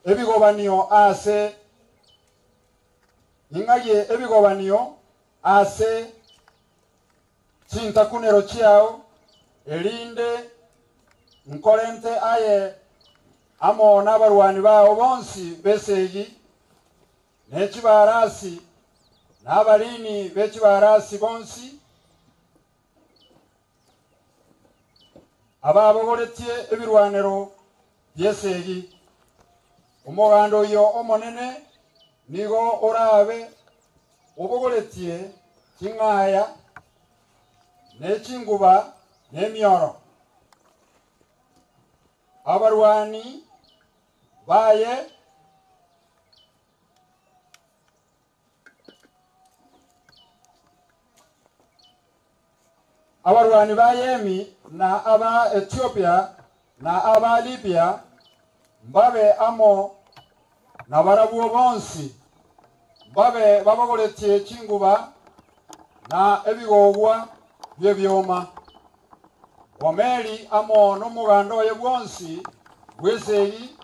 ebigobanio ase ning'arie ebigobanio ase chintakunero chiao erinde nkorente aye amo n'abarwani bao bonsi besegi n'ekibarasi n'abarini b'ekibarasi bonsi ababogoretie ebirwanero byesegi. Omogando oyo omonene nigo orabe obogoretie ching'aya n'echinguba n'emioro. Abarwani baye abarwani ba Yemi na aba Ethiopia na aba Libya mbabe amo na barabwo bonsi mbabe babogoretie chinguba na ebigogwa by'ebyoma. Gomeri amo n'omugando oye bwonsi bw'esegi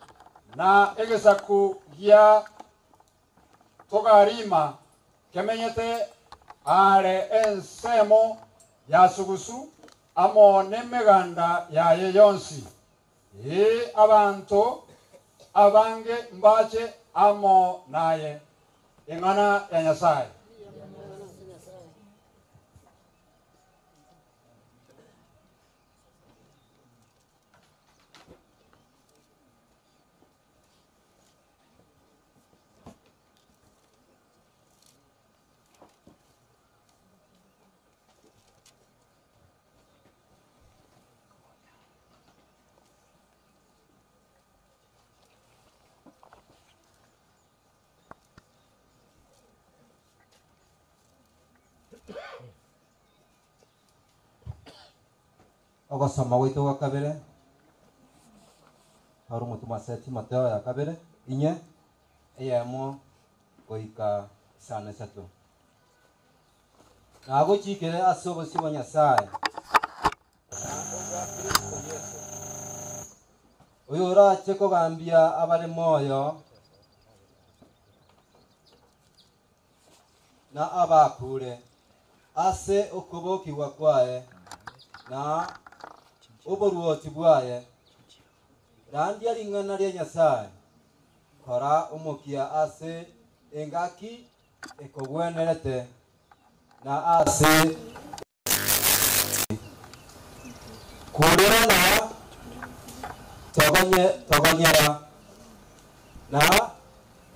na egesaku gia Togarima kemenyete are ensemo ya sugusu amo n'emeganda yaye yonsi. E abantu abange mbache amo naye. Eng'ana ya Nyasaye. Ogosoma gwitu gwa kabere haru mutumwa se Timotheo ya kabere inye eyemo goika isano isato. Nagochikere ase obosio bwa Nyasaye oyo orache kogambia abare moyo na abakure ase okobokigwa kwaye na oboruoti bwaye. Randia ring'ana ria Nyasaye kora omokia ase engaki ekogwenerete na ase kurerana togonyera na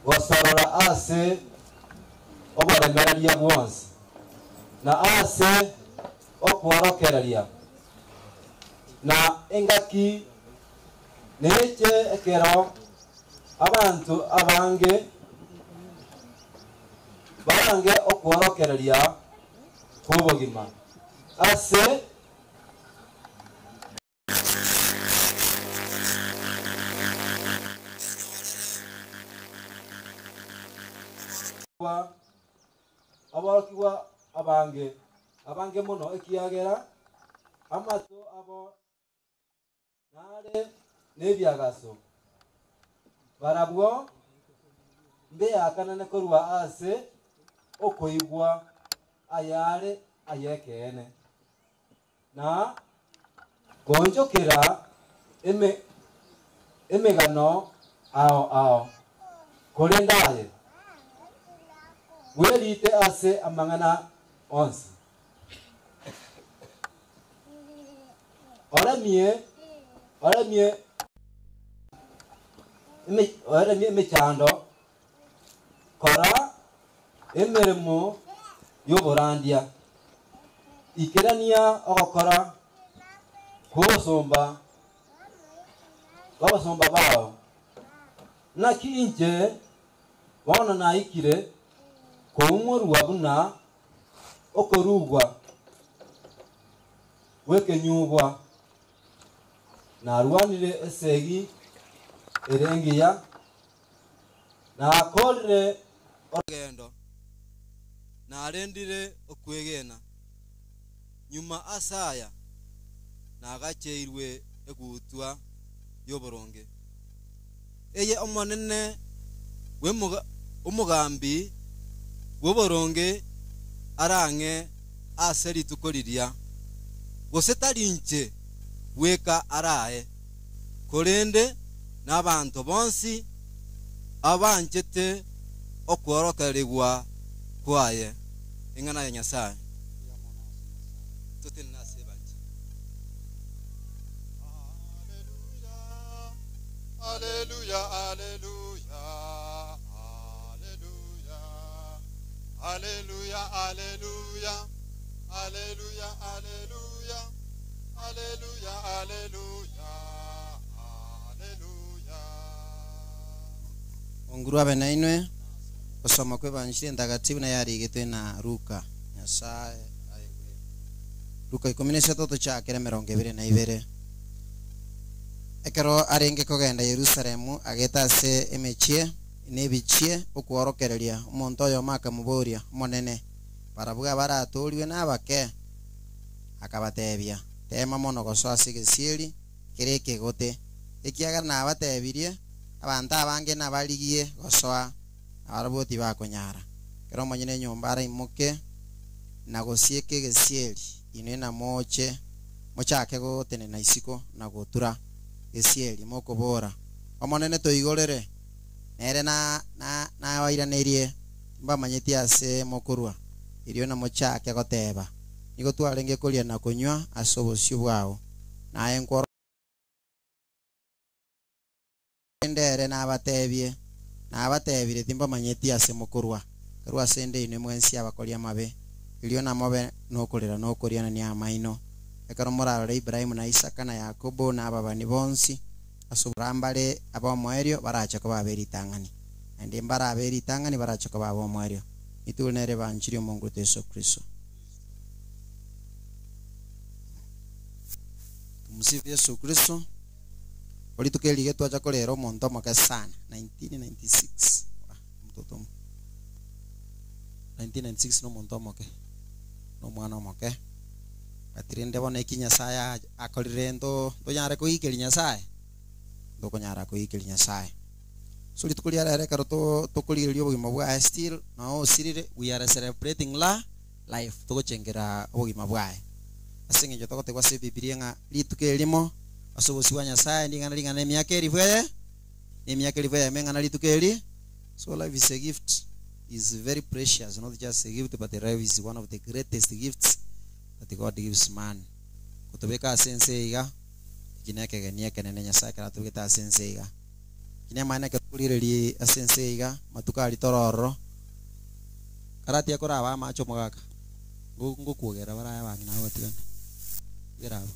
gosorora ase oboremereria bwonsi na ase okworokereria na engaki neche ekero abantu abange barange okworokereria kw'obogima ase aborokigwa abange mono ekiagera amato abo nare n'ebyagaso barabwo mbeakanane korwa ase okoigwa ayare ayekeene na gonjokera emegano ao ao korendaye werite ase amang'ana onsi oremie emechando kora emeremo y'oborandia ikerania ogokora kw'obosomba b'abasomba bao. Naki inche bono naikire koumorwa buna okorugwa gwekenyugwa narwanire esegi erengiya nakorire orugendo narendire okwegena nyuma asaya nagacheirwe egutwa y'oboronge eye omonene omugambi bw'oboronge arange ase rituko riria gose tarinche weka arae korende n'abantu bonsi abanchete okworokerigwa kwaye ingana ya Nyasaye tutinasebanje. Hallelujah, hallelujah, hallelujah, hallelujah, hallelujah, hallelujah, hallelujah, hallelujah, hallelujah, hallelujah. Onguru abe na inwe kusoma kwebanjiri ndagatifu na yarigetwe na Luka. Nyasaye ayewe. Luka 13 chakere 22. Ekero arenge kogenda Yerusalemu ageta ase emechie nebichie okworokereria omonto oyo makamuboria omonene barabwa baratoriwe nabake akabatebia tema mono gosoa ase gesieri kere ekegote ekiagera nabatebirie abantu abange nabarigie gosoa abaraboti bakonyara kero omonyene enyomba araimoke na gosieke gesieri inwe namoche mochake gotenena isiko na gotura gesieri mokobora omonene toigorere nere na nawairanerie mbamanyeti ase mokorwa irio namochake goteba nigo twarenge koria na kunywa ase obosio bwao naye nkworo ndere nabatebie nabatebire timbamanyeti ase mokorwa kerwa ase nde inwe mwensi abakoria mabe irio namobe nokorera nokoriana ni amaino ekero morarore Ibrahimu na Isaka na Yakobo na ababani bonsi ase oborambare ab'omoerio barache koba aberitang'ani naende mbara aberitang'ani barache koba ab'omoerio itwe nere banchiri omongo Yesu Kristo. Tumsifu Yesu Kristo. Olitukelige twacha korera omonto omoke sana 1996 mtoto 1996 no omonto omoke no omwana omoke batirinde bona eki Nyasaye akorire ndo tonyare koikeria Nyasaye ndokonyara koikeria Nyasaye. So rituko riarere kero tokorigereria obogima bwaye still nao osirire we are celebrating la life togochengera obogima bwaye ase eng'encho togotegwa ase Bibilia ng'a rituko erimo ase obosi bwa Nyasaye nding'ana ring'ana emiaka eribu eye emiaka eribu eye emeng'ana rituko eri. So life is a gift, is very precious, not just a gift but the life is one of the greatest gifts that God gives man. Kutubeka ase ense iga kinekegenia ekenene Nyasaye karatubegete ase ense iga kinemane kekurire ase ense iga matuko ari tororo karatia koraba amacho omogaka ngokuogera baraya bang'ina bagotigana gerabo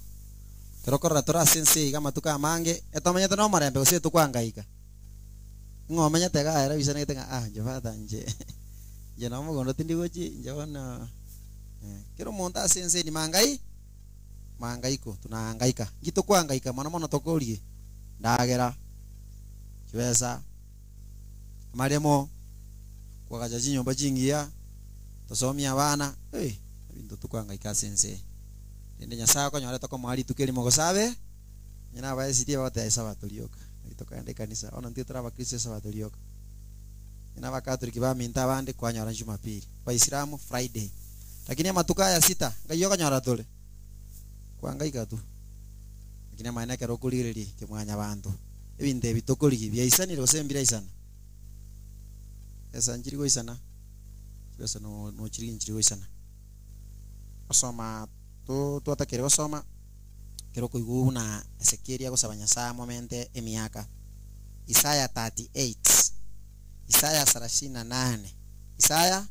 kero korora tora ase ense iga matuko amange etomanyete na omorembe gose tukwangaika ng'omenyete gaera bisanete ng'a ah nje father nje nje na omogondo tindigochi nje bono kero omonto ase ense ni mangai mangaiko tunahangaika ngitokwangaika mono mono tokorie ndagera chibesa amaremo kwagacha chinyomba chingiya tosomia abana ebinto tukwangaika ase ense ende Nyasaye okonyora tokomoa rituko erimo gosabe nyina abaesitie bagoteba esabato rioka tokaenda ekanisa ono ntio tore abakristo esabato rioka nyina abakatoliki baminto abande kwanyora Jumapili baisilamu Friday lakini amatuko aya sita ngai okonyora tore kwangaika tu lakini amaene ekero okorigereria kemwanya banto ebinto ebi tokorigi biaisanire gose mbiraisana esa nchiri goisana chibesa nochiri nchiri goisana osoma twatakere gosoma kero koigwa buna Ezekieli agosaba Nyasaye amomente emiaka Isaya 38 Isaya 38 Isaya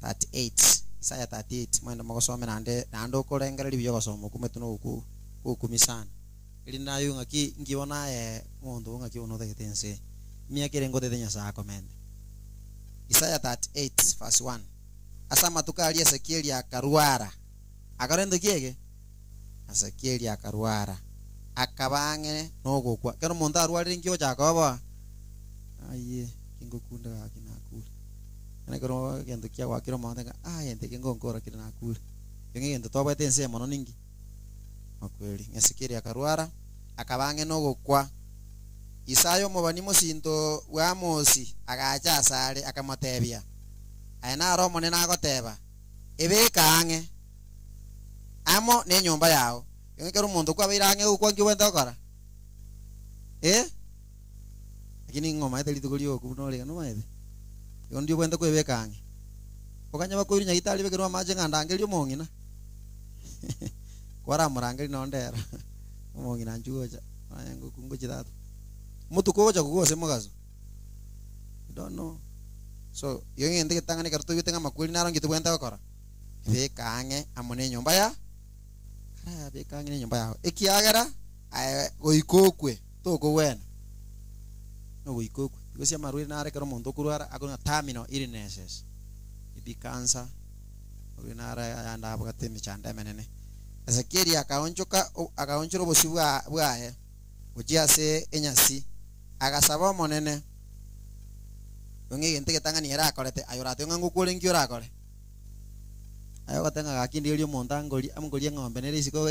38 Isaya 38 mwenda mogosome nande nande okorengereria buya gosoma okumetu nogoku gokumi sana eri nayo ng'aki nkibona omonto ng'aki ono otagete ense emiaka ere ngotete Nyasaye akomente. Isaya 38 verse 1 ase amatuko aria Ezekieli akarwara akarendo kiege Ezekieli akarwara akabang'e nogokwa kero omonto arwarire nkiochaka oboa aye kingokunda gaki nakure ene kero egento kiagwakire omonto ng'a aye ente kingonkora kere nakure ekio ng'egento twabwate ense mono ninki makweri. Ezekieli akarwara Akabange nogokwa. Isayo mobani mosinto wa Amosi agacha asare akamotebia. Aya naro Omonene agoteba ebeka ang'e amo nenyomba yao. Ekero omonto kwabeire ang'e gokwa nki obwente gokora? Lakini ng'omaete rituko rioku buna orega nomaete. Igo ndio obwente kwebeka ang'e. Okanya bakoiru nyagitari bekerwa amache ng'a ndangeria omong'ina. Kwaramorangeri nondera. Omong'ina nchugocha. Aye ngokungo chitatu. Mutuko gocha kugose mogaso. You don't know. So, iyo ng'ende getang'ani ekero toigwete ng'a amakweri naro nki tobwente gokora? Beka ang'e amo na enyomba ya kara beka ang'e na enyomba yao. Ekiagera goika okwe tokogwena. No goika okwe. Igo ase amarwaire nare ekero omonto okorwara akonywa terminal illnesses. Ebi cancer, orwe nare ayande abwate emechando emenene. Ezekieli akaonchoka akaonchora obosi bwaye gochia ase enyasi agasaba Omonene. Ng'egente getang'ani ere akorete aye orate ng'a ngokore nki orakore. Aye ogotenga gaki ndigeria omonto angori amongorie eng'ombe nere isiko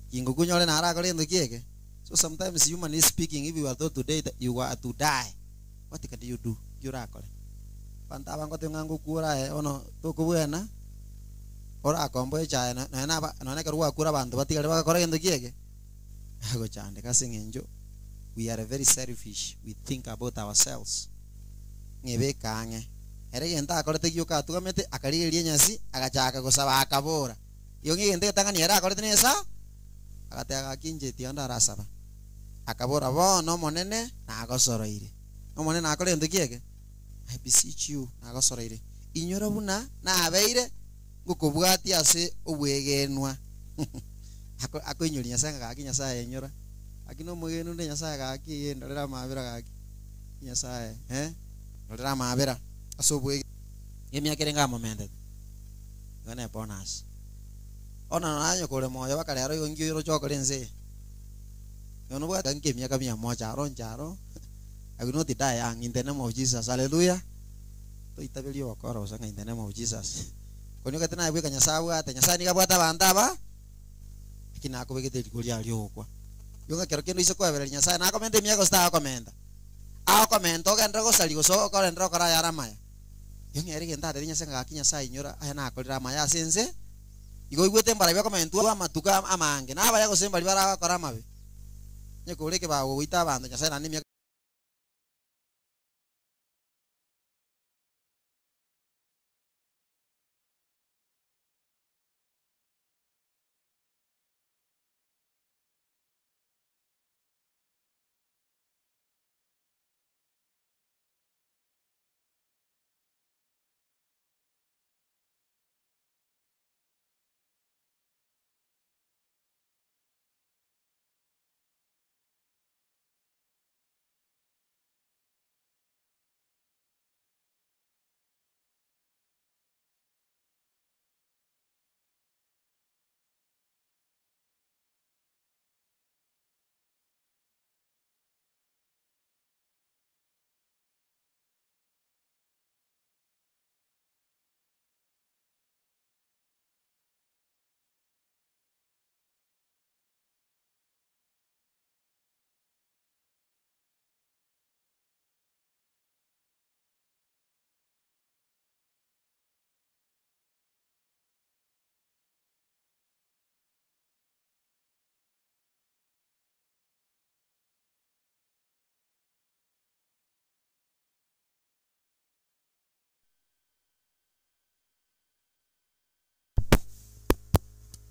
kingokunyore nare akore ento kieke. So sometimes human is speaking, if you are told today that you are to die, what can you do? Nki orakore? Banto aba ngote ng'a ngokura aye bono tokobwena orakomba echae nonye ekero gwakura abanto batigare bagakora egento kieke agochandeka ase eng'encho we are very selfish, we think about ourselves. Ng'ebeka ang'e ere egento akorete gioka atugamete akarigereria enyasi agachaka gosaba akabora. Igo ng'egento getang'ani ere akorete nesa agateba gaki inche tiga ndarasaba. Akabora bono Omonene nagosoroire. Omonene nakore egento kieke I beseech you nagosoroire. Inyora buna nabeire ngokobwatia ase obwegenwa. Akoinyoria Nyasaye ng'a gaki Nyasaye enyora. Lakini omogeni onde Nyasaye gaki ndorera amabera gaki Nyasaye ndorera amabera ase obwege emiaka ere ngamomentete. Igo ne bonus. Ona nanyokore moyo bakarero igo nki oiro chokore ense. Igo nobwate nki emiaka 100 aro ncharo. I will not die young in the name of Jesus. Hallelujah. Toitaberia okoro gose ng'a in the name of Jesus. Koni ogete naye bweka Nyasaye abwate. Nyasaye nigo abwate abanto aba lakini akobegete riko riaria ogokwa. Igo ng'a kero kende oise koebereria Nyasaye nakomenta emiaka gose tagokomenta. Agokomenta ogenderere gosaria gose okorendera okora ayare amaya. Igo ng'a ere egento atebi Nyasaye ng'a gaki Nyasaye inyora aya nakorire amaya ase ense. Igo oigwete mbarabwo bakomentwa amatuko amange nabaya gose mbari baragokora amabe. Onye kore ekebago goita abanto Nyasaye naende emiaka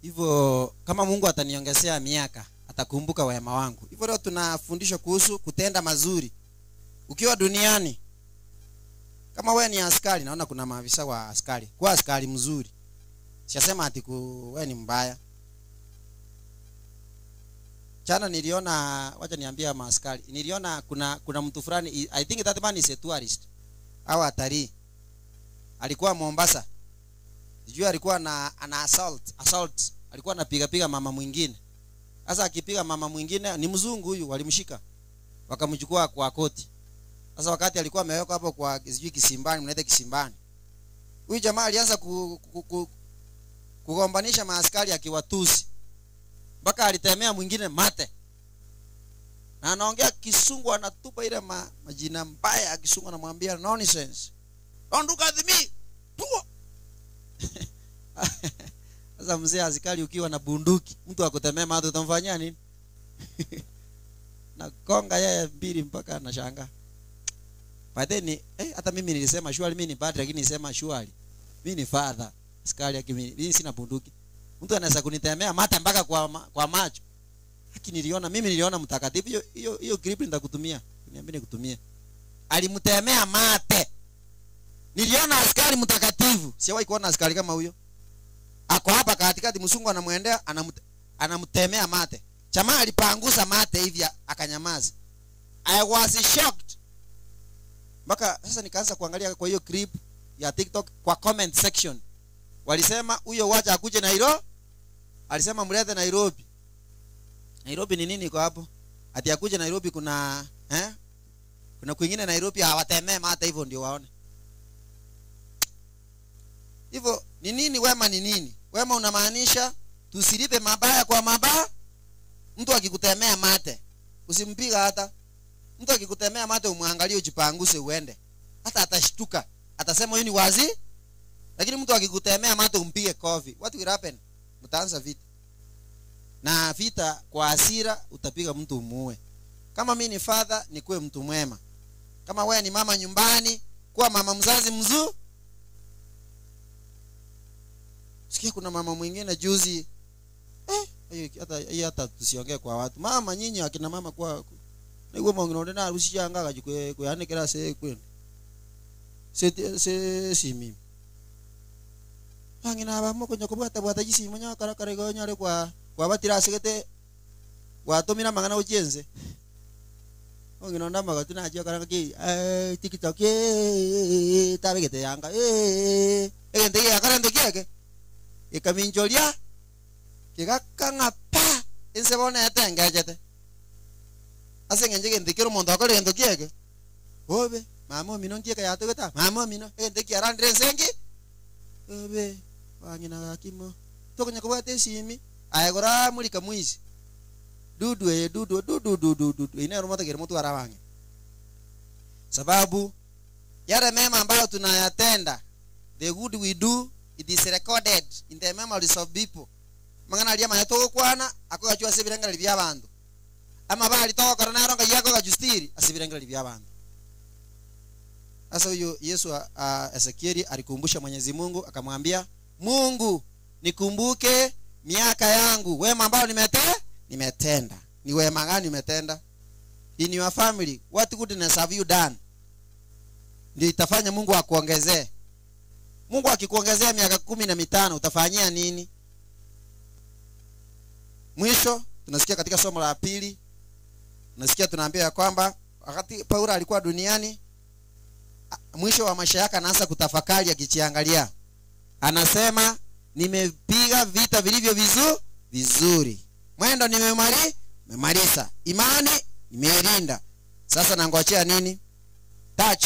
Hivyo kama Mungu ataniongezea miaka atakumbuka wema wangu. Hivyo leo tunafundishwa kuhusu kutenda mazuri ukiwa duniani. Kama wewe ni askari, naona kuna maafisa wa askari. Kuwa askari mzuri. Siyasema ati wewe ni mbaya. Jana niliona, wacha niambia maaskari, niliona kuna mtu fulani, I think that man is a tourist au atalii. Alikuwa Mombasa. Sijui alikuwa na assault, alikuwa anapiga piga mama mwingine. Sasa akipiga mama mwingine, ni mzungu huyu, walimshika. Wakamchukua kwa koti. Sasa wakati alikuwa amewekwa hapo kwa sijui Kisimbani, mnaita Kisimbani. Huyu jamaa alianza kugombanisha maaskari akiwatusi. Mpaka alitemea mwingine mate. Na anaongea Kisungu, anatupa ile majina mbaya ya Kisungu, anamwambia nonsense. Don't look at me. Tuo. Sasa mzee askari ukiwa na bunduki, mtu akutemea macho utamfanyia nini? Na konga yeye mbili mpaka anashangaa. By then hata mimi nilisema surely mimi ni padre, lakini nilisema surely mimi ni father. Askari akimi mimi sina bunduki. Mtu anaweza kunitemea mate mpaka kwa macho. Lakini niliona mimi niliona mtakatifu hiyo clip nitakutumia. Niambie nikutumie. Alimtemea mate. Niliona askari mtakatifu. Sijawahi kuona askari kama huyo. Ako hapa katikati, msungu anamuendea, anamtemea mate. Chama alipangusa mate hivi akanyamaza. I was shocked. Mpaka sasa nikaanza kuangalia kwa hiyo clip ya TikTok kwa comment section. Walisema huyo wacha akuje Nairobi. Alisema mlete Nairobi. Nairobi ni nini kwa hapo? Ati akuje Nairobi kuna kuna kwingine Nairobi hawatemee mate hivyo ndio waone. Hivyo ni nini wema ni nini? Wema unamaanisha tusilipe mabaya kwa mabaya. Mtu akikutemea mate usimpiga hata. Mtu akikutemea mate umwangalie ujipanguse uende. Hata atashtuka. Atasema huyu ni wazi. Lakini mtu akikutemea mate umpige kofi. What will happen? Mtaanza vita. Na vita kwa hasira utapiga mtu umuue. Kama mimi ni father nikuwe mtu mwema. Kama wewe ni mama nyumbani kuwa mama mzazi mzuri. Sikia kuna mama mwingine juzi hata tusiongee kwa watu. Mama nyinyi akina mama kwa niguo mwingine na rushanga gajikwe kuyanekera se kwenu. Se si mimi. Bangina abamo konya kubwata bwata gisimu nya karakara gonyare kwa batira segete watomira mangana ujenze. Ongino ndama gatina aje karanga ki TikTok tabegete yanga egente ya karando kieke. Ikaminjolia kigakanga pa insebone etengejete. Ase ngenje ndikiro mondo akore gento kieke. Obe mama mino nkieka yatogeta mama mino egente kiarandire nsengi. Obe bangina gakimo tokonya kubwata esimi ayegora mulika mwizi. Dudu dudu dudu dudu dudu ina rumata kere mtu arabange. Sababu yale mema ambayo tunayatenda, the good we do, it is recorded in the memories of people. Mangana alia mayato kwana akogachwa sebirengera bya bantu. Ama bali tokora naronga yako gajustiri asibirengera bya bantu. Sasa huyo Yesu Ezekieli alikumbusha Mwenyezi Mungu akamwambia, Mungu nikumbuke miaka yangu, wema ambao nimetenda. Ni wema gani umetenda? In your family, what goodness have you done? Ndio itafanya Mungu akuongezee. Mungu akikuongezea miaka 15 utafanyia nini? Mwisho tunasikia katika somo la pili, tunasikia tunaambiwa ya kwamba wakati Paulo alikuwa duniani, mwisho wa maisha yake anaanza kutafakari akijiangalia. Anasema nimepiga vita vilivyo vizuri. Mwendo nimemaliza. Imani nimeilinda. Sasa nangojea nini? Touch.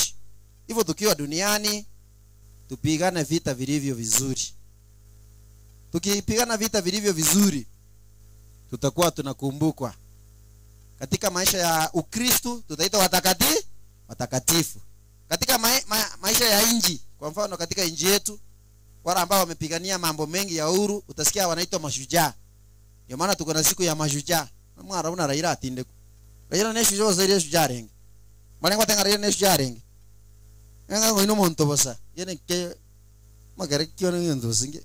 Hivyo tukiwa duniani tupigane vita vilivyo vizuri. Tukipigana vita vilivyo vizuri tutakuwa tunakumbukwa. Katika maisha ya Ukristo tutaitwa watakatifu. Katika maisha ya inji, kwa mfano katika inji yetu wale ambao wamepigania mambo mengi ya uhuru utasikia wanaitwa mashujaa. Ndio maana tuko na siku ya mashujaa. Mwana una Raila atinde. Raila ne shujaa zile shujaa renge. Malengo tenga Raila ne shujaa renge. Nga ngo ino monto bosa. Yene ke magare kiona ndio singe.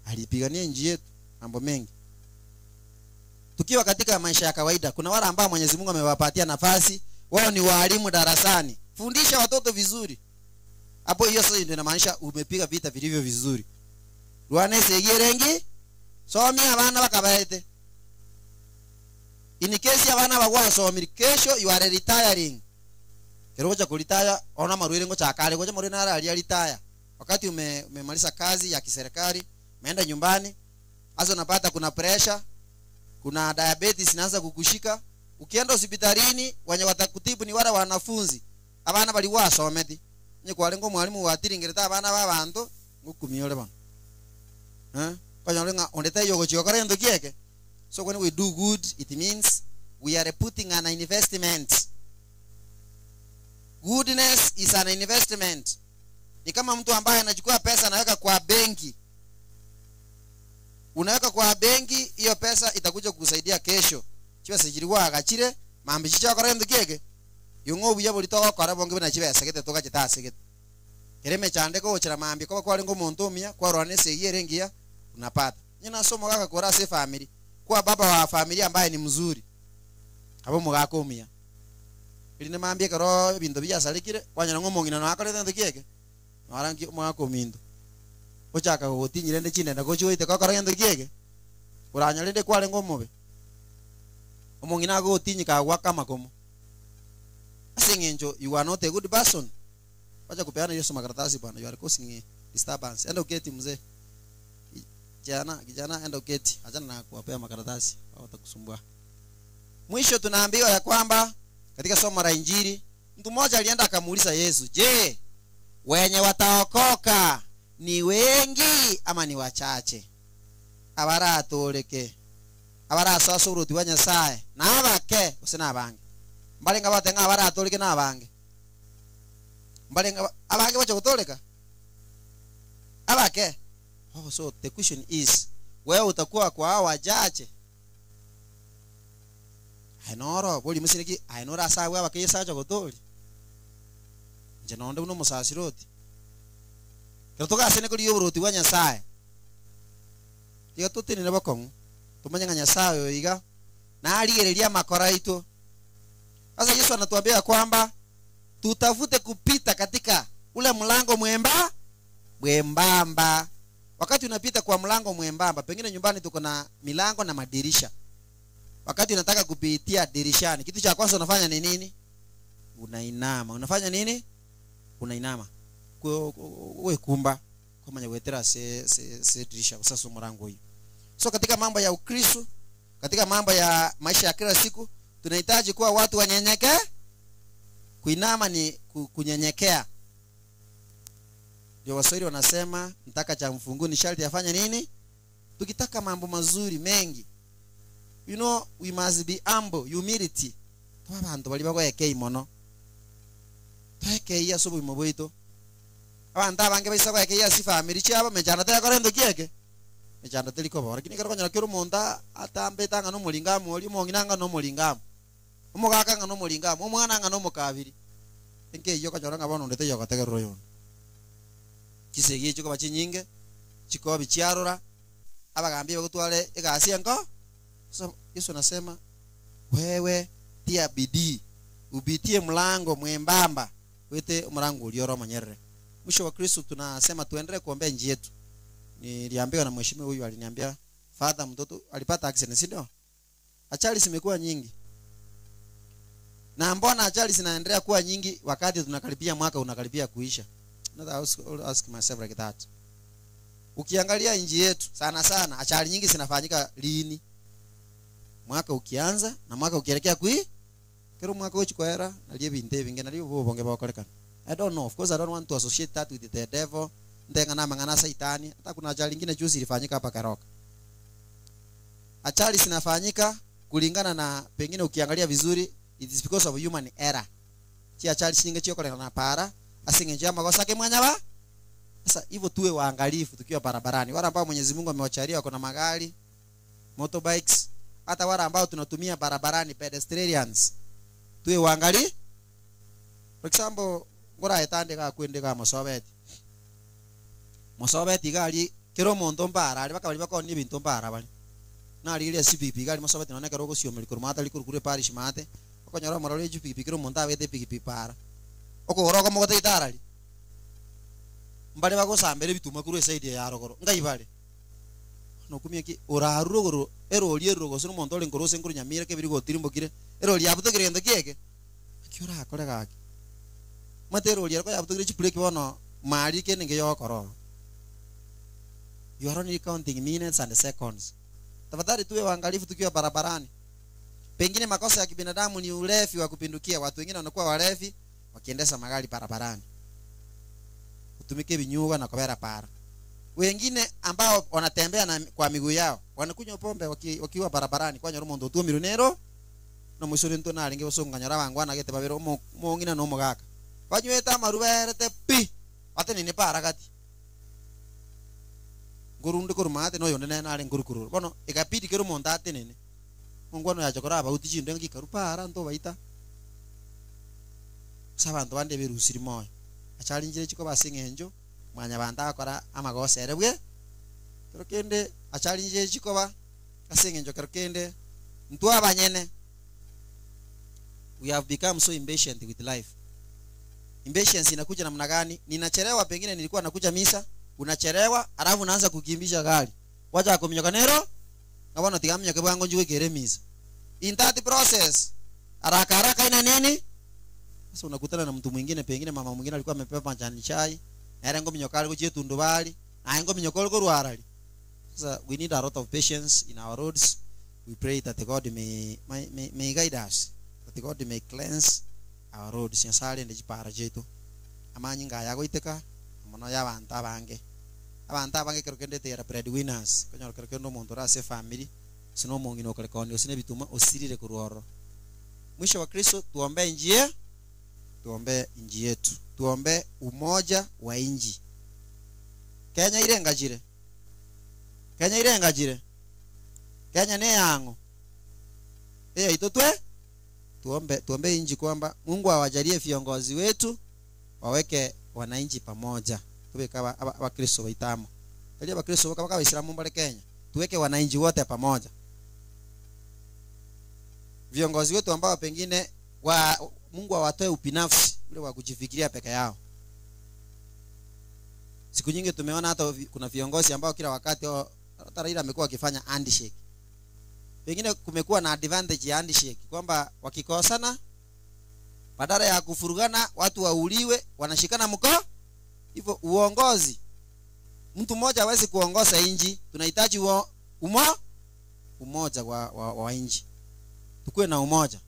Alipigania inji yetu mambo mengi. Tukiwa katika maisha ya kawaida kuna wale ambao Mwenyezi Mungu amewapatia nafasi, wao ni walimu darasani. Fundisha watoto vizuri. Hapo hiyo sasa ndio inamaanisha umepiga vita vilivyo vizuri. Rwane segerengi somia abana bakabaete. In case abana bagwasomira kesho you are retiring. Keroja kulitaya ona marwire ngo chakale goja marwire nara ali retire. Wakati umemaliza kazi ya kiserikali, umeenda nyumbani, hasa unapata kuna pressure, kuna diabetes inaanza kukushika. Ukienda hospitalini wenye watakutibu ni wale wanafunzi. Abana bali wasometi. Nye kwa lengo mwalimu watiringereta abana babantu ngukumiole bana. Kwa lenga ondeta yogo chokora ndo kieke. So when we do good it means We are putting an investment. Goodness is an investment. Ni kama mtu ambaye anachukua pesa anaweka kwa benki. Unaweka kwa benki, hiyo pesa itakuja kukusaidia kesho. Chibesa chirigwa agachire, mambi chichakora ndu kiege. Yungo buya bolitoka kora bonge bina chibesa gete toka chitase gete. Kereme chande ko chira mambi kwa kwa lengo muntu mia kwa rwane seyere ngia unapata. Nyina somo kaka kora se family. Kwa baba wa familia ambaye ni mzuri. Abo mugako mia. Iline mambi karo bintu biyasalikire kwanyana ngomongina nakore ndu kiege. Narangi mwako mindo. Ochaka gotinyire chine na gochiwete kokora ndu kiege. Uranyalende kwale ngomobe. Omongina gotinyika gwaka makomo. Asingenjo you are not a good person. Wacha kupeana hiyo makaratasi bwana, you are causing disturbance. Enda uketi mzee. Kijana, kijana enda uketi. Achana na kuwapea makaratasi, hawatakusumbua. Mwisho tunaambiwa ya kwamba katika somo la Injili, mtu mmoja alienda akamuuliza Yesu, "Je, wenye wataokoka ni wengi ama ni wachache?" Abaratoleke. Abarasasa uruti wa Nyasaye na abake usina abange. Mbalenga batenga abaratoleke na abange. Mbalenga abange bacho kutoleka. Abake. Oh, so the question is, wewe utakuwa kwa hao wachache? Ainoro boli musiriki ainora asawe abake yesacho kutoli. Nje nonde uno musasiroti. Kero tokasene kuri uruti wa Nyasaye. Tiga tutinire bakong'u. Tumanye Nyasaye oiga na aligereria makora itu. Sasa Yesu anatuambia kwamba tutafute kupita katika ule mlango mwembamba. Wakati unapita kwa mlango mwembamba, pengine nyumbani tuko na milango na madirisha. Wakati unataka kupitia dirishani, kitu cha kwanza unafanya ni nini? Unainama. Unafanya nini? Unainama. Wewe kumba kama nyewetera se dirisha sasa mlango hiyo. So katika mambo ya Ukristo, katika mambo ya maisha ya kila siku, tunahitaji kuwa watu wanyenyekee. Kuinama ni kunyenyekea. Ndio Waswahili wanasema mtaka cha mfunguni sharti afanye nini? Tukitaka mambo mazuri mengi, you know, we must be humble, humility. Twa bantu bali bagoyekei mono. Twekei asubuhi mobwito. Abantu abange baisa goyekei ase family chiabo mechana tekora ndo kieke. Mechanda teliko bora lakini kero konyora kero monda atambe tanga no mulingamu oli monginanga no mulingamu omugaka no mulingamu omwana nga no mukabiri enke iyo kanyora ngabona ndete yogategerero yon kisegi chiko bachinyinge chiko bichiarora abagambye bagutware egasi enko. So Yesu anasema wewe tia bidii ubitie mlango mwembamba wete mlango ulioro manyerere. Mwisho wa Kristo tunasema tuendelee kuombea nchi yetu. Niliambiwa na mheshimiwa huyu, aliniambia father, mtoto alipata accident, si ndio? Ajali zimekuwa nyingi. Na mbona ajali zinaendelea kuwa nyingi wakati tunakaribia mwaka unakaribia kuisha? Not I ask myself like that. Ukiangalia nchi yetu sana sana ajali nyingi zinafanyika lini? Mwaka ukianza na mwaka ukielekea kui? Kero mwaka uchikwera naliye binte binge naliye bobonge bakolekana. I don't know. Of course I don't want to associate that with the devil. Ndenga na mangana saitani. Hata kuna ajali nyingine juzi ilifanyika hapa Karoka. Ajali zinafanyika kulingana na pengine ukiangalia vizuri it is because of human error. Chi ajali nyingi chio na para asingenjia makosa ke mwanyaba. Sasa hivyo tuwe waangalifu tukiwa barabarani. Wale ambao Mwenyezi Mungu amewachalia wako na magari, motorbikes, hata wale ambao tunatumia barabarani pedestrians. Tuwe waangalifu. For example, ngora etande ka kwende ka mosobeti. Mosobeti gali kero monto mbara ali bakabali bakoni bintu mbara bali. Naliria CPP gali mosobeti noneka rogo siomeli kurumata likurukure parish mate. Okonyora morole JPP kero monta wete pikipi para. Okorogo mogote itarali. Mbale bagosambere bituma kuru esaidi ya rogoro. Ngai bale. Nokumia ki orarugoro erori erogo sino monto lenkoro senkuru nyamira ke biri gotirimbokire. Erori yabutokire ndo kieke. Akiora akore gaki. Matero yako yabutokire chipuleki bono mali ke nenge yokoro. You are only counting minutes and seconds. Tafadhali tuwe waangalifu tukiwa barabarani. Pengine makosa ya kibinadamu ni ulevi wa kupindukia. Watu wengine wanakuwa walevi wakiendesha magari barabarani. Utumike vinyuga na kubera para. Wengine ambao wanatembea na kwa miguu yao wanakunywa pombe wakiwa barabarani kwa nyarumo ndo mirunero. No musore nto naringe bosonganyora bangwana gete babero mongina no mogaka. Banyweta amaruberete pi. Atenene paragati. Ngorunde korumate no yonde nare ngurukuru. Bono ikapidi kero monta atenene. Mongwano yachokora abauti chindo ngikarupa ara nto baita. Sabantu bande berusiri moyo. Achalinjire chiko basingenjo mwanya banda akora amagosere bwe. Kero kende achalinjire chiko ba asingenjo kero kende ntu abanyene. We have become so impatient with life. Impatience inakuja namna gani? Ninachelewa, pengine nilikuwa nakuja misa, unachelewa alafu unaanza kukimbisha gari. Wacha kuminyoka nero ngabona tigamnya kebwango njiwe kere misa. In that process haraka haraka ina nini? Sasa unakutana na mtu mwingine, pengine mama mwingine alikuwa amepewa majani chai, na ile ngominyoka aliko chetu ndobali, na ngominyoka aliko rwarali. Sasa we need a lot of patience in our roads. We pray that God may guide us, that God may cleanse our roads. Nyasaye ndi chipara chetu. Amanyi ngaya goiteka mono ya bantu abange. Abantu abange kero kende tera breadwinners. Konyora kero kendo omuntu rase family, sino mongino kore kondi osine bituma osirire kurworo. Mwisho wa Kristo, tuombe njie, tuombe inji yetu. Tuombe umoja wa inji. Kenya irengajire. Kenya irengajire. Kenya ne yango. Eh itotwe tuombe inji kwamba Mungu awajalie viongozi wetu waweke wananchi pamoja. Tuwe kama Abakristo waitamo. Ili Abakristo kama Waislamu mbale Kenya. Tuweke wananchi wote pamoja. Viongozi wetu ambao pengine wa Mungu awatoe ubinafsi ule wa kujifikiria peke yao. Siku nyingi tumeona hata kuna viongozi ambao kila wakati hata Raila amekuwa akifanya handshake. Pengine kumekuwa na advantage ya handshake kwamba wakikosana badala ya kufurugana watu wauliwe wanashikana mkono. Hivyo uongozi, mtu mmoja hawezi kuongoza inji. Tunahitaji umoja wa inji. Tukue na umoja.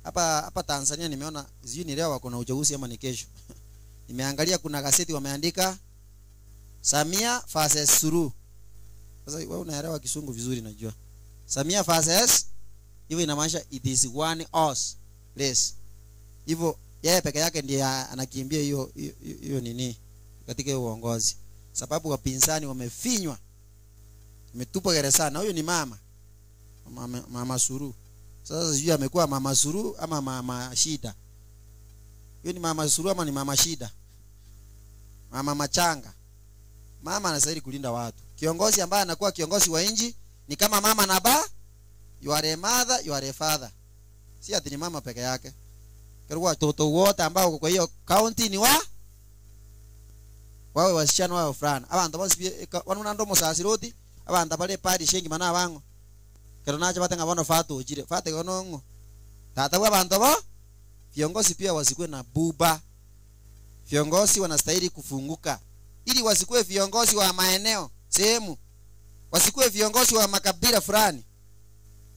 Hapa Tanzania nimeona sijui ni leo wako na uchaguzi ama ni kesho. Nimeangalia kuna gazeti wameandika Samia versus Suluhu. Sasa wewe unaelewa Kisungu vizuri najua. Samia versus, hivyo inamaanisha it is one horse race. Hivyo yeye peke yake ndiye anakimbia hiyo nini katika uongozi. Sababu wapinzani wamefinywa. Wametupwa gerezani. Na huyo ni mama Suluhu. Sasa sijui amekuwa mama Suluhu ama mama Shida. Huyo ni mama Suluhu ama ni mama Shida? Mama Machanga. Mama anastahili kulinda watu. Kiongozi ambaye anakuwa kiongozi wa inji ni kama mama na ba. You are a mother, you are a father. Si ati ni mama peke yake. Kwa watoto wote ambao kwa hiyo county ni wa wawe wasichana wawe wavulana. Abantu bonsi wanuna musasiroti, abantu bale pari shengi mana bango. Kero nacho batenga bono fatu ujire, fate gonongo. Tata wa abantu bo viongozi pia wasikuwe na buba. Viongozi wanastahili kufunguka ili wasikuwe viongozi wa maeneo, sehemu. Wasikuwe viongozi wa makabila fulani.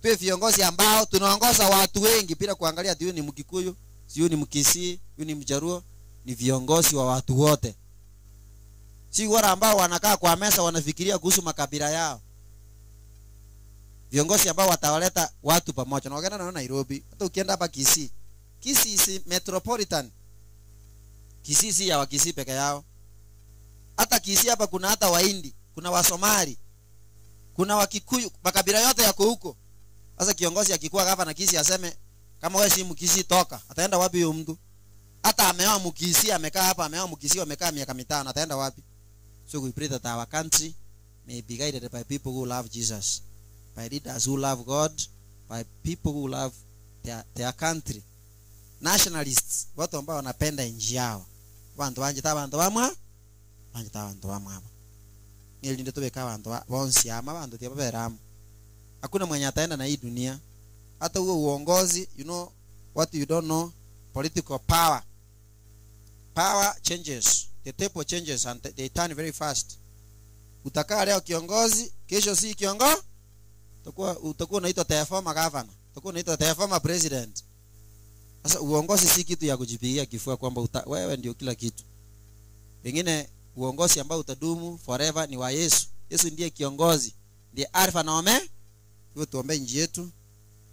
Tuwe viongozi ambao tunaongoza watu wengi bila kuangalia huyu ni Mkikuyu, huyu ni Mkisii, huyu ni Mjaruo. Ni viongozi wa watu wote. Si wale ambao wanakaa kwa meza wanafikiria kuhusu makabila yao. Viongozi ambao watawaleta watu pamoja. Na wagana na Nairobi, hata ukienda hapa Kisii. Kisii si metropolitan. Kisii si ya Wakisii peke yao. Hata Kisii hapa kuna hata Wahindi, kuna Wasomali, kuna Wakikuyu, makabila yote yako huko. Sasa kiongozi akikuwa hapa na Kisii aseme kama wewe si Mkisii toka, ataenda wapi huyo mtu? Hata ameoa Mkisii, amekaa hapa, ameoa Mkisii, amekaa miaka 5, ataenda wapi? So we pray that our country may be guided by people who love Jesus, by leaders who love God, by people who love their country. Nationalists, watu ambao wanapenda nchi yao. Bantu banje ta bantu bamwa, banje ta bantu bamwa. Nilinde tubeka bantu bonsi ama bantu tia baberamu. Hakuna mwenye ataenda na hii dunia. Hata huo uongozi, you know what you don't know, political power. Power changes. The table changes and they turn very fast. Utakaa leo kiongozi, kesho si kiongozi. Utakuwa unaitwa the former governor, utakuwa unaitwa the former president. Sasa uongozi si kitu ya kujipigia kifua kwamba wewe ndio kila kitu. Pengine uongozi ambao utadumu forever ni wa Yesu. Yesu ndiye kiongozi, ndiye Alfa na Omega. Hivyo tuombe nchi yetu,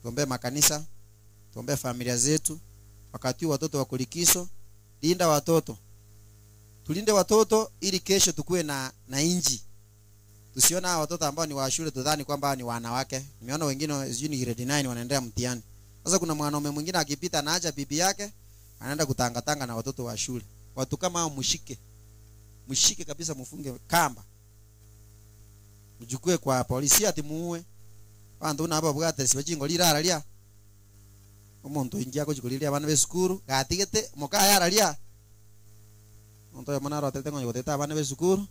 Tuombee makanisa, tuombee familia zetu. Wakati watoto wako likizo, linda watoto. Tulinde watoto ili kesho tukue na inji. Tusiona watoto ambao ni wa shule tudhani kwamba ni wanawake. Nimeona wengine sijui ni grade 9 wanaendea mtihani. Sasa kuna mwanaume mwingine akipita anaacha bibi yake, anaenda kutangatanga na watoto wa shule. Watu kama hao mshike. Mshike kabisa, mfunge kamba. Mjukue kwa polisi ati muue. Bantu na hapa bwate sibachingo lirara lia. Omuntu ingia kuchikuliria abana besukuru, gatigete mukayara lia. Omuntu oyo mwana arotete ng'onye goteta abana besukuru.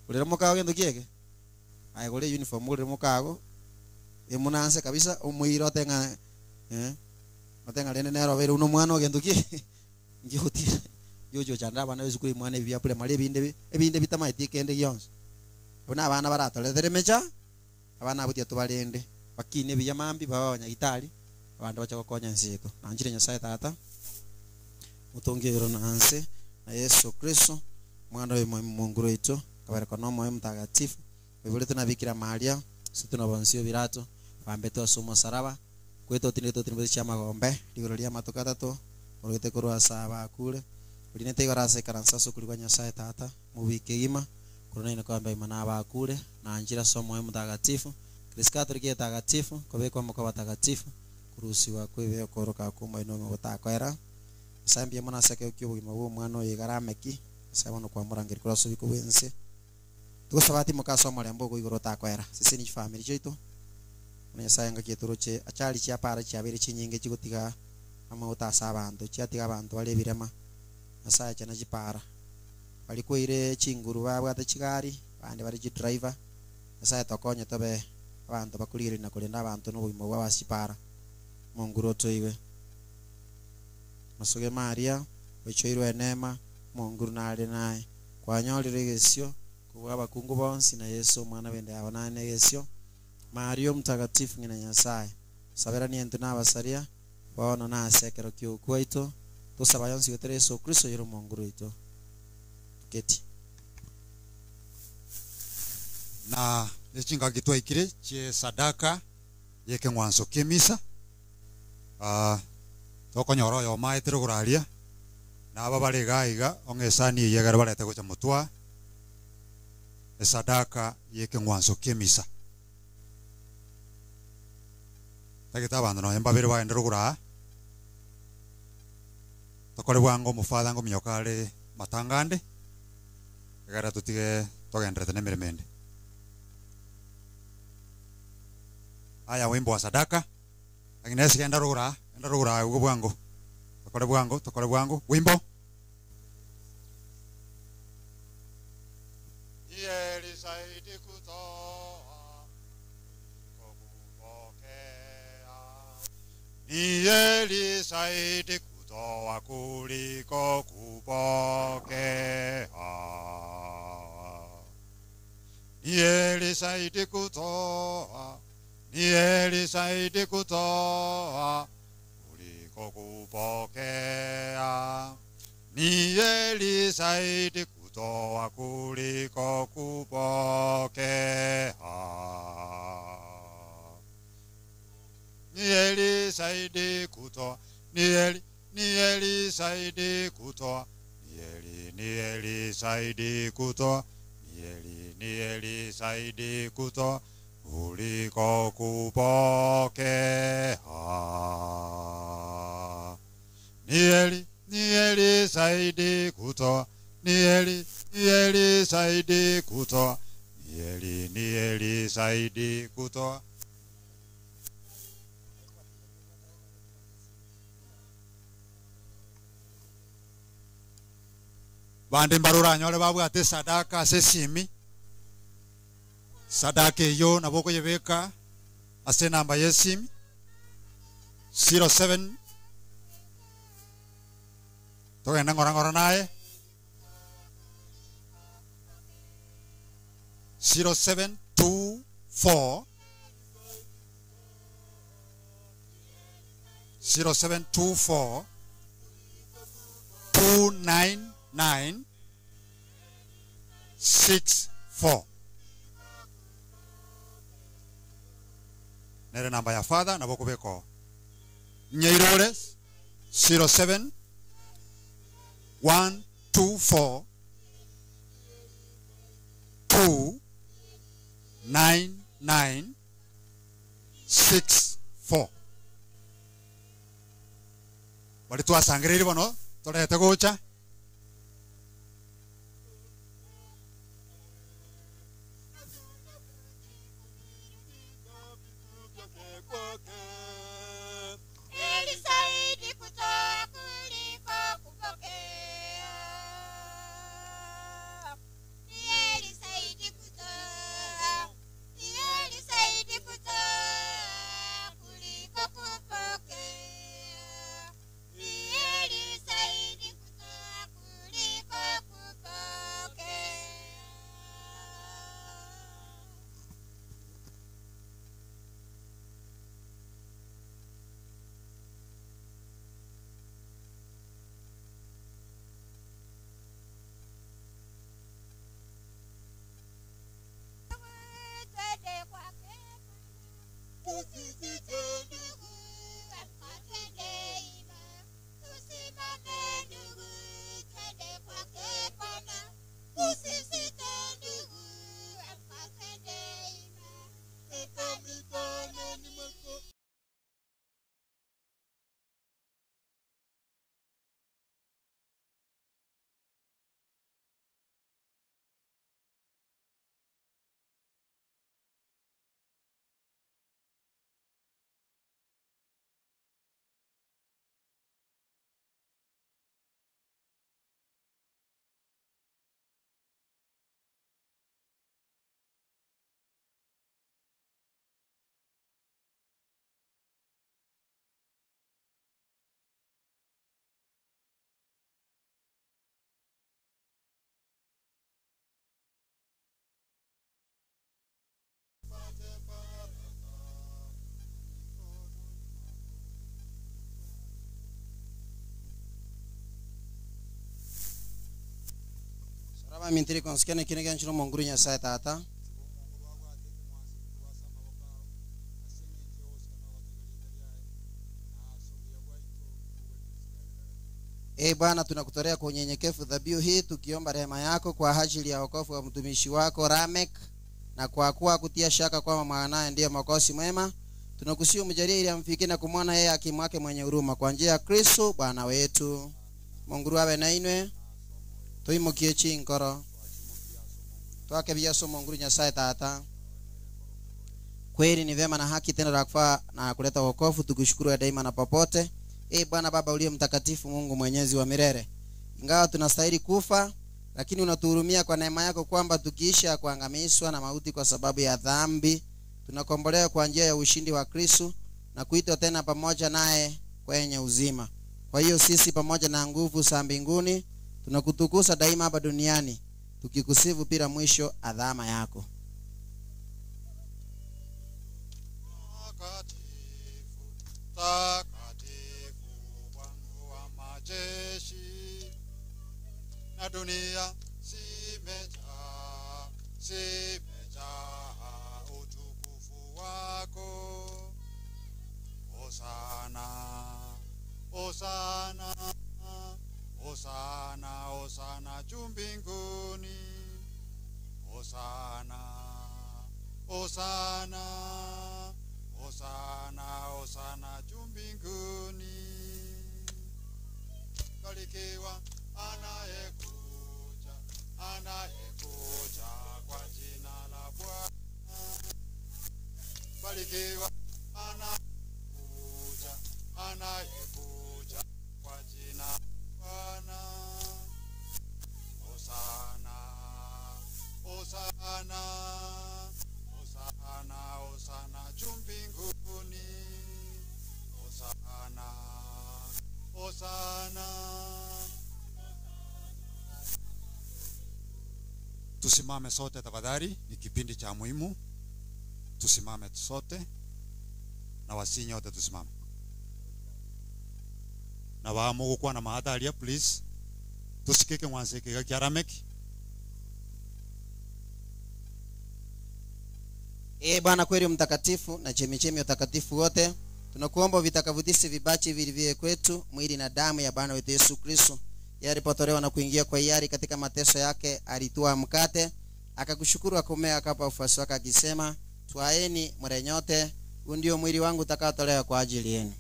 Urira mukago gento kieke. Aye gore uniform urira mukago. Emunanse kabisa omuiro tenga otenga rene nero bere uno mwana gento kie. Ngihutira. Yojo chanda abana besukuru mwana ebya pure mali ebinde ebinde bitamaiti kende gionsi. Bona abana baratoretere mecha. Abana abutia tubarende. Bakine biyamambi baba abanyagitari. Abandu bacha gokonya nsiko. Nanjire Nyasaye tata. Mutongero nanse na Yesu Kristo mwana we Mungu wetu kabareko no moyo mtakatifu wibule tunabikira Maria situna bonsio birato bambeto asumo saraba kweto tinito tinibwe cha magombe ligoro lia matukatatu orugete kurwa saba kule ulinete igorase karansa sukuri kwa Nyasaye tata mubike gima kuruna ina kwamba imana bakule na njira somo moyo mtakatifu Kristo Katoliki takatifu kobekwa mko watakatifu kurusiwa kwebe koroka kuma ino gutakwera sambie mwana sake ukyo bwo mwana yigarameki sabona kwa murangiri kuraso biko wense tukusabati mukasoma lembo go igoro takwera sisi ni family chetu Nyasaye ngakituruche achali chia para chia bere chinyinge chigutiga amauta sabantu chiatiga abantu bali birema Nyasaye chana chipara bali koire chinguru babwate chigari bandi bali chi driver Nyasaye tokonye tobe abantu bakulire na kulinda abantu n'obuyimo bwa basipara Munguru toiwe Masuge Maria wechoirwe neema Munguru nali naye kwanyolire gesio kubwa abakungu bonsi na Yesu mwana wende abonane gesio Maria mtakatifu ngina Nyasaye sabera ni entu nabasaria bono nasekero kyokwaito tusaba yonsi gotere Yesu Kristo yero Munguru ito keti na echinga gitwaikire che sadaka yeke ngwanso kemisa tokonyora yo maetero guraria na aba bari gaiga ongesani yegera barete gocha mutwa esadaka yeke ngwanso kemisa tageta abandu no embabere baendero gura tokore bwango mufada ngo minyokare matangande egera tutige togenderete nemiremende. Aya wimbo wa sadaka Agnes enda rugura ugo bwango tokore bwango wimbo Yeri saidi kutoa kupokea Yeri saidi kutoa kuliko kupokea Yeri saidi kutoa Nieli saidi kutoa kuliko kupokea. Nieli saidi kutoa kuliko kupokea. Nieli saidi kutoa. Nieli, nieli saidi kutoa. Nieli, nieli saidi kutoa. Nieli, nieli saidi kutoa kuliko kupokea. Nieli, nieli saidi kutoa. Nieli, nieli saidi kutoa. Nieli, nieli saidi kutoa. Bandi mbarura nyore babwate sadaka sesimi. Sadaka iyo naboko yebeka ase namba yesimi 07 togenda ngora ngora naye 0724 0724 299 64. Nere namba ya father nabo kubeko nyeirore 07 1 2 4 2 9 9 6 4. Bari twasangiriri bono torete gocha. Saraba mintiri konskene kinege nchino monguru Nyasaye tata. Ee Bwana, tunakutolea kwa unyenyekevu dhabihu hii tukiomba rehema yako kwa ajili ya wokovu wa mtumishi wako Ramek, na kwa kuwa kutia shaka kwamba mwanaye ndiye Mwokozi mwema, tunakusihi umjalie ili amfikie na kumwona yeye hakimu wake mwenye huruma kwa njia ya Kristo Bwana wetu. Munguru abe na inwe tuimukie chinkoro twake biaso Munguru Nyasaye tata. Kweli ni vema na haki tena la kufaa na kuleta wokovu, tukushukuru daima na popote. Ee Bwana Baba uliye mtakatifu, Mungu mwenyezi wa milele, ingawa tunastahili kufa, lakini unatuhurumia kwa neema yako kwamba tukiisha kuangamizwa na mauti kwa sababu ya dhambi, tunakombolewa kwa njia ya ushindi wa Kristo na kuitwa tena pamoja naye kwenye uzima. Kwa hiyo sisi pamoja na nguvu za mbinguni tunakutukuza daima hapa duniani, tukikusifu bila mwisho adhama yako. Majeshi na dunia simejaa, simejaa utukufu wako. Hosana, Hosana, Hosana, Hosana juu mbinguni. Hosana, Hosana, Hosana, Hosana juu mbinguni. Barikiwa anayekuja, anayekuja kwa jina la Bwana. Barikiwa anayekuja, anayekuja kwa jina la Bwana. Hosana, Hosana, Hosana, Hosana juu mbinguni. Hosana, Hosana. Tusimame sote tafadhali, ni kipindi cha muhimu. Tusimame sote na wasinyote wote tusimame. Na waamugu kwa na mahadharia please. Tusikike mwanzike ya Kiarameki. Ee Bwana kweli mtakatifu na chemichemi ya utakatifu wote, tunakuomba vitakavutisi vibachi vilivyo kwetu mwili na damu ya Bwana wetu Yesu Kristo. Yeye alipotolewa na kuingia kwa hiari katika mateso yake, alitwaa mkate, akakushukuru, akomea, akapa wafuasi wake akisema, twaeni mle nyote, huu ndio mwili wangu utakaotolewa kwa ajili yenu.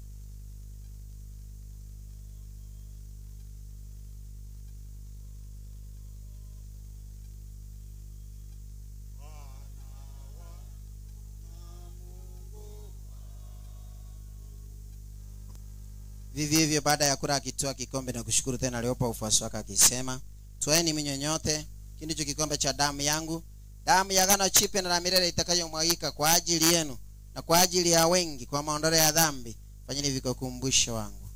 Vivyo hivyo baada ya kula akitwaa kikombe na kushukuru tena, aliwapa wafuasi wake akisema, twaeni mnywe nyote, hiki ndicho kikombe cha damu yangu, damu ya agano jipya na la milele itakayomwagika kwa ajili yenu na kwa ajili ya wengi kwa maondoleo ya dhambi. Fanyeni hivi kwa ukumbusho wangu.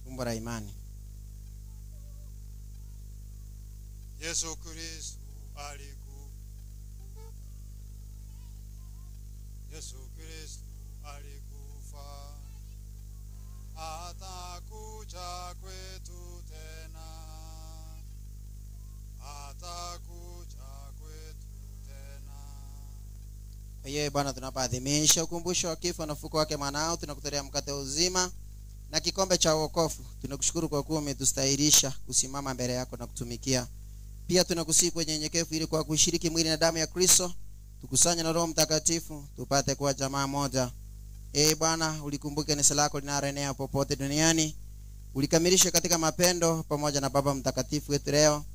Fumbo la imani. Yesu Kristo aliku Yesu Kristo alikufa, atakuja kwetu tena, atakuja kwetu tena. Kwa hiyo Bwana, tunapoadhimisha ukumbusho wa kifo na ufufuko wake mwanao, tunakutolea mkate wa uzima na kikombe cha wokovu. Tunakushukuru kwa kuwa umetustahilisha kusimama mbele yako na kutumikia. Pia tunakusihi kwa unyenyekevu, ili kwa kushiriki mwili na damu ya Kristo tukusanye na Roho Mtakatifu tupate kuwa jamaa moja. Ee Bwana, ulikumbuke kanisa lako linaloenea popote duniani, ulikamilishe katika mapendo pamoja na Baba Mtakatifu wetu leo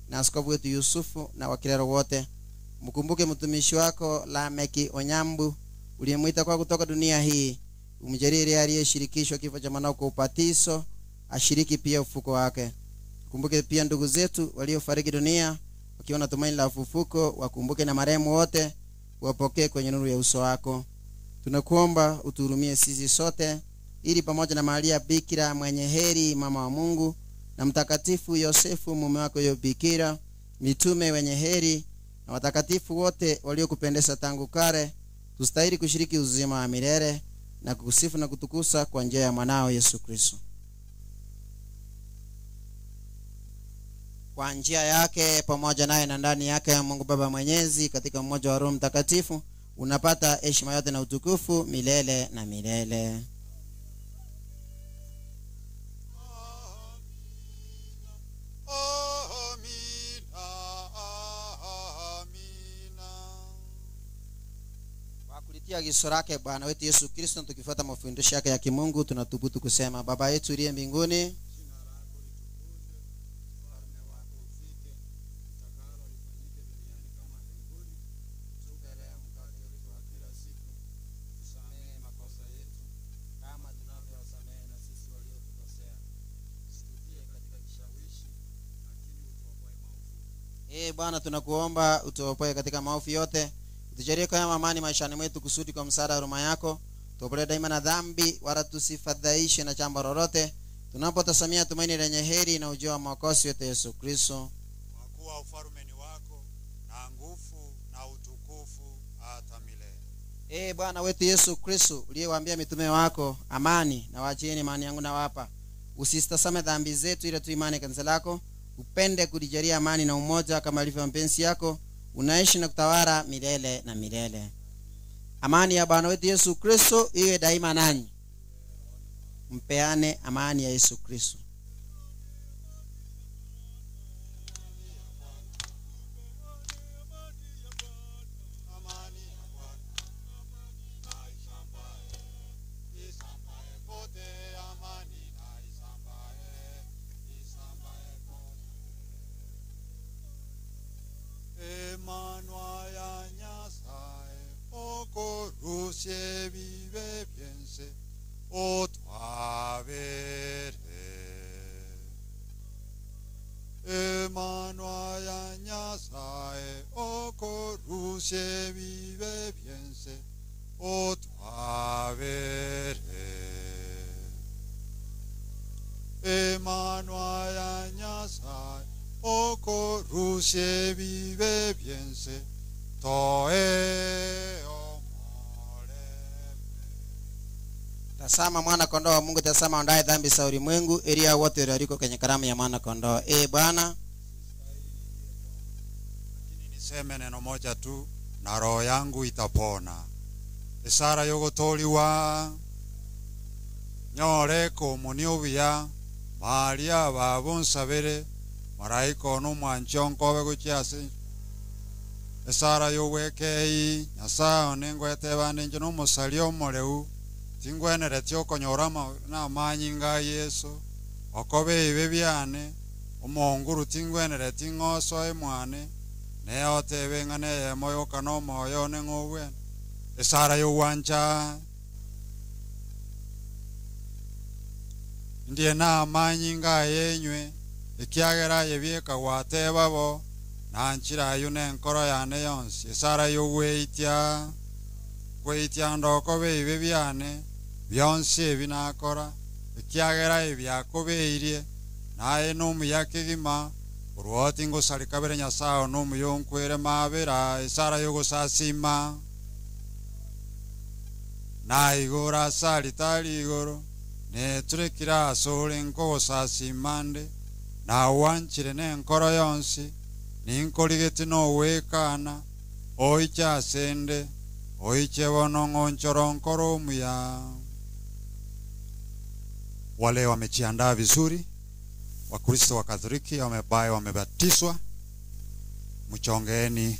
na askofu wetu Yusufu na wakilero wote. Mkumbuke mtumishi wako Lameki Onyambu uliyemwita kwa kutoka dunia hii. Umjalie aliyeshirikishwa kifo cha mwanao kwa ubatizo ashiriki pia ufufuko wake. Kumbuke pia ndugu zetu waliofariki dunia wakiwa na tumaini la ufufuko, wakumbuke na marehemu wote, wapokee kwenye nuru ya uso wako. Tunakuomba utuhurumie sisi sote, ili pamoja na Maria Bikira mwenye heri, mama wa Mungu, na Mtakatifu Yosefu mume wako yo Bikira, mitume wenye heri na watakatifu wote waliokupendeza tangu kale, tustahili kushiriki uzima wa milele na kukusifu na kutukusa kwa njia ya mwanao Yesu Kristo. Kwa njia yake, pamoja naye na ndani yake, Mungu Baba Mwenyezi, katika mmoja wa Roho Mtakatifu, unapata heshima yote na utukufu milele na milele. Kwa kulitia agizo lake Bwana wetu Yesu Kristo, tukifuata mafundisho yake ya kimungu, tunathubutu kusema: Baba yetu uliye mbinguni, Ee Bwana, tunakuomba utuopoe katika maovu yote, utujalie kwa amani maishani mwetu, kusudi kwa msaada wa huruma yako tuopolewe daima na dhambi, wala tusifadhaishwe na jambo lolote, tunapotazamia tumaini lenye heri na ujio wa Mwokozi wetu Yesu Kristo. Kwa kuwa ufalme ni wako na nguvu na utukufu hata milele. Ee Bwana wetu Yesu Kristo, uliyewaambia mitume wako, amani na waachieni, amani yangu nawapa, usitazame dhambi zetu, ila tu imani kanisa lako, upende kulijalia amani na umoja kama ilivyo mapenzi yako, unaishi na kutawala milele na milele. Amani ya Bwana wetu Yesu Kristo iwe daima nanyi. Mpeane amani ya Yesu Kristo. Vive piense otwavere Emmanuel Nyasaye okorushe vive piense otwavere Emmanuel Nyasaye okorushe vive piense toe. Tazama mwana kondoo wa Mungu, tazama ondoaye dhambi za ulimwengu, ili wote walioalikwa kwenye karamu ya mwana kondoo. E Bwana, lakini niseme neno moja tu na roho yangu itapona. Isara yogotoliwa nyore komunio buya Maria babunsabere maraika ono mwancho nkobe gochiase esara yowekei Nyasaye one ngwetebane inche nomosari omoreu tingweneretie okonyora na amanyinga a Yesu okobe ibe biane omonguru tingweneretie ng'oso emwane neotebe ng'a neyemo yoka na omoyo one ng'obwene esara yogwancha ndiye na amanyinga yenywe ekiagera yebieka gwatebabo nanchira ayo nenkoro yane yonsi esara yogweitia gweitia ndoko beibe biane bionsi ebi nakora ekiagera ebiakobeirie naye nomuya kegima orwoti ngosarika bere Nyasaye nomuya nkwere mabera esara yogosasima naigora asari tari igoro neturekira asore nkogosasima nawanchire nenkoro yonsi ninkorigeti nowekana oiche asende oiche bono ng'onchoro nkoro omuya. Wale wamejiandaa vizuri, Wakristo wa Katoliki wamebaye wamebatizwa, mchongeeni.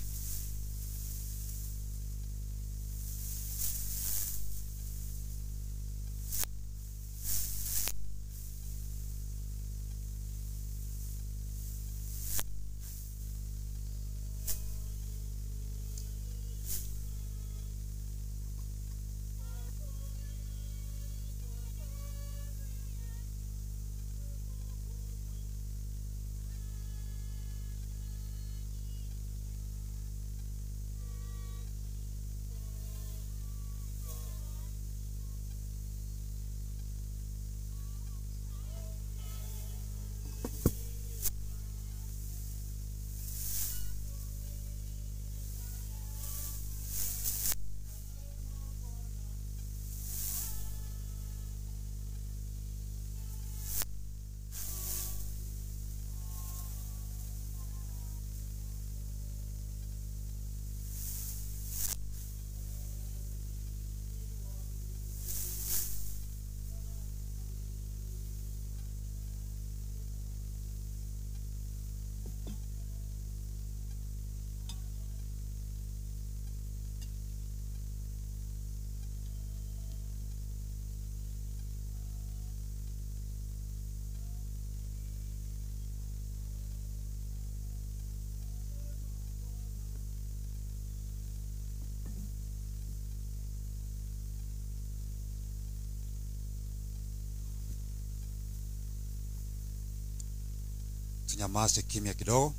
Tunyamaze kimya kidogo.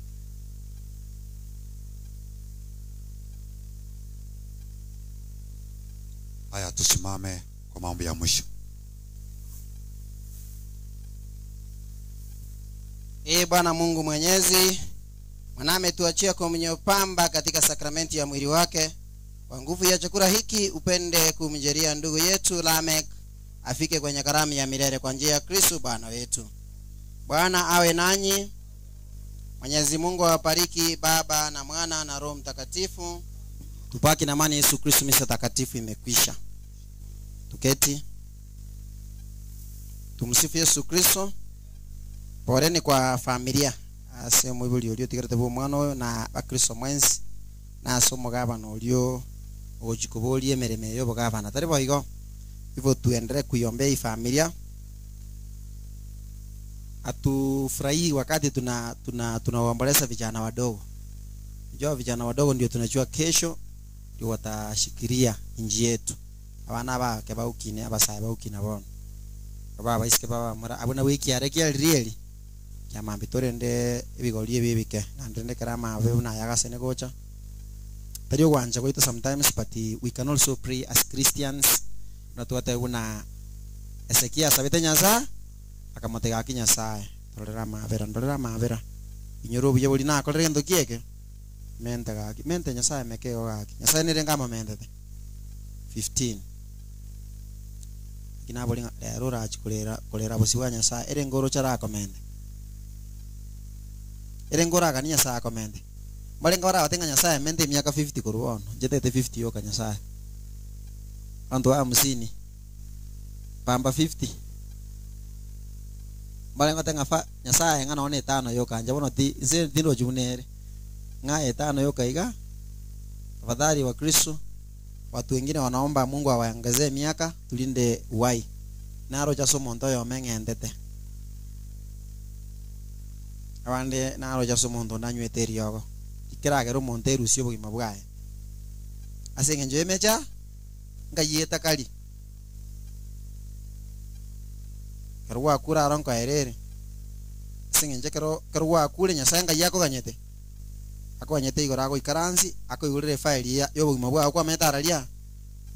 Haya, tusimame kwa maombi ya mwisho. Ee Bwana Mungu Mwenyezi, Mwana ametuachia kumnyopamba katika sakramenti ya mwili wake. Kwa nguvu ya chakula hiki upende kumjalia ndugu yetu Lamek afike kwenye karamu ya milele kwa njia ya Kristo Bwana wetu. Bwana awe nanyi. Mwenyezi Mungu awabariki Baba na Mwana na Roho Mtakatifu. Tupaki na amani Yesu Kristo. Misa takatifu imekwisha. Tuketi. Tumsifu Yesu Kristo. Poleni kwa familia ase mwibuli ulio tigarete bo mwana oyo na bakristo mwensi na asomo gabana ulio ojikobolie mereme yo bogabana tari boigo. Hivyo tuendelee kuiombea hii familia. Atufurahi wakati tunawaomboleza vijana wadogo. Unajua vijana wadogo ndio tunajua kesho ndio watashikilia inji yetu. Abana ba ke baukine abasaye baukina bono. Baba baisike baba mura abona wiki arekia rieli. Kya bitore nde ebigori ebibike na ndende karama abe na yagase ne gocha. Tari ogwanja goito sometimes, but we can also pray as Christians. Na tuwate una Ezekia sabete Nyasaye akamotega ki Nyasaye torera mabera ndorera mabera inyoro buye buli nakorere ndo kieke mente gaki mente Nyasaye mekego gaki Nyasaye nire ngama mentete 15. Kinaboli rero rachikurera kurera busiwa Nyasaye ere ngoro charakomende. Ere ngoro agani Nyasaye akomende. Malenga bara batenga Nyasaye mente miaka 50 koruono. Jetete 50 yoka Nyasaye. Antu 50. Pamba 50. Malenga tenga fa Nyasaye ngana one 5 yoka nje bono ti nse tindo junere. Nga 5 yoka iga. Tafadhali wa Kristo watu wengine wanaomba Mungu awaongezee miaka tulinde uhai. Naro cha somo ntoyo mengendete. Abande naro cha somo ndo nanywete riogo. Ikiragero omonto erusio obogima bwaye. Ase eng'encho emecha ngayeta kari. Kero gwakure aro nkoerere. Ase eng'encho kero gwakure Nyasaye ngai akoganyete. Akoganyete igoro agoikaransi akoigurire file ya yobogima bwago kwameta araria.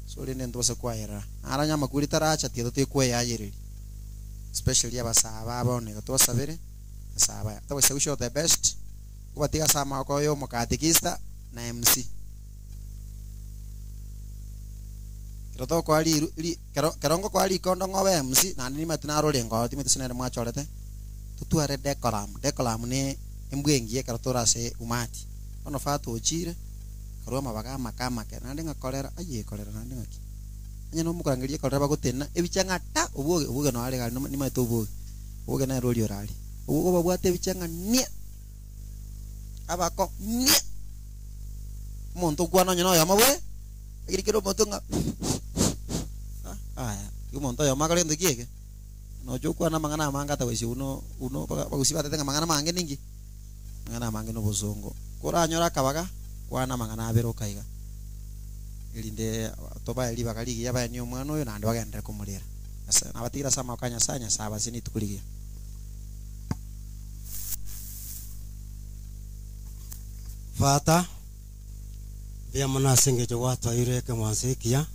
So rende ntose kwaera. Ara nyamakuri taracha tieto tikweyayereria. Especially abasaba abone gotwasabere. Asaba. Tawese wish you the best. Kubatiga sama koyo mukatikista na MC. Kero kwa li kerongo kwa li kondo ngobe MC na ni matina role ngo timete sinere mwachorete. Tutware decoram decoram ne embwengie kero torase umati. Ono fatu ochire karwa mabaga makama ke nande ngakorera aye korera nande ngaki. Anya no mukurangerie korera bagotena ebichanga ta obuoge obuoge no are gali ni maito obuoge. Obuoge na roli orali. Obuoge babwate ebichanga nie abako nie omonto kwana onye noyo amabwe ekero omonto ng'a aya omonto oyo makore ento kieke nocho kwana amang'ana amange atagwesi uno uno bagusi batete ng'a amang'ana amange ninki amang'ana amange na obosongo koranyora akabaga kwana amang'ana abere okaiga erinde tobae ribaga rigiya bae ni omwana oyo naende bagendere komorera ase nabatigire ase amaboko a Nyasaye Nyasaye abase rituko rigiya. Fata mbia mono ase eng'encho gwatwaire ekeng'wanso ekiya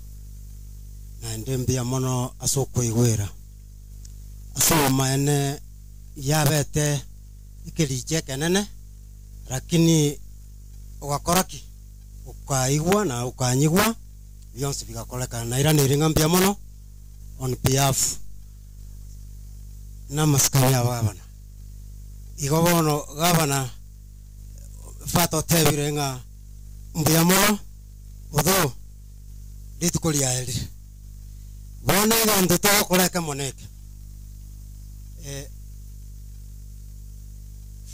naende mbia mono ase okoigwera ase obomaene yabete ekerichi ekenene lakini ogakora ki ukaigwa na ukanyigwa bionsi bigakorekana nairanire ng'a mbia mono on behalf na masikani ya gavana igo bono gavana fato tebire ng'a mbuya mono otho rituko riaerire bono egento togokoreka mono eke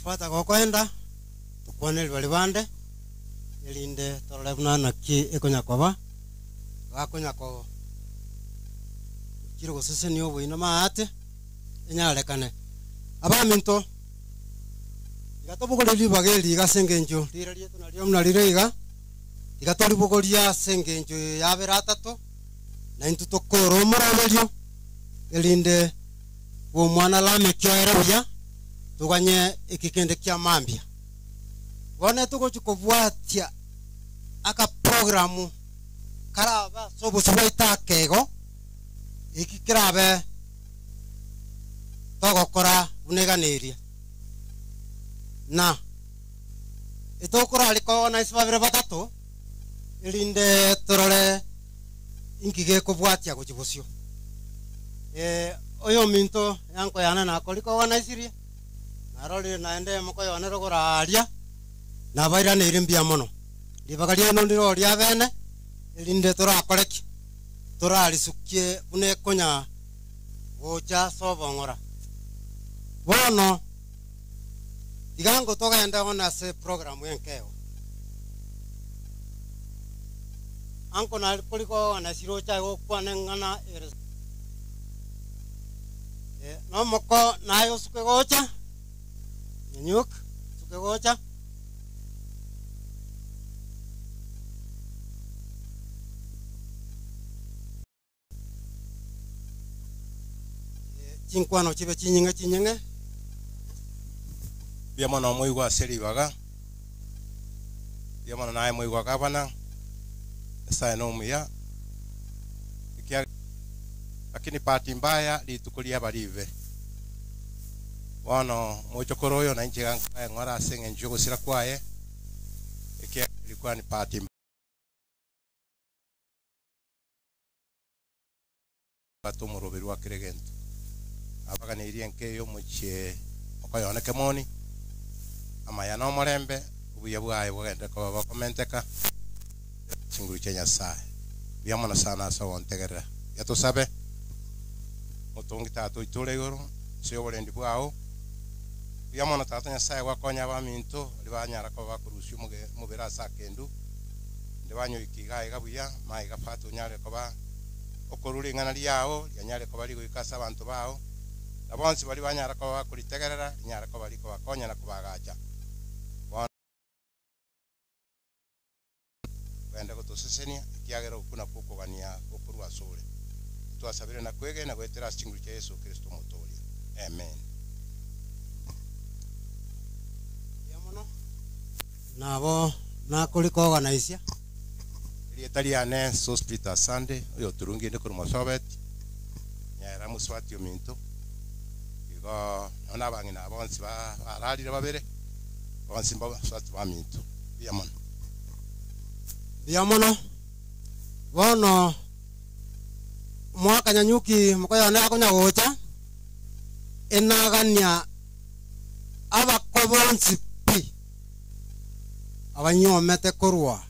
fata gokoenda tukwaneri bari bande erinde torore buna naki ekonyakoba gakonyakoba kiro gosesenia oboina maate enyarekane abaminto igatobogore ribaga eri ase eng'encho rira rietu nario muna rire iga igatwaribogoria ase eng'encho yabere atato na intwe tokora omoroberio erinde omwana lameki oere buya tuganye ekikende kia mambia bono tugochi kobwatia aka programu karaba soboso baita akego eki kirabe togokora buneganeria na etokora ariko na isababire batatu erinde torore inkige kobwatia gochibosio oyo minto yanko yana nakoriko na isirie narori naende mokoyonero goraria nabairaneire mbia mono ribaga riano ndiro ria bene erinde torakoreki torarisukie buna ekonya gocha sobong'ora bono igango togenda ona ase programu enkeo anko nakoriko na sirocha gokwana ng'ana no moko nayo suke gocha nyuk suke gocha chinkwano chibe chinyinge chinyinge bia mono moigwa ase ribaga bia mono naye moigwa gavana Nyasaye no omuya lakini bahati mbaya rituko ria baribe bono mochokoro oyo nainche ng'ora ase eng'encho gosira kwaye ekia ilikuwa ni bahati Batomoroberi wa kiregento abaganiriye nkeyo muche okoyone kemoni amaya no morembe ubuya bwaye bwagende ko bakomenteka chinguru cha Nyasaye byamona sana sa wontegerera yatusabe mutungi tatu itule iguru sio burendi bwao byamona tatu Nyasaye gwakonya abaminto ribanyara ko bakurusha mubera sa kendu ndibanyo ikigaye gabuya mai gafatu nyare ko ba okoruri ngana lyao lyanyare ko bali goikasa abantu bao nabonsi bali banyara ko bakuritegerera nyara ko bali ko bakonya na kubagacha benda gotosesenia kiagera okuna kukogania okurwa sore twasabire na kwege na gwetera chinguru cha Yesu Kristo mutoria amen. Yamono nabo nakulikoganaisia Italiane sospita sande oyo turungi ndiko musobet nyara muswati ominto igo nona bangina bonsi ba aralire babere bonsi ba swati ba minto yamono yamono bono mwaka nyanyuki mukoyona akonya gocha enagania abakobonsi pi abanyomete korwa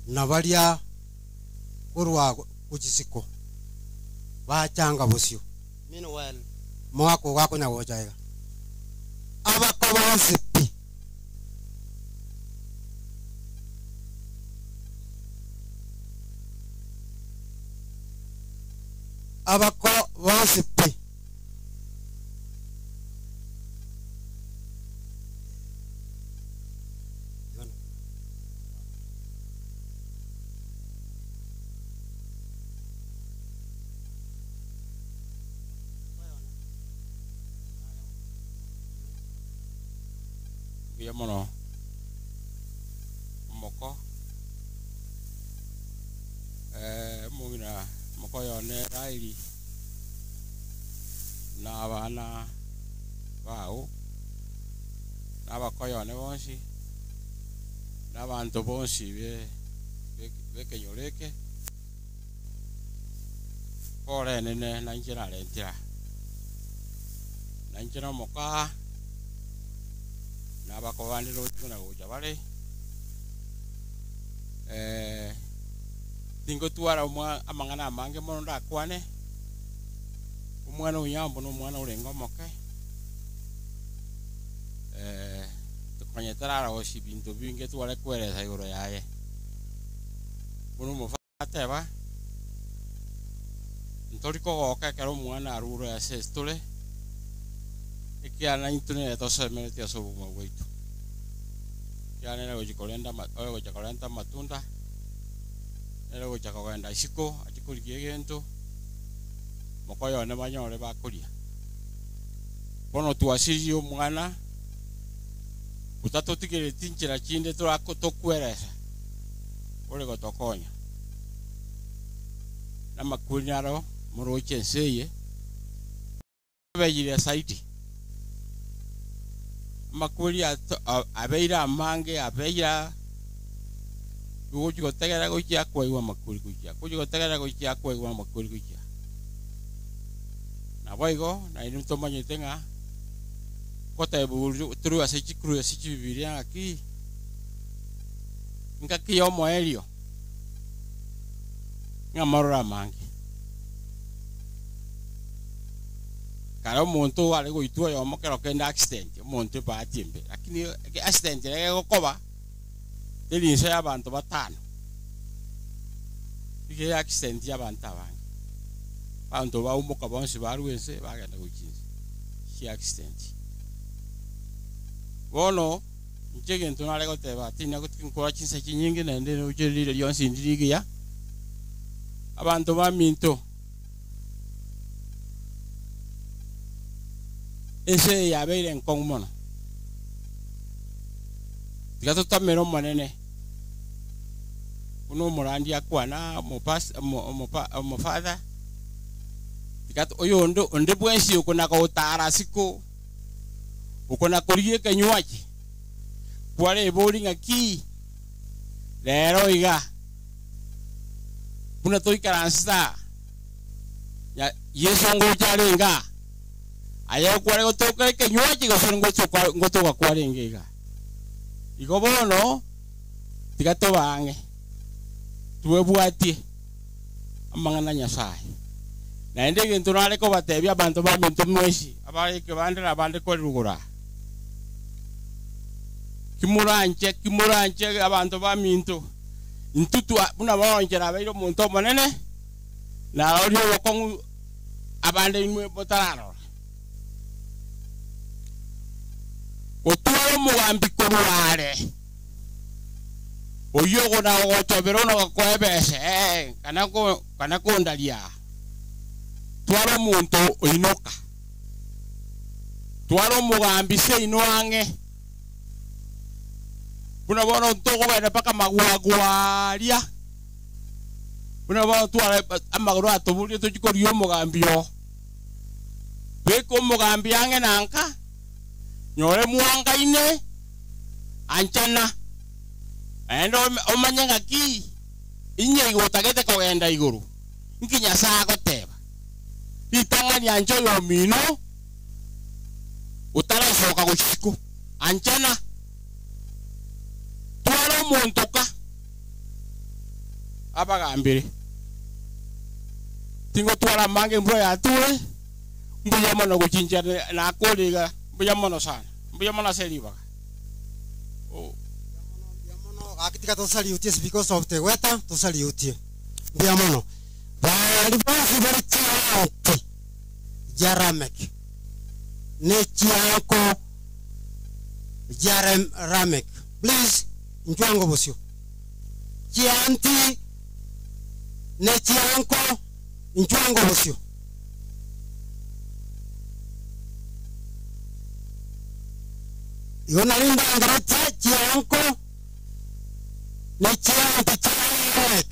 na baria korwa kuchisiko bachanga bosio meanwhile mwako gakonya gocha iga abakobonsi pi abako bonsi pi mono moko mugina moko yone raili na abana bao n'abakoyone bonsi n'abantu bonsi bekenyoreke pore nene nanjira rentira nanjira moka n'abakobandiro tuna goja bare tingo twara amangana amange mono ndakwane umwana unyambo n'umwana urenga moke tukanyetara oshi bintu binge tware kwereza igoro yaye buno mufateba ntoriko goka kero umwana aruro ya sestole ikiana intune tosemerete asobuma gwitu kiana nero gikolenda oyo gikolenda matunda nero gikolenda isiko achikurikie gento mokoyo ne banyore bakuria bono tuasiri omwana utatotigere tinchira chinde turako tokweresa ore gotokonya namakunyaro muroche nseye beyire saidi makuri abeira amange abeira gochi gochia kwaiwa makuri gochia gochi gochia kwaiwa makuri gochia naboigo na inu tomanyete ng'a kota turu ase chikuru ase chibibiria ng'aki ng'aki yomoerio ng'a marora amange kare omonto are goitwa yomo kero kende accident omonto bahati embe lakini accident ere egokoba teri inse ya abanto batano ige accident ya abanto abange banto baumoka bonsi barwa ense bagenda gochinsa chi accident bono inche gento nare goteba tina gotinkora chinsa chinyinge naende nocherire rionsi ndirigiya abanto baminto ese yabeire nkong mono tiga totamera omonene uno omorandi akwana omofather tiga oyo onde bwensi okona gotara siko okona korie ekenywachi kware ebori ng'aki rero iga Buna toikaransa ya Yesu ngocharenga aye kware gotoka ekenywaji gose ngotoka kwarenge iga igo bono tiga tobange tuwebwatie amang'ana Nyasaye naende egento nare kobatebia abanto baminto mwesi abareke bandera abande kwerugura kimuranche abanto baminto intutu buna baonchera abeire omonto omonene na orio obokong'u abande inwe botararora gotwara omogambi korware oyo gona gochobera ono gokoebese kana kondaria twara omonto oinoka twara omogambi seino ang'e buna bono ntokogenda mpaka magwagwaria buna bono twara amagoro atoburie tochikoria omogambi o beka omogambi ang'e nanka nyore mwangaine anchana endo omanye ng'aki inye igotagete kogenda igoro nki Nyasaye agoteba ritang'ani anche oyomino otarasoka gochiko anchana twara omonto ka abagambire tingotwara amange embura yature mbuya mono gochincha nakoriga mbuya mono sana mbuya mono ase ribaga. Gakitika tosaliutie because of the weather tosaliutie mbuya mono bari bonsi bari chianti jaramek ne chianko jaramek please nchwango bosio chianti ne chianko nchwango bosio igo narinda ngaracha chianko ne chianti charamek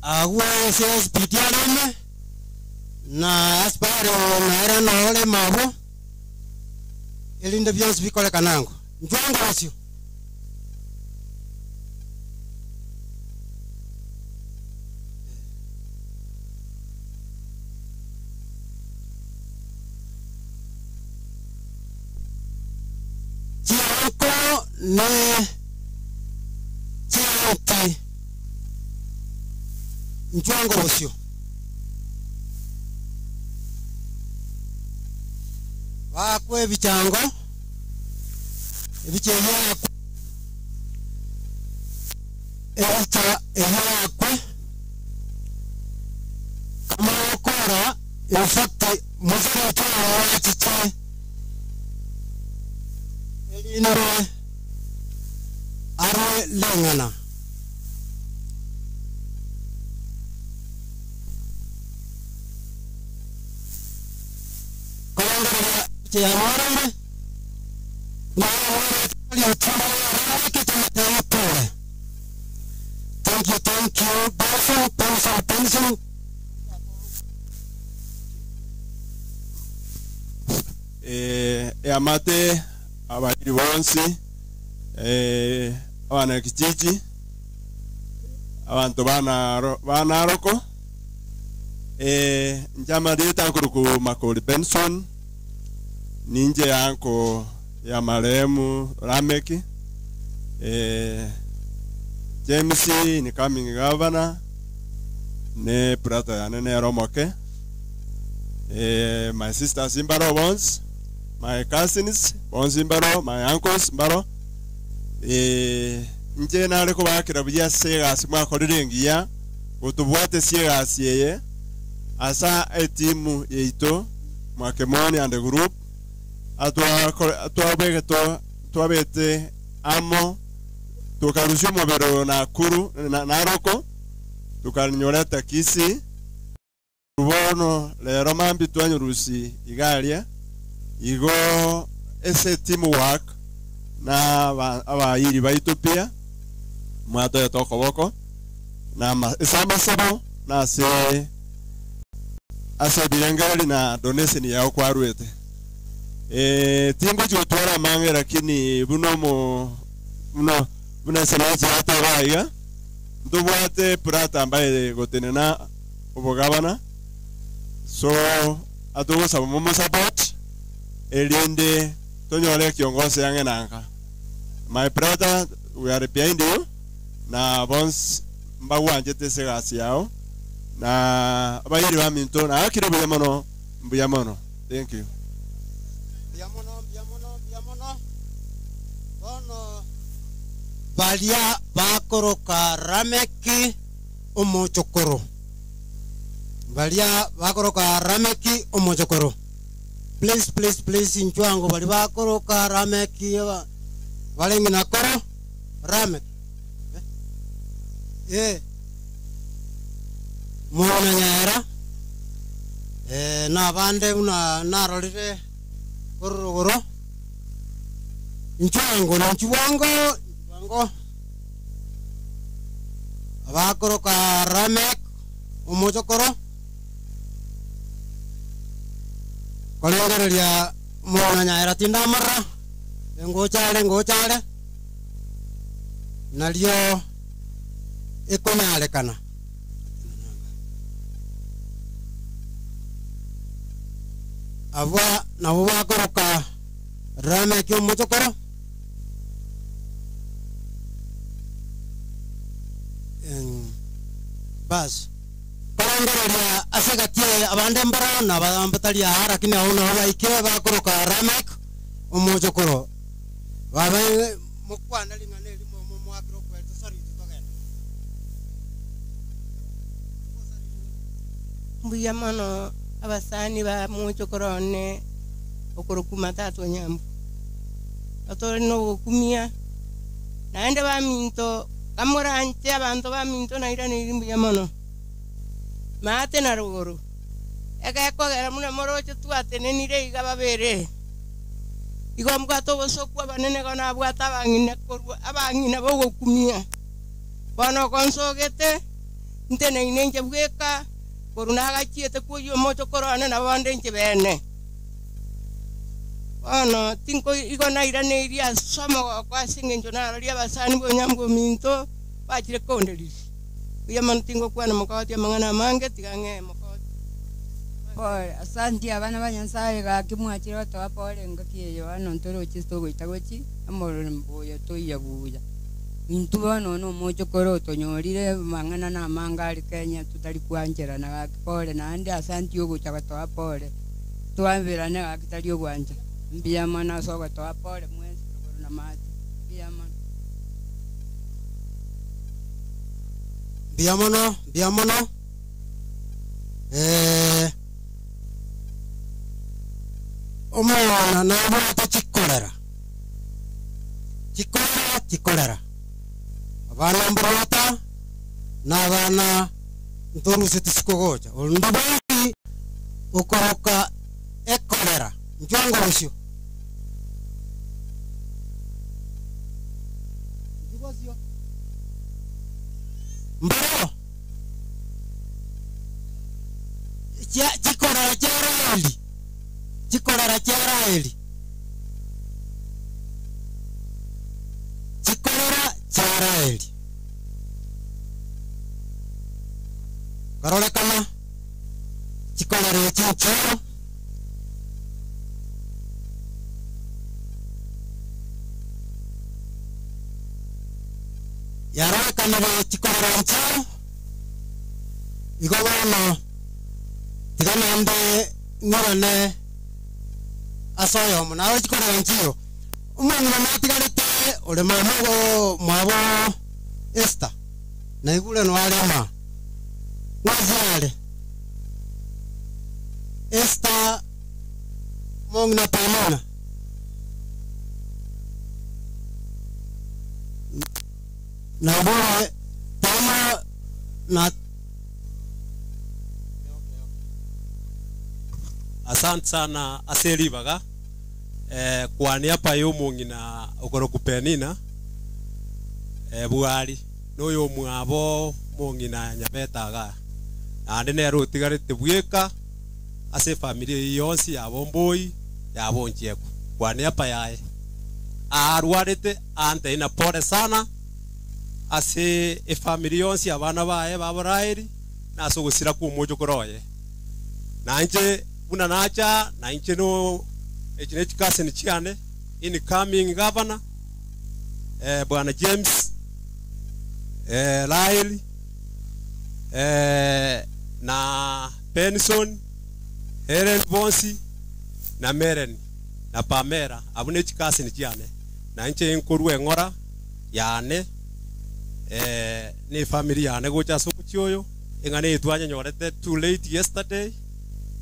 agua SSPDRM na asparo na era na ole mabo elinde byonsi bikoleka nango njwango bosio. Chianko ne chianti njwango bosio bakwe ebichango ebiche eyakwe kamakora in fact muziki elinore arwe lengana Thank you, Benson, Benson. Amate abairi bonsi abana kijiji abantu banaroko njama leta kuruku Makori Benson ninje yanko ya marehemu Rameki James ni coming governor ne brother ya nene Romoke my sister Simbaro bonds, my cousins bonds Simbaro, my uncles Mbaro nje nare ko bakira buya sega simwa korirengiya gutubwate sega siye asa etimu yeito Mwakemoni and the group atwa twabete amo tukarusha mobero na kuru na naroko tukanyoreta Kisi rubono lero mambi twanyurusi igaria igo ese teamwork na abayiri ba Ethiopia mwato tokoboko na esama sabo na se ase birengali na donation yao kwarwete tingo chotwara mange lakini buno mo buno Buna semaji hata baiga ntubwate prata ambaye gotenena obogabana so atugosaba mumu support elinde tonyore kiongozi yange nanka. My brother, we are behind you na bons mbagwanjete segasi yao na abayiri ba minto na akire buya mono. Thank you. Buya mono bono balia bakoroka Rameki omochokoro. Balia bakoroka Rameki omochokoro. Please please please inchwango bali bakoroka Rameki balengi nakoro Rameki. Mwana nyera na bande una narolire korogoro inchwango na nchwango nchwango abakoroka Ramek omochokoro kolengereria mwana nyera tindamara ngochale nalio ikonyarekana. Abwa nabo bakoroka Rameki omochokoro bas korengereria asagatie abande mbara na abambataria lakini aho nabo baikire bakoroka Ramek omochokoro babe mukwana lingana elimo mwakiro kwetu sorry tutogenda. Mbuya mono abasani ba muchokoro ne okorokuma tatu nyambu atore no gokumia naende ba minto kamorante abantu ba minto naira ni mbuya mono maate na ruguru ekekogera muna moroche twatenenire iga babere igo mbwato bosokwa banene gona abwata abang'ina korwa abang'ina bogokumia bono konsogete nteneine nche bweka korunaga chiete kuyo mochokoro ane na bonde nche bene bono tinko igo nairaneiria somo kwa singenjo naroria basani bonyambo minto bachire konderiri uya manu tingo kwana mokoti amang'ana amange tigang'e mokoti. Pole, asante abana ba Nyasaye gaki mwachire toa pole ngaki ano ntoro chisto goita gochi amoro mbuya toiya buya intu bono no mochokoro tonyorire mang'ana na manga ari Kenya tutari kwanjera na gaki pole naende asante ogocha gotoa pole twambirane gaki tari ogwanja mbuya mana so gotoa pole mwezi ruguru na mati mbuya mana mbuya mono omwana nabwate chikolera abana mburata n'abana ntoruse tisikogocha olundabaki okoroka ekolera njongo usio mbaro chikolera cheraeli chikolera cheraeli chikolera cheraeli karorekana chikolera chinchoro yarorekana chikolera nchoro igo bono tiganambe ng'orane asoyo nawe chikolera nchiro omwana natigarete ore mama mwabo Esther naigure nwarema wazale Esther mongna pamona na bora tama na. Asante sana aseri baga kwania pa yo mongina okorokupenina buari noyo mwabo mongina nyabetaga ande nero tigarete bweka ase familia yonsi yabo mboi yabo nchieku kwania pa yae arwarete ante ina pole sana Ase efamily yonsi abana baye baboraeri naso gusira ku mojo koroye. Nanje buna nacha na no echine chikase ni chiane incoming governor Bwana James Lyle na Benson Helen Bonsi na Meren na Pamela abune chikase ni chiane na nche nkorwe ngora yane ni family yane gocha sokuchioyo engane itwanya nyorete too late yesterday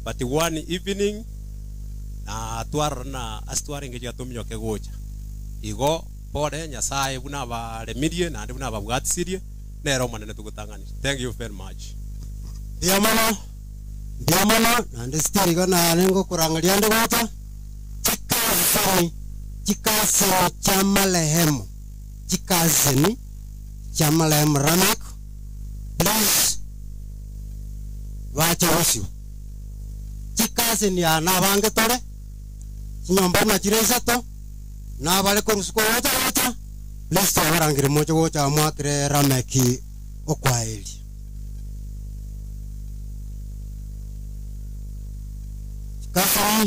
but one evening na twarana astwaringe jatumnyoke gocha igo pore Nyasaye buna baremirie na ndi buna babwatisirie nero manene tugutangani. Thank you very much. Ndiamano na ndi stirigo na nengo kurangalia ndi gocha chikasani cha malehemu chikasani cha malehemu Ramek please wacha usio chikasani ya nabange tore chinyomba na chiresato na bale korusuko wacha wacha please twarangire mocho gocha mwakire Rameki okwaeli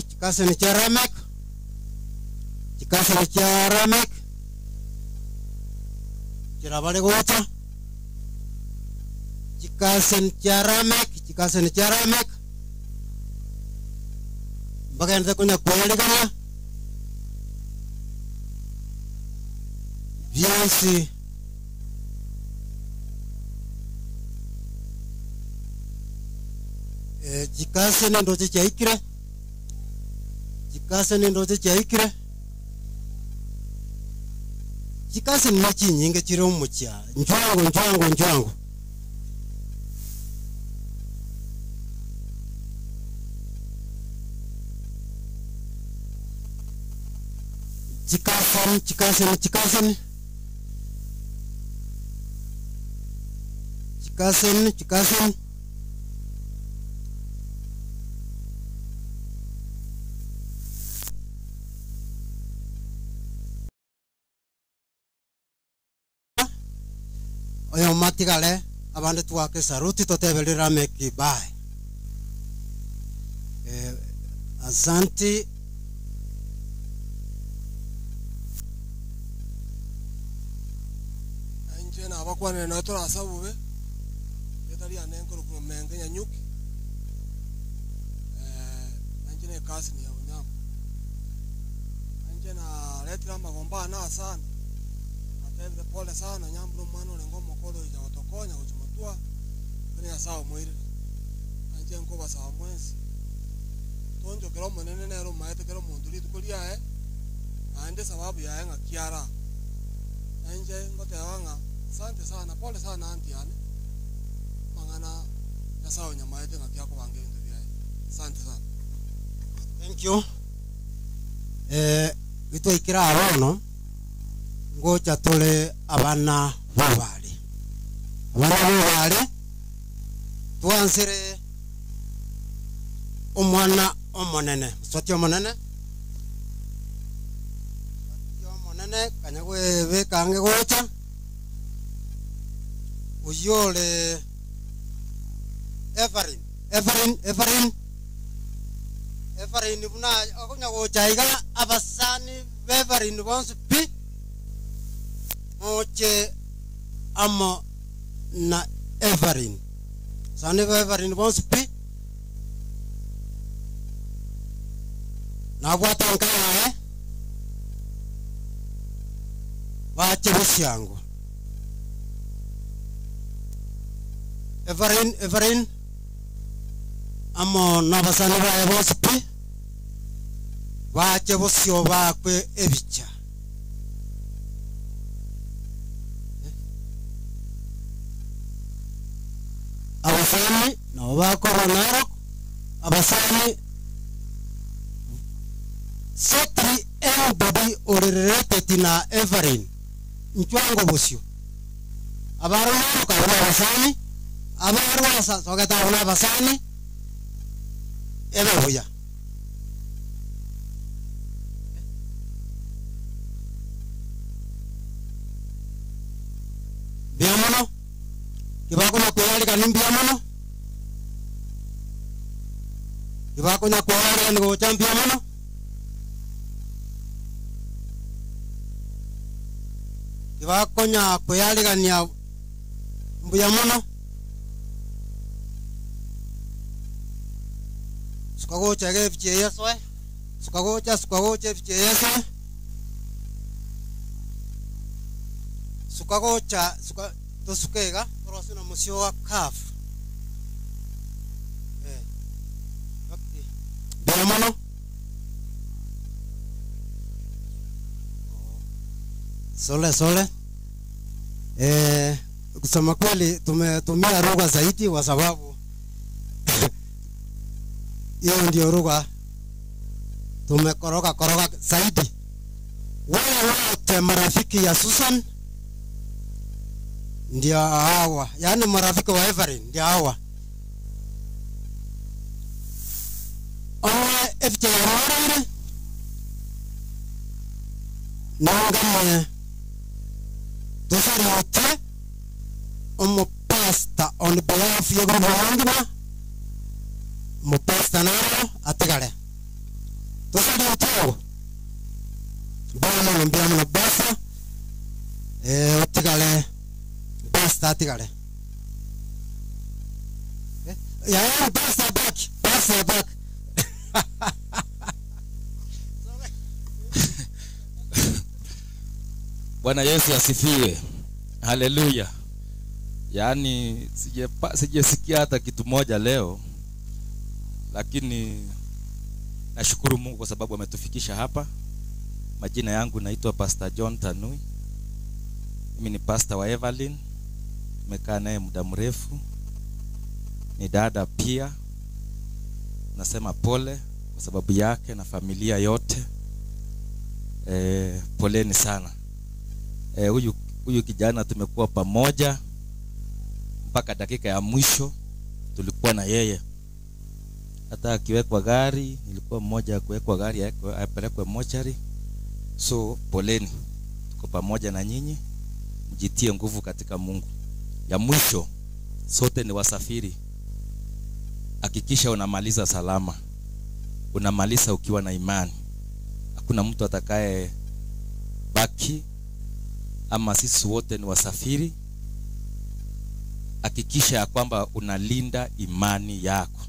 chikasani cha Ramek chikasani cha Ramek chirabale gocha chikasani cha Ramek bagenda kunya kuelegana byansi chikasani ndoche chaikire chikasani nachinyinge chiri omucha njwango chikasani oyo matigale abande tuwake saruti totebele Rameki bye. Asante. Nje na abakwanire na torasabube etari anenkoro kumenge nyanyuki nje ne kasi ni ya unyama nje na letira magomba na sana atebire pole sana nyambulo mwana ule ngomo kolo ya otokonya kuchumutua ni asawo mwire nje nkoba sawa mwenzi tonjo kero munene nero maete kero mundu rituko ande sababu ya nga kiara nje ngote wanga asante sana pole sana anti ane mangana yasawo nyama yete ngakia ko bange bintu byaye asante sana. Thank you. Itwe ikira arono ngocha tole abana bobale tuansire omwana omonene swati omonene kanyagwe bekange gocha uyole Everin buna akonya gocha iga abasani Everin bonsu pi moche amo na Everin sani Everin bonsu pi na bwata nkaya wache busyango Everin amo nabasani bae bospi wache busyo bakwe ebicha abasani nabo bakora Narok abasani setri anybody orerete na Everin nchwango busyo abaru kabona abasani abaru asa sogeta bona abasani ebe buya Kibakonya kweyarigani mbuya mono. Kibakonya kweyarigani gocha mbuya mono. Kibakonya kweyarigania mbuya mono. Sukagocha ge yesoe. Sukagocha sukagocha yesoe. Sukagocha suka tosukega torosina musio wa kaf. Bakti. Mbuya mono. Sole sole. Kusema kweli tumetumia lugha zaidi kwa sababu hiyo ndio lugha tumekoroga koroga zaidi. Wale wote marafiki ya Susan ndio hawa, yaani marafiki wa Evelyn ndio hawa. Oe FJ Rorere nangame tusarote omo pasta on behalf ya gobangina mo pasta naro atigare tusarote bana mbia na basa atigare basta atigare ya basta back basta back. Bwana Yesu asifiwe. Haleluya. Yaani sijesikia hata kitu moja leo, lakini nashukuru Mungu kwa sababu ametufikisha hapa. Majina yangu naitwa Pastor John Tanui. Mimi ni pastor wa Evelyn. Tumekaa naye muda mrefu. Ni dada pia. Nasema pole kwa sababu yake na familia yote. Poleni sana. Huyu kijana tumekuwa pamoja mpaka dakika ya mwisho, tulikuwa na yeye. Hata akiwekwa gari, nilikuwa mmoja kuwekwa gari apelekwe mochari. So poleni, tuko pamoja na nyinyi, mjitie nguvu katika Mungu. Ya mwisho, sote ni wasafiri. Hakikisha unamaliza salama. Unamaliza ukiwa na imani. Hakuna mtu atakaye baki, ama sisi wote ni wasafiri. Hakikisha ya kwamba unalinda imani yako.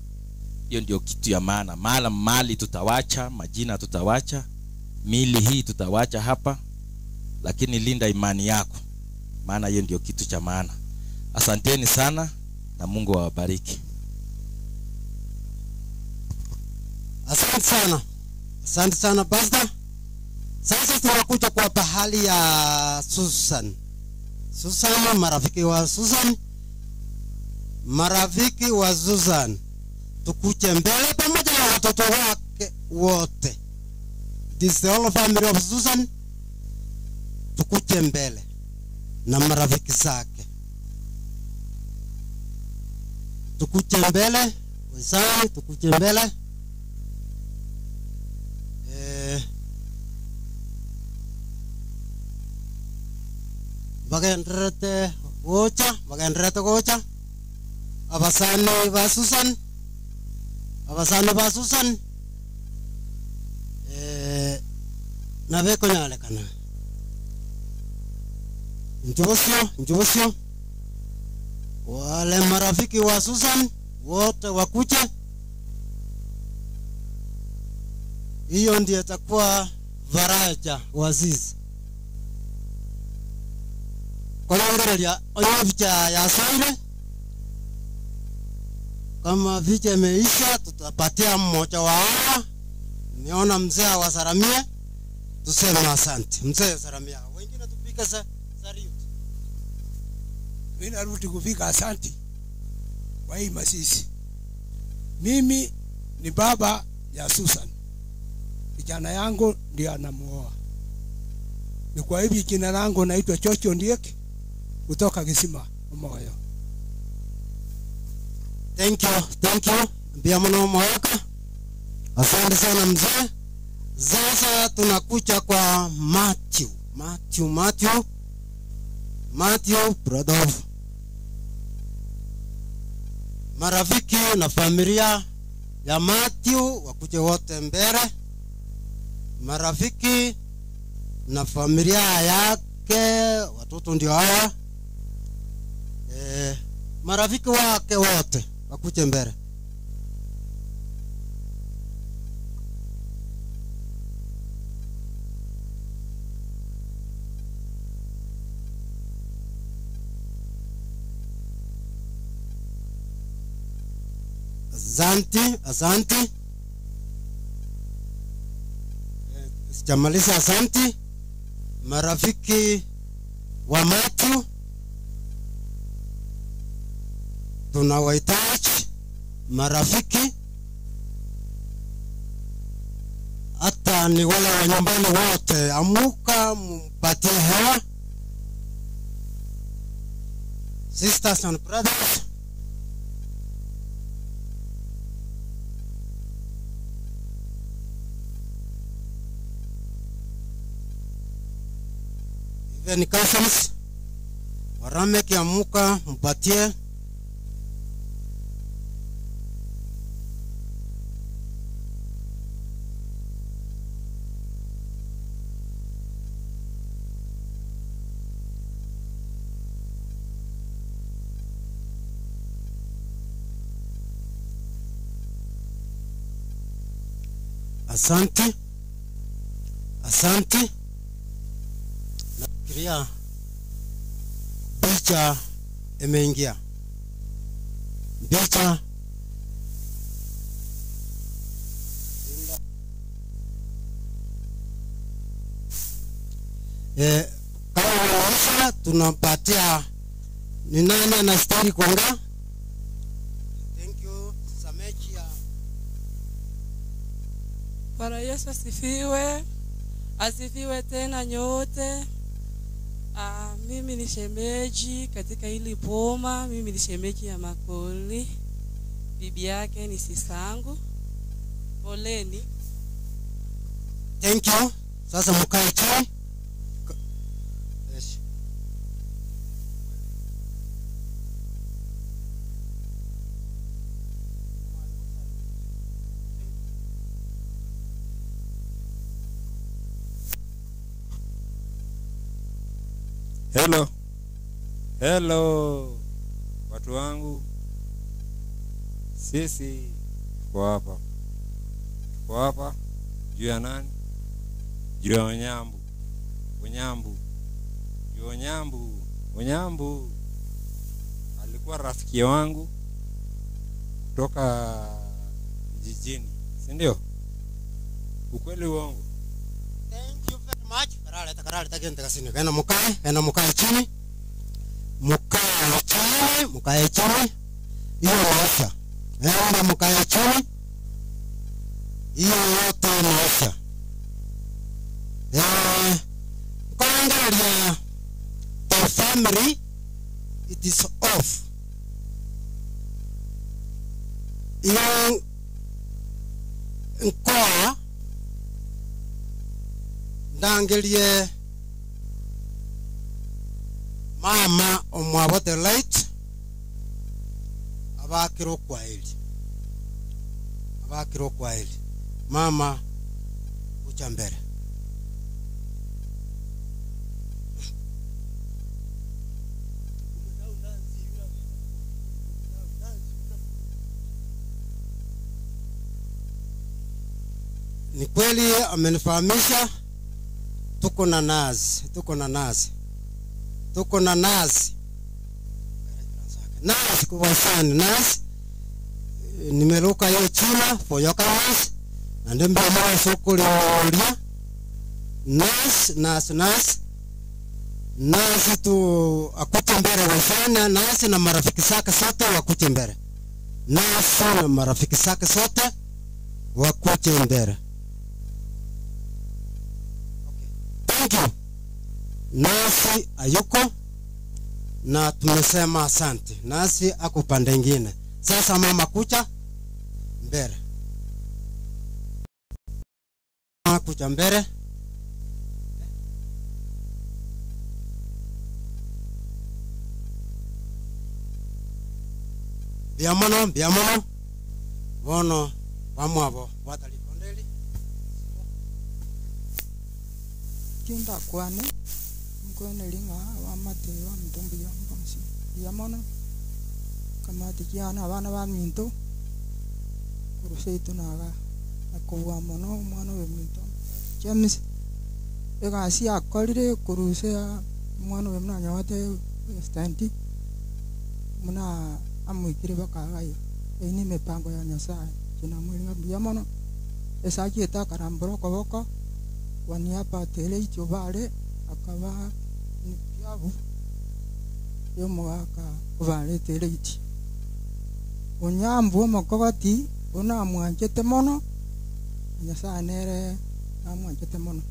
Hiyo ndio kitu ya maana. Mala mali tutawacha, majina tutawacha, mili hii tutawacha hapa, lakini linda imani yako, maana hiyo ndio kitu cha maana. Asanteni sana na Mungu awabariki. Asante sana. Asante sana Pastor. Sasa tunakuja kwa pahali ya Susan. Susan, marafiki wa Susan. Marafiki wa Susan. Tukuje mbele pamoja na watoto wake wote. This is the whole family of Susan. Tukuje mbele na marafiki zake. Tukuje mbele, wenzangu, tukuje mbele. Bagenrete gocha, bagenrete gocha. Abasane ba Susan. Abasane ba Susan. Nabe konyalekana. Njobosio, njobosio. Wale marafiki wa Susan wote wakuche. Hiyo ndiyo itakuwa faraja wazizi. Kolongerelia onyo picha ya Saire. Kama picha imeisha tutapatia mmoja wa hawa. Niona mzee awasalamie, tuseme asante. Mzee salamia. Wengine tupike salute. Mimi narudi kufika asante kwa hii masisi. Mimi ni baba ya Susan. Kijana yangu ndiye anamuoa. Ni kwa hivi jina langu naitwa Chocho Ndiek kutoka Kisima Moyo. Thank you, thank you. Mbia mno moyoka. Asante sana mzee. Sasa tunakuja kwa Matthew. Matthew, Matthew. Matthew, brother of Marafiki na familia ya Matthew wakuje wote mbele. Marafiki na familia yake, watoto ndio haya. Marafiki wake wote wakuje mbele. Asante, asante. Sijamaliza, asante. Marafiki wa Matthew tunawahitaji marafiki, hata ni wale wa nyumbani wote, amuka mpatie hewa. Sisters and brothers, even cousins, Warameki amuka mpatie. Asante, asante. Nafikiria picha imeingia. Picha kama unaisha tunampatia ni nani anastahili kuongea? Thank you Samechi. Bwana Yesu asifiwe. Asifiwe tena nyote. Mimi ni shemeji katika hili boma. Mimi ni shemeji ya Makoli. Bibi yake ni sisangu. Poleni. Thank you. Sasa mkae chini. Yes. Hello. Hello. Watu wangu. Sisi tuko hapa. Tuko hapa juu ya nani? Juu ya Onyambu. Onyambu. Juu Onyambu. Onyambu alikuwa rafiki wangu kutoka jijini, si ndio? Ukweli uongo? Thank you very much. Karale tagenda kasini. Kana mukae, kana mukae chini. Mukae chini, mukae chini. Hiyo maisha. Naomba mukae chini. Hiyo yote maisha. Kuangalia the family, it is off. Iyo nkoa ndangelie mama omwabo the light abakiro kwaeli abakiro kwaeli mama ucha mbele. Ni kweli amenifahamisha tuko na nazi, tuko na nazi. Tuko na nazi. Nazi kubwa sana, nazi. Nimeruka hiyo china for your nazi. Na ndembe mara soko liolia. Nazi, nazi, nazi. Nazi tu akute mbele wasana, nazi na marafiki zake sote wakute mbele. Nazi na marafiki zake sote wakute mbele. Thank you. Nasi ayuko na tumesema asante. Nasi ako pande nyingine. Sasa mama kucha mbele. Mama kucha mbele. Biamono biamono bono bamwabo bwatarikonderi Kinda kwane mkwene linga wa mate wa mtumbi ya mbonsi biamono kamati kiana abana ba minto kuruseitu naga akobwa mono omwana we minto James egasi akorire kurusea omwana we mnanya wate standi muna amwikire bakagayo ini mipango ya Nyasaye kinamwiringa biamono esakieta karambura koboko waniapa tele icho bale akaba nipyabu yo mwaka obale tele ichi onyambu omokogoti ona mwanchete mono Nyasaye nere namwanchete mono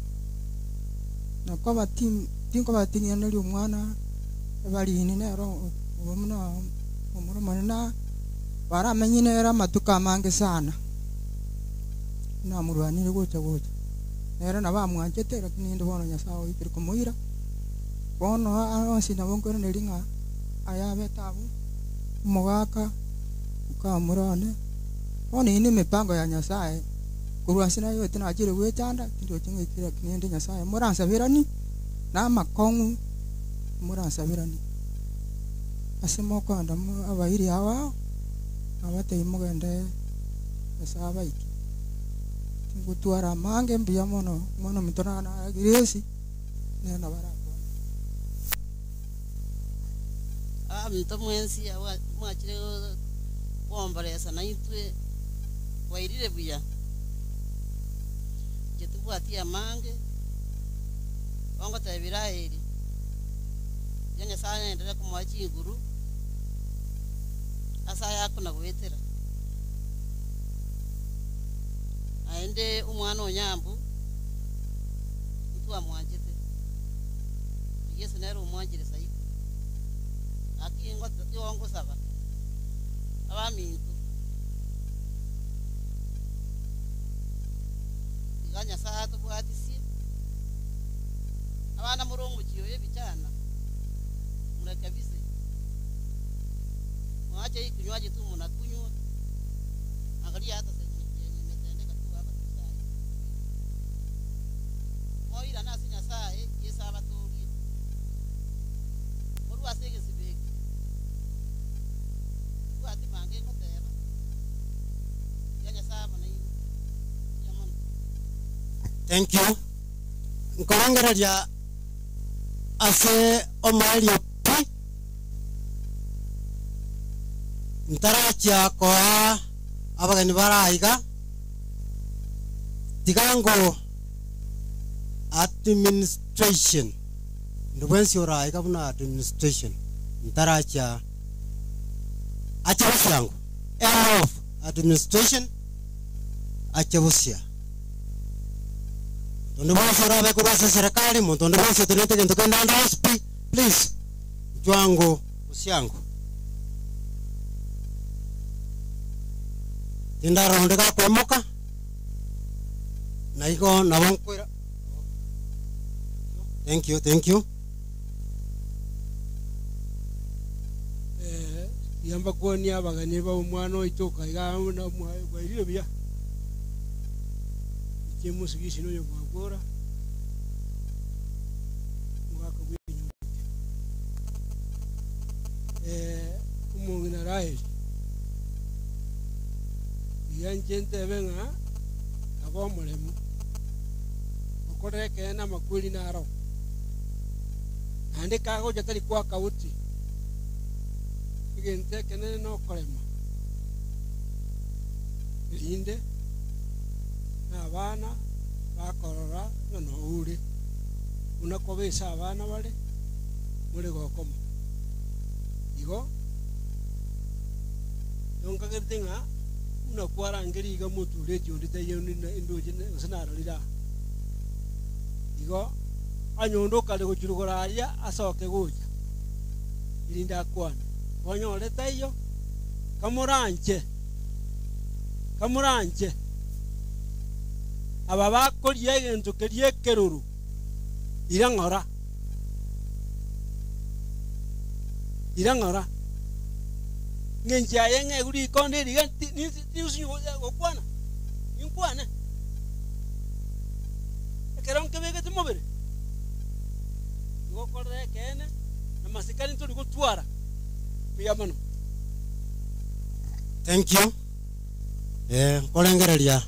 nakoba tinko bating'eneri omwana ebarini nero omuna omurumane na baramenyinera amatuko amange sana namurwanire gocha gocha nero nabamwanchete lakini ndi bono Nyasaye oikire komoira bono onsi nabo nkweraneri ng'a ayabe tabu omogaka ukamurane bono iyi ni emipango ya Nyasaye korwa ase nayo tinachire gwechanda tindoche ng'aikire lakini ndi Nyasaye moransabirani na amakong'u moransabirani ase mokoenda abairi aba abatei mogende Nyasaye abaike tingotwara amange mbuya mono mono mitona na Grace nena barako Minto mwensi mwachire kuombolesa na itwe wairire buya jetubwati amange ongotebira eri ya Nyasaye endelea kumuha chinguru asa yako na gwetera aende umwana onyambu mtu amwanjete Yesu nero umwanjire saidi akingo yongo saba abamintu iga Nyasaye tubwatisi abana murungu kiyoye bichana murakabise mwache ikinywaji tu munakunywa angalia hata imetendeka tu hapa tu sai moira nasi Nyasaye Yesu abaturie muru asege sibeki ati mange ngoteba ya Nyasaye mana yamono. Thank you. Nkorangereria ase omaerio pi ntarachia koa abageni baraiga tigango administration ndibwensi oraiga buna administration ntarachia achabusiango M of administration achabusia tondu bonse orabe kurwasa serikali muntu onde bonse tunete kintu kenda ndospi please jwango usiango tindarondeka kwemoka na iko nabonkwira. Thank you, thank you. Yamba kuoni abagani ba omwana oitoka iga na bwairire bya ikimusigisi noyo bwagora mwaka gwenyu umungina rahe yanje benga abomulemu okoreke na makwili naro ande kago jatari kwa kauti igente kenene no korema linde na abana bakorora no uri unakobesa abana bale muri gokoma igo yonkagetenga unakwarangeri iga muture jondite yoni indoje sinarorira igo anyondo kale gochirugora asoke gocha irinda kwana onyorete iyo kamuranche kamuranche aba bakoria egento kerie ekeruru irang'ora irang'ora Ng'enchi aye ng'eguri ikonde riga niusinyu gokwana ninkwane ekero nkebegete mobere gokorera ekene na masikani tori gotwara buya mono. Thank you. Nkorengereria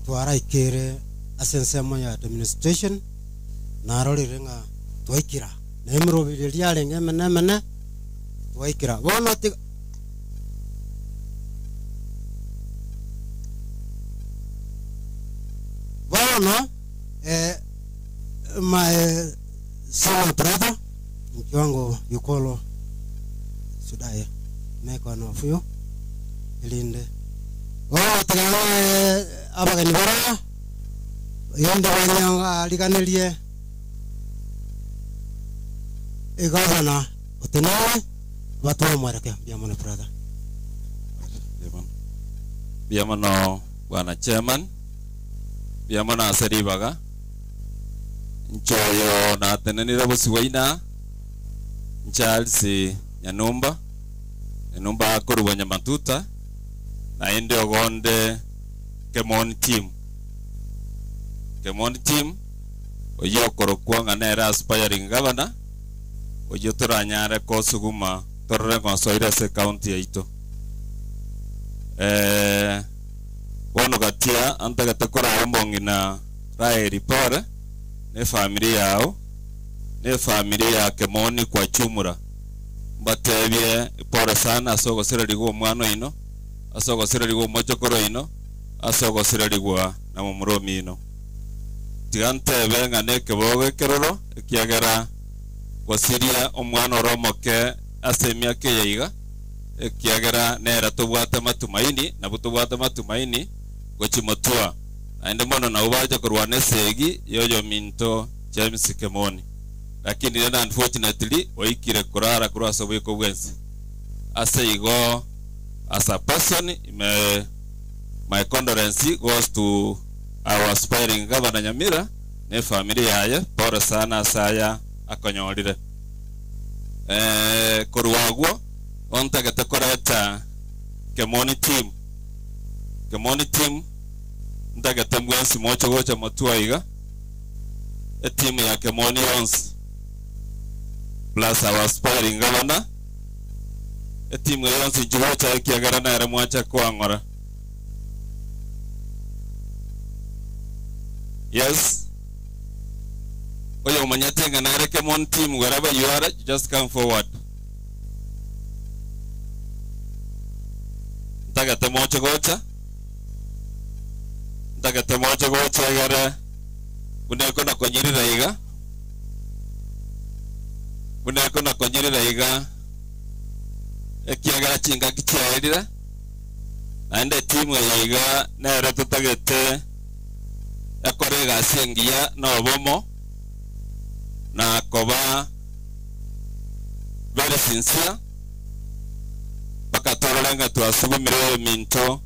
twara ikere asensemo ya administration narorire ng'a twaikira na emirobiri yarenge emene twaikira bono bono my senior brother mkiwango yukolo sudaye meko no fuyo ilinde bono tegana abageni bara yonde banyanga liganelie egavana otenawe batuwa mwereke biamono brother. Biamono bwana chairman biamono aseribaga nchoyo na tenenira busiwaina Charles Nyanumba Nyanumba akoruwa Nyamatuta na ende ogonde Kemoni team Kemoni team oyo korokwa ng'ana aspiring governor oyo toranyare kosuguma torore ngosoire ase county yaito bono gatia antagete kora ombong'ina Raeli pore ne family yao ne family ya Kemoni kwa chumura mbatebie pore sana asogosera omwana ino asogosera omochokoro ino asogosera na momuromi ino tigantebe ng'ane ekebogo ekeroro ekiagera gosiria omwana oromoke ase emiaka eyeiga ekiagera nera tobwate matumaini nabo tobwate matumaini gochimotua naende mono nabo bacha korwana esegi yoyo minto James Kemoni lakini then unfortunately oikire kurara kurwa ase oboiko bwensi ase igo as a person my condolence goes to our aspiring governor Nyamira ne family yaye pore sana asaya akonyorire korwagwo ontagete koreta Kemoni team Kemoni team ntagete mwensi mocho gocha motua iga etimu ya Kemoni yonsi plus our aspiring governor etimu yonsi njigocha ekiagera nere mwacha kwang'ora. Yes. Oyo umanyate nare Kemoni team wherever you are, just come forward. Ntagete mocho gocha. Ntagete mocho gocha egere buneko na konyirira iga. Buneko na konyirira iga. Ekiagera chingaki chiaerire. Naende timu ya iga nere tutagete ekore egasi engiya na obomo na koba very sincere bakatororanga twasugumire minto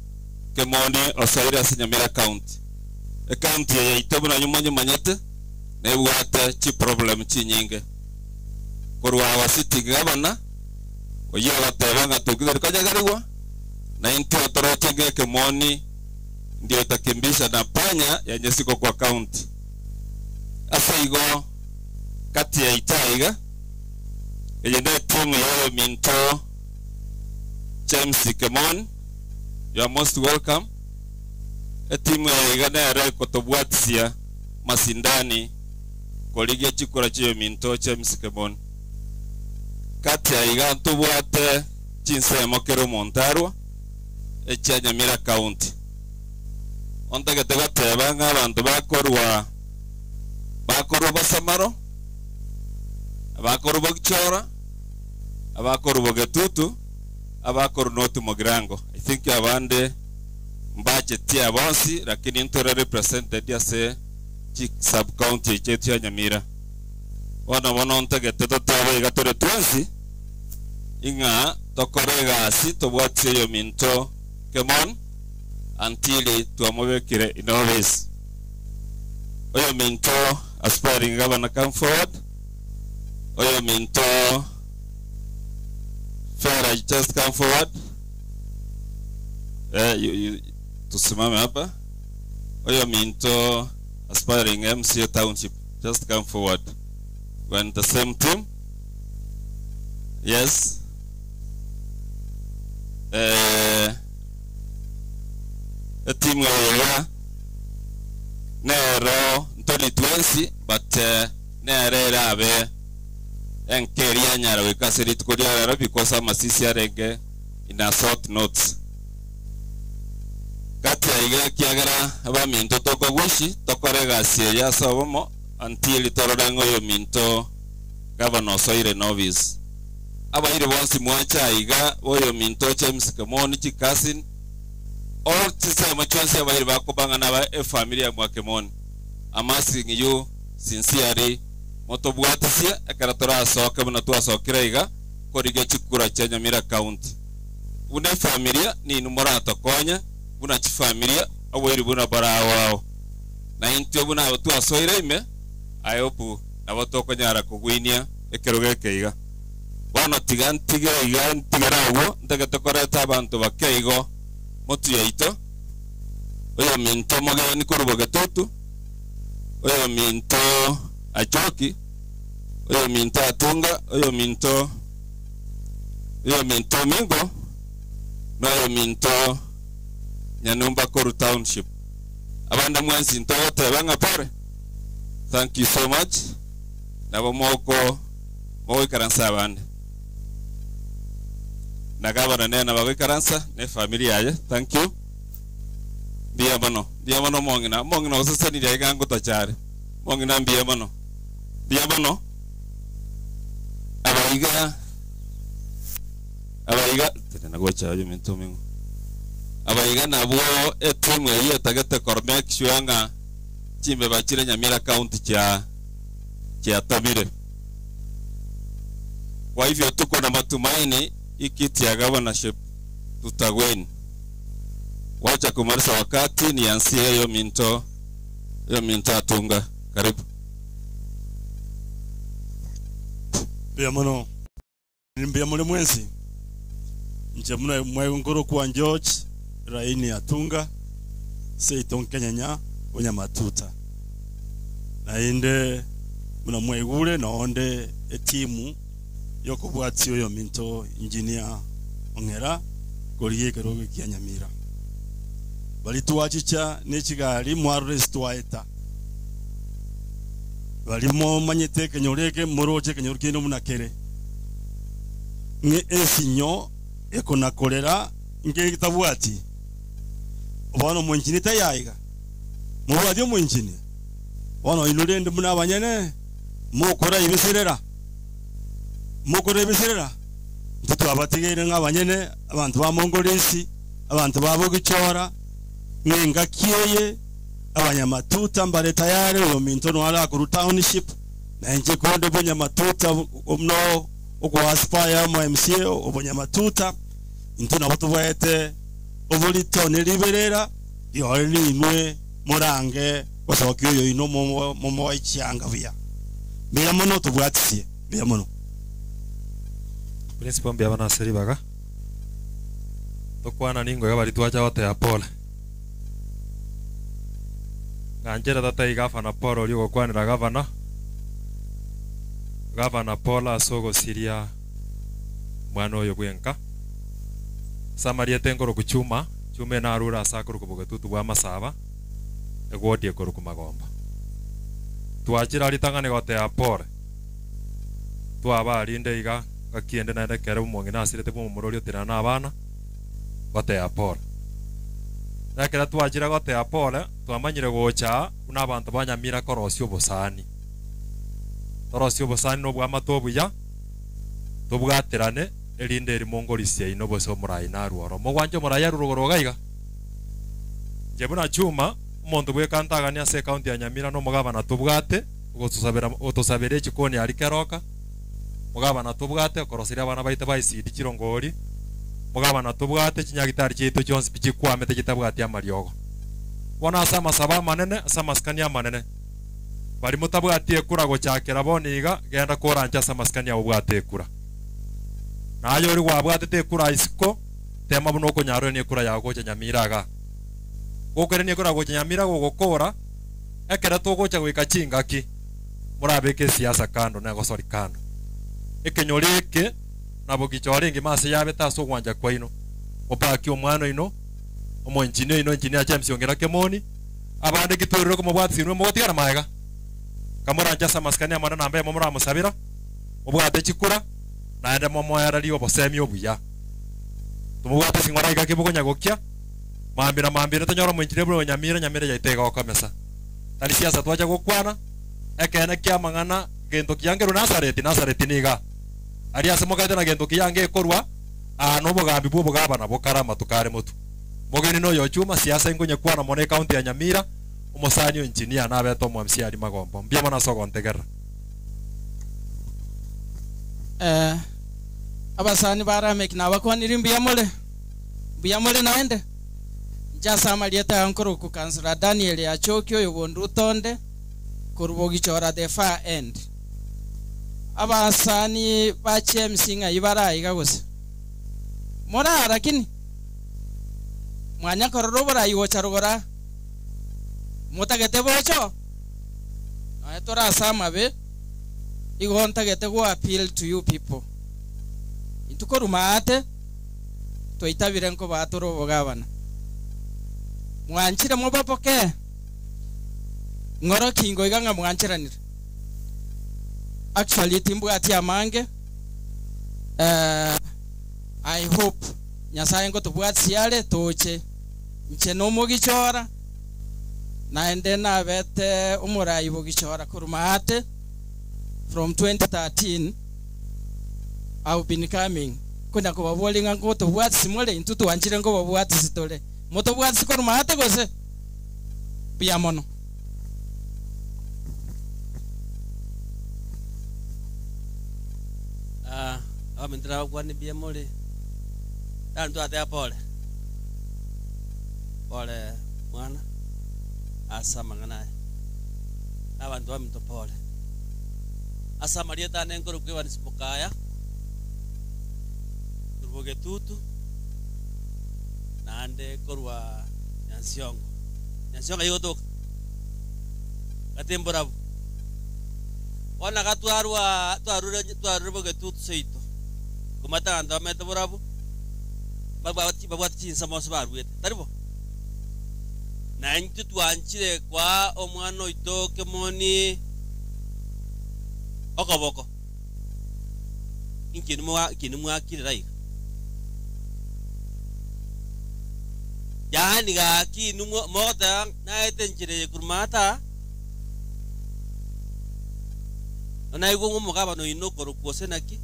Kemoni osoire ase Nyamira county e county yaito buna nyumonye manyete nebwate chi problem chinyinge korwa wa city governor oyo gatebanga tukigeri kanyagarigwa na into torochenge Kemoni ndio itakimbisha na panya yenye siko kwa county ase igo kati ya itaiga yenye timu ya minto James Kemoni, you are most welcome. Etimu ya igana ya kotobwatisia masindani koligia chikura chiyo minto James Kemoni. Kati ya igana tubwate chinsemo kero Montarwa echia Nyamira county. Ontagete gateba nga abantu bakorwa Basamaro, abakorwa Bogichora, abakorwa Bogetutu, abakoru North Mogirango. I think abande budget ya bonsi lakini ntore represented ya se sub county chetu ya Nyamira. Wana wana ontagete totebe igatore twensi inga tokore gasi tobwatse yo minto Kemon until tuamubekire in office. Oyo minto aspiring governor come forward. Oyo minto Fair Ongera, just come forward. Tusimame hapa. Oyo minto aspiring MCA Township, just come forward. We're in the same team. Yes. A team ya nero ntoli twensi but nere abe enkeria nyara wekasiri tukodia because amasisi arenge in a short notes. Kati ya iga kiagera abaminto tokogwishi tokorega sie ya sobomo until tororango yo minto governor soire novice. Abaire bonsi mwacha iga oyo minto James Kemoni chikasin all chisema chonse abaire bakobanga na ba familia mwa Kemoni. I'm asking you sincerely motobwatisia ekaratora soke buna twasokira iga koriga chikura cha Nyamira County. Une familia ni numora tokonya buna chifamilia abaire buna barawao. Na intwe buna batwasoire ime I hope nabo tokonyara kugwinia ekeroge keiga. Bono tiga ntige iga ntigera ugo ntegetekoreta abantu bakeigo motu yaito. Oyo minto mogeni koruboge totu. Oyo minto achoki. Oyo minto atunga. Oyo minto mingo. Na oyo minto Nyanumba Koru Township. Abanda mwensi ntoyote banga pore. Thank you so much. Nabo moko mowikaransa abande. Na gabana nena bagwikaransa ne familia yaye. Thank you. Mbia mono. Mbia mono mongina. Mongina oseseniria igango tachare. Mongina mbia mono. Mbia mono. Abaiga. Abaiga tena gocha oyo minto mingo. Abaiga nabo etimu eyi etagete kormek shuanga chimbe bachire Nyamira County cha Tamire. Kwa hivyo tuko na matumaini ikiti ya governorship tutawin. Wacha kumaliza wakati nianzie hiyo minto atunga. Karibu. Mbia mono. Mbia mono mwenzi. Nje muna mwengoro kwa George Raini atunga Seiton Kenyanya onyamatuta. Na inde muna mwegure na onde etimu yokobwati oyo minto engineer Ongera koriye keroge kia Nyamira. Bali tuwachicha nechigali mwarure twaeta. Bali mo manyete kenyoreke moroche kenyoreke no munakere. Nge esinyo ekona kolera nge kitabwati. Obano mwenjini tayaiga. Mubadi mwenjini. Ono inurende muna banyene mukora ibiserera. Mukora ibiserera. Ntutu abatigere ngabanyene abantu ba Mongolesi, abantu babo gichora ngenga kiyeye abanyamatuta mbale tayari uyo minto no ala ku township na nje konde bonyamatuta omno uko aspire mu MCA obonyamatuta into nabo tubwete obulito neliberera yori nimwe murange basokyo yo ino momo ichanga buya mira mono tubwatisie mira mono Principal mbia bana seribaga tokwana ningo yabari twacha wote ya pole nganjera tata igafana polo uri gokwanira gavana gavana pola asogo siria mwana oyo bwenka Samaria tengoro kuchuma chume na arura asakuru kubogetutu bwa masaba egwodie koru kumagomba twachira ritangane gote ya pole twaba rinde iga gakiende naende kere omong'ina asirete bwa omorori otirana na abana gote ya pole nakera twachira gote ya pole twamanyire gocha buna abanto ba Nyamira korosia obosani torosia obosani nobwamate obuya tobwaterane erinde eri mongorisia ino bose omorai naruoro mogwanja omorai arurogoro gaiga nje buna chuma omonto bwekantagania ase ekaunti ya Nyamira nomogabana tobwate ogotusabera otosabere echikoni ari keroka mugabana tobwate okorosiria abana baite baisidi chirongori mugabana tobwate chinyagitari chitu chionsi pichikwamete chitabwati amariogo bona ase amasaba amanene ase amasikani amanene bari mutabwati ekura gochakera bono iga genda korancha ase amasikani abo bwate ekura Nayo ori gwabwatete ekura isiko tema buno okonyarwa ni ekura yago gocha Nyamira iga. Gokere ni ekura gocha Nyamira gogokora ekero togocha goika chingaki murabeke siasa kando na gosori kando. Ekenyori eke nabo gichore engima ase yabete ase ogwanja kwaino. Opaki omwana ino omo engineer ino engineer James Ongera Kemoni abande gitwerire komobwatsinwe mogotigana maega. Kamoranja samaskani amana nambe momuramusabira obwate chikura naende momoereri obosemi obuya. Tumubwate singora iga kibugonya gokia mambira mambira tonyora omo engineer buna Nyamira Nyamira yaitega okomesa. Tari siasa twacha gokwana ekene kia mang'ana gento kiangeru Nazareti Nazareti niga. Ari ase mokate na gento kiange ekorwa ano obogambi bwo obogabana bokara tukare motu. Mogeni no yochuma siasa ingonye kwana mone county ya Nyamira omosanyo engineer nabeto omwamsi ari magombo mbia mona sogontegera. Abasani barameki nabakwanira mbuya mole naende njasama lieta yankoro ku kansula Daniel Achokio yobondu utonde kurubogichora the far end. Abasani bache msinga ibara iga gose mora lakini mwanya kororobora igocha rugora mutagete bocho na tora sama be igo ntagete go appeal to you people intukorumate toitabire nko batoro bogabana mwanchire mubapoke ngoro kingo iga nga mwanchiranire. Actually timbwati amange I hope Nyasaye ngo tubwatsi yale toche nche no mugichora naende nabete umurayi bugichora kurumate from 2013 I've been coming kuna kubabolinga ngo tubwatsi mole intutu wanchire ngo babwatsi sitole moto bwatsi kurumate gose bia mono. Amendra kwani bia mole tanto atea pole pole mwana asa mangana abantu baminto pole asa marieta nenkoro kwe banisipokaya turbogetutu nande korwa Nyansiongo Nyansiongo yotoka katembora ona katwarwa twarure twarure bogetutu seito kumata ando amete borabu babwati chinsa mose barwete taribo na intu twanchire kwa omwana oito Kemoni okoboko inki nimwakirira iga yaani gaki mota naete nchire kurumata naigo ng'omogabano ino korukwose naki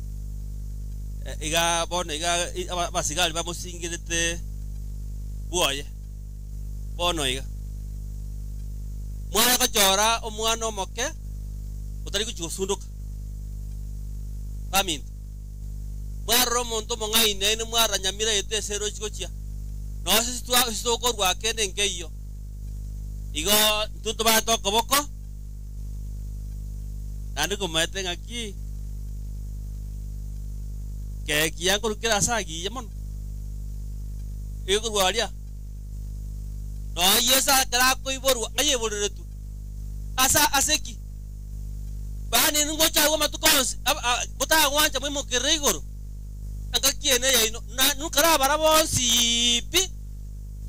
iga bono iga abasigari bamusingirete bwoye bono iga mwana kochora omwana omoke otari kuchigosunduka baminto mwarora omonto omong'aine ine mwarora Nyamira ete esero chigochia nose sitokorwa kende nkeiyo igo intwe tobate okoboko naende komaete ng'aki keki yankorukera ase agiya mono igokorwa aria no Yesu akera akoiborwa ng'ayeborere tu asa aseki bani ngocha matuko onsi botagwancha mwimokere igoro angakiene yaino nukara bara bonsi pi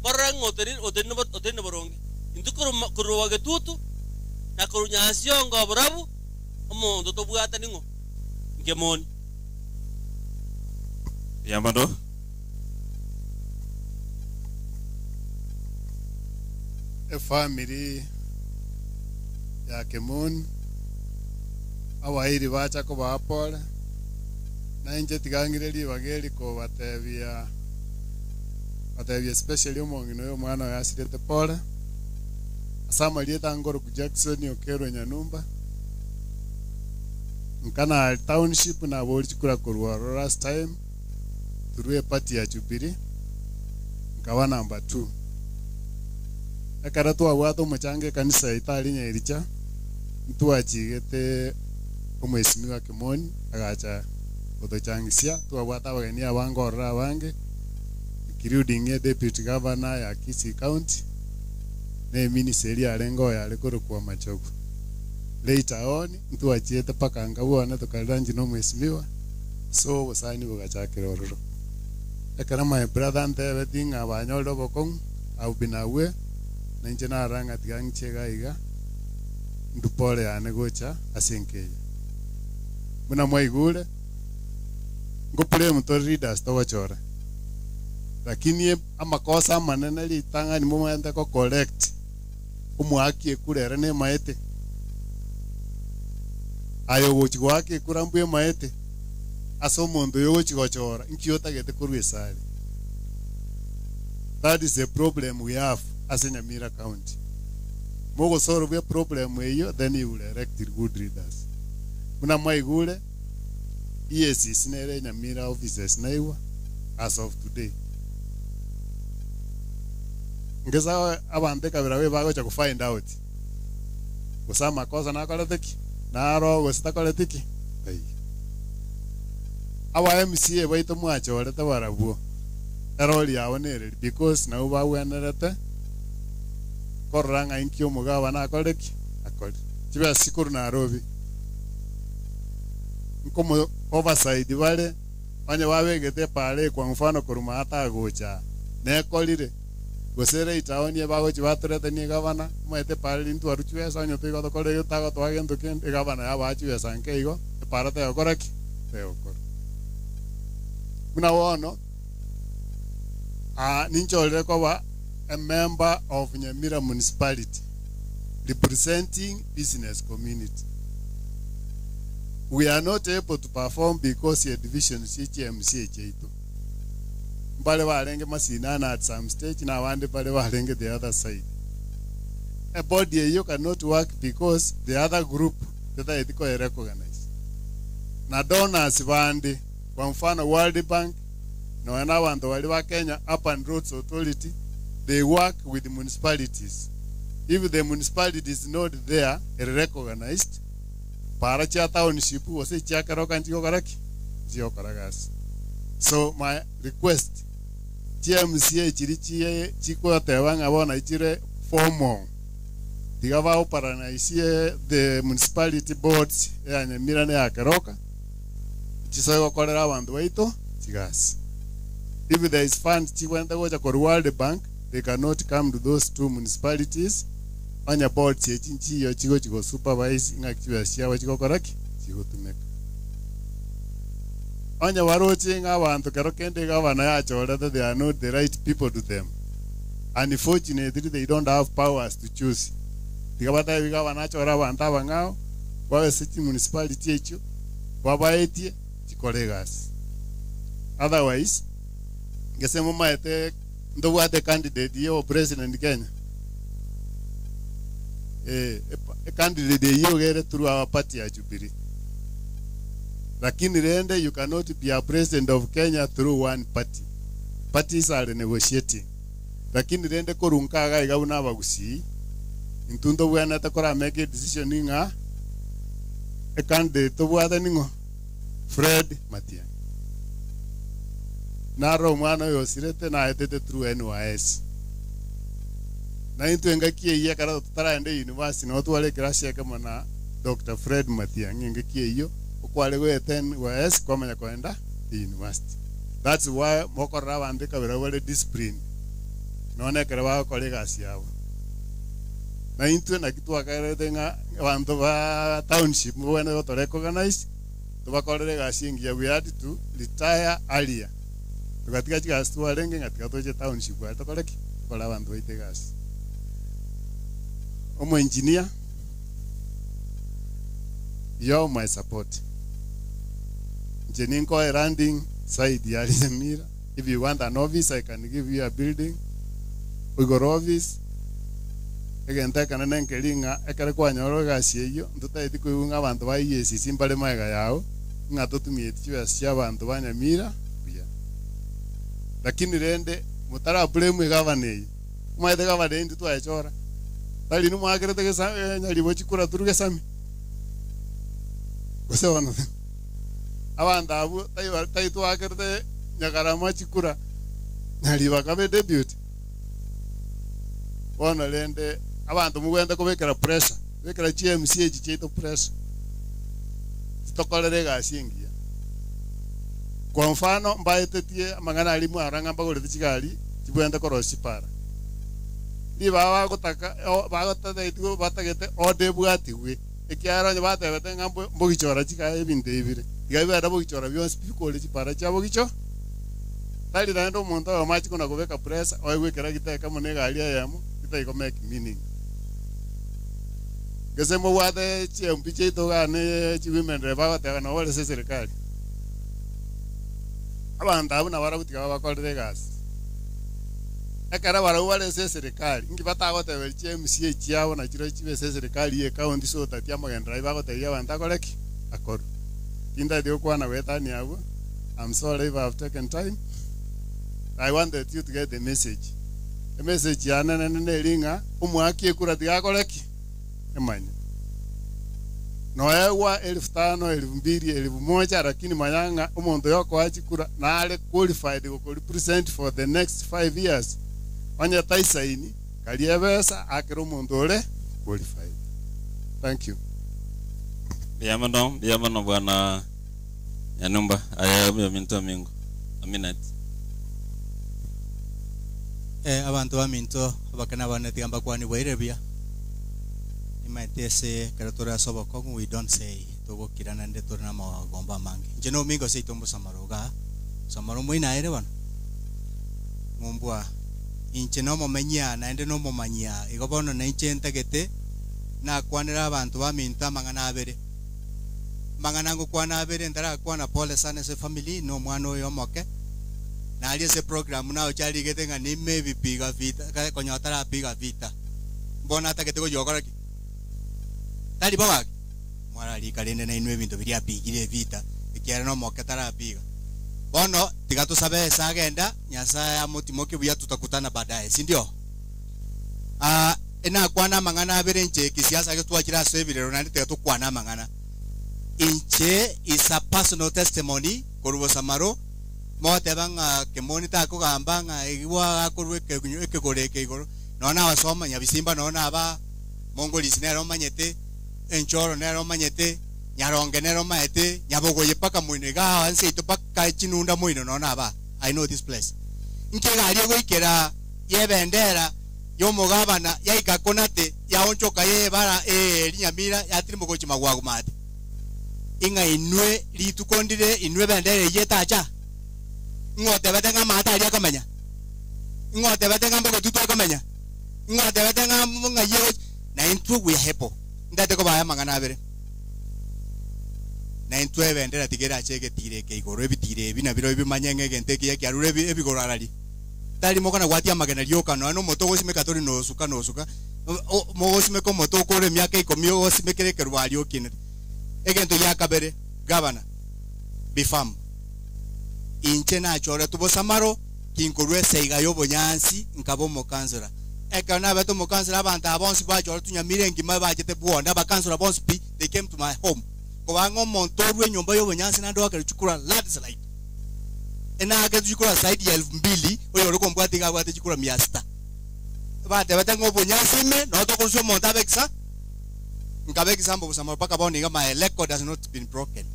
borra ngoteri oteri boronge intu kuruwa getutu na kurunyasiongo borabu omonto tobwata ningo nkemoni Yamando efamily ya Kemoni abairi bacha kobapore na inche tigangire ribageri kobatebia batebia especially omong'ina oyo omwana oyo asirete pore ase amarieta Ngoroku Jackson okerwe Nyanumba nkana township na bori chikura korwa last time through a party ya Jubilee nkawa number 2 ekara twabwate omochango ekanisa itari nyairicha ntwachigete omwesimigwa Kemoni agacha Gotochangisia twabwata abageni abange orora abange including a deputy governor ya Kisii County ne ministeri arengo yare korokwa Machogu. Later on ntwachiete paka ngabona tukaranji no mheshimiwa so busani bugachakira ororo. Ekera my brother ntebe tinga abanyoro bokong au binawe ninche naranga tiganchega iga ndupole yane gocha asenkeya. Muna mwaigure ngopule mutori leaders tawachora. Lakini amakosa manene litanga ni mumwende ko correct. Umwaki kurera ne maete. Ayo gochi gwake kurambuye maete. Aso omonto yogochi gochora inki korwesare. That is a problem we have as in Nyamira County. Mogo solve a problem eyo, then you will elect good leaders. Muna mwaigure EACC nere Nyamira offices naiwa as of today. Ngeza abante kabira we bagocha ku find out. Gusama kosa nakoreteki naro gusitakoreteki. Aba MCA baito mwachorete barabwo. Erori yabo nere because nabo bawenerete korora inki omugaba nakoreki akori. Chiba sikuru Nairobi. Nkomo oversight bale onye babegete pale kwa mfano kuruma hata gocha. Nekorire gosere itaoni bagochi baturete ni gavana mwete pale intu aruchwesa onye tigo tokore tago twagendo kende gavana yabachiwesa nke igo parate yokoreki teokora. Muna wono ninchorere koba a member of Nyamira Municipality representing business community. We are not able to perform because a division CHMC cheito. Mbale warenge masinana at some stage na wande bale warenge the other side. A body you cannot work because the other group that I recognize. Na donors bandi kwa mfano World Bank na wana wantu wali wa Kenya Urban Roads Authority, they work with the municipalities. If the municipality is not there recognized, para cha township wose cha karoka njiko karaki njiko karagasi. So my request, TMCA chiri chie chiko tewanga bona ichire formal. Tigava oparanaisiye the municipality boards ya Nyamira na ya Keroka. Chisoyo kolera abantu waito chigasi. If there is funds chikwenda gocha kwa World Bank, they cannot come to those two municipalities. Anya board chinchi yo chigo chigo supervise ng'akiwa siawa chigo koraki chigo tumeka. Anya waroche ng'abantu kero kende gavana yachora that they are not the right people to them. Unfortunately, they don't have powers to choose. Tigabata gavana chora abantu abang'ao wawe city municipality echo wabaetie chikoregas. Otherwise, ngesemo maete ndobwate candidate yo president Kenya. A candidate yo gere through our party ya Jubilee. Lakini rende you cannot be a president of Kenya through one party. Parties are negotiating. Lakini rende korunkaga igabuna abagusi. Intundo bwana takora make a decision inga a candidate tobwate ningo Fred Matiang'i. Naro mwana yosirete na etete through NYS. Na intu engakie iya kara tutaraende university no twale class yake mana Dr. Fred Matiang'i engakie iyo okwale gwete NYS kwamanya kwenda university. That's why mokorra bandika bera wale discipline. None kera ba kolega yabo. Na intu na kitu akarete nga bantu ba township mbona to recognize tubakorere gasi ngiya we had to retire earlier. Tukatika chigasi twarenge ngatika toche township wa tokoreki kola bantu baite gasi. Omo engineer, you my support. Jeninko landing side ya Nyamira. If you want an office, I can give you a building. We got office. Egenteka na nenkelinga ekere kwanyoro gasi eyo ntutaiti kuigunga abantu ba EACC mbare maega yao nga tutumie chibesa cia abantu ba Nyamira buya. Lakini rende mutara blame governor. Umaite governor ndi twachora. Tali numwakerete gesa nyalibo chikura turuge sami. Gose wana. Abantu abo taitwakerete nyakarama chikura nari bakabe debut. Bono rende abantu mugwenda kobekera pressure. Bekera GMC chicheto pressure. Tokorere gasi engiya. Kwa mfano mbaetetie amang'ana arimu arang'a mbagorete chigari chibwende korosia para. Riba bagotaka bagotatetigwe batagete ode bwatigwe ekiaro batebete ng'a mbogichora chikae ebinto ebire tiga bibera bogichora bionsi bikore chipara chia bogicho tari naende omonto oyo machi kona kobeka pressure oegwekera giteka mono egari eyemo gitaiko make meaning. Gese mobwate chiembi chiaito gane chiwomen rep bagoteba nabo bare ase serikali. Abanto abwo nabo barabwo tiga babakorere egasi. Ekero barabwo bare ase serikali inki batagotebera chi MCA chiabo nachiro chibe ase serikali ye county so that amagendera aye bagotebia abanto akore ki akorwe. Tindati gokwana gwetania abwo. I'm sorry if I've taken time. I wanted you to get the message. The message yane nene neri ng'a omwaki ekura tiga akore ki emanye. Noewa 5,000, 2,000, 1,000 lakini manyanga omonto yokoa chikura nare qualified go represent for the next 5 years. Onye taisaini kaliebesa akere omonto ore qualified. Thank you. Biyamano bwana Yanumba aya minto mingo. A minute. Abantu baminto abakana baneti ambakwani bwairebia. Imaitese karatora soboko we don't say togokirana nde torna magomba mangi. Njeno mingo sei tombo samaroga. Samaro moina ere bana. Ngombwa inche no momenya naende no momanya igo bono na inche ntagete na kwanera abantu baminto amang'ana abere. Mang'ana ngokwana abere ndarakwana pole sana se family no mwana oyo moke. Nali ese program nao charigete ng'a nime bipiga vita konyotara piga vita. Mbona atagete goyokora ki? Tari babak mwararika rende na inwe ebinto biria apigire vita ekiara no moke tarapiga. Bono tiga tusabe sagenda Nyasaye amutimoke buya tutakutana baadaye, si ndio? Ena kwana mang'ana abere nche kisiasa getwakira ase ebirero nandi tiga tukwana mang'ana. Inche is a personal testimony korubo samaro moteba ng'a kemoni takogamba ng'a igwa akorwe ekegore igoro nona basoma nyabisimba nona aba mongolisi nero manyete enchoro nero manyete nyaronge nero maete nyabogoye paka mwine ga anse ito paka chinunda mwino nona aba. I know this place. Nkegari goikera yebendera yomugabana yaikakonate yaonchoka yebara linyamira yatirimo gochima gwagumate inga inwe litukondire inwe bendera yetacha ngote batenga mata ali akomenya ngote batenga mbogo tutu akomenya ngote batenga nga ye na intwe we hepo ndate ko baya mangana abere na intwe bendera tigera chege tire ke igoro ebitire ebi na biro bimanyenge gente ki yakyarure ebigoro arali tali mokana gwatia magana rioka no no moto gosimeka tori no suka no suka mogosimeka moto kore myaka 10 osimekere kerwali okine egento yakabere governor bifam inche nachora tubosamaro kinkorwe seiga yobonyansi nkabo mokansora eka na beto mokansora abantu abonsi bachora tunyamire ngima bachete bwonda abakansora bonsi pi they came to my home kobanga omonto orwe nyomba yobonyansi nando akarichukura landslide ena akarichukura side ya 2000 oyo rukombwati gabwate chukura 600 bate batenga obonyansi me no tokorusha omonto abekisa nkabekisa mbo busamaro paka boniga my record has not been broken.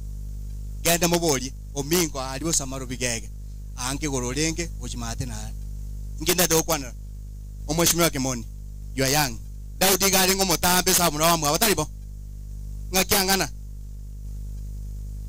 Genda mobori omingo ali busamaro bigege anke gororenge ochimate na ngenda dokwana omweshimiwa Kimoni you are young Daudi gari ngomotambe samura wamwe abataribo ngakiangana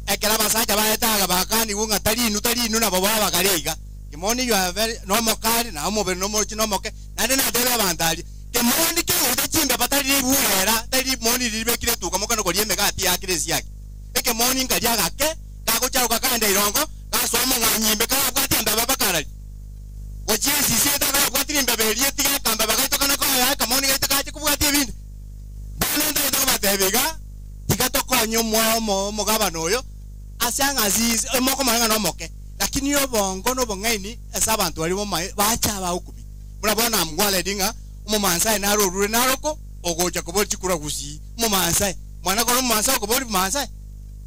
ekera basaja baetaga bakani bunga talinu talinu nabo baba kareiga Kimoni you are very no mokari na omobe no mochi no moke nande na debe abantali Kimoni ke utachimbe batari buhera tari moni ribekire tuka mokano kolie megati yakiresi yake Ekemoni ngaria gake kagocharuka kanda irongo gasoma nganyimbe kabwati mbaba bakarali gochesi seta kabwati mbeberie tiga kamba bagaitokana ko ya kamoni gaita kache kubwati ebindi bana ndo batebega tiga tokonyo mwa mugabano oyo asanga azizi moko manga no moke lakini obongo no bongaini asa abantu bali bacha ba ukubi murabona mgwale dinga umumansai narorure naroko ogocha kobori chikura gusi umumansai mwana kono mumansai okobori mansai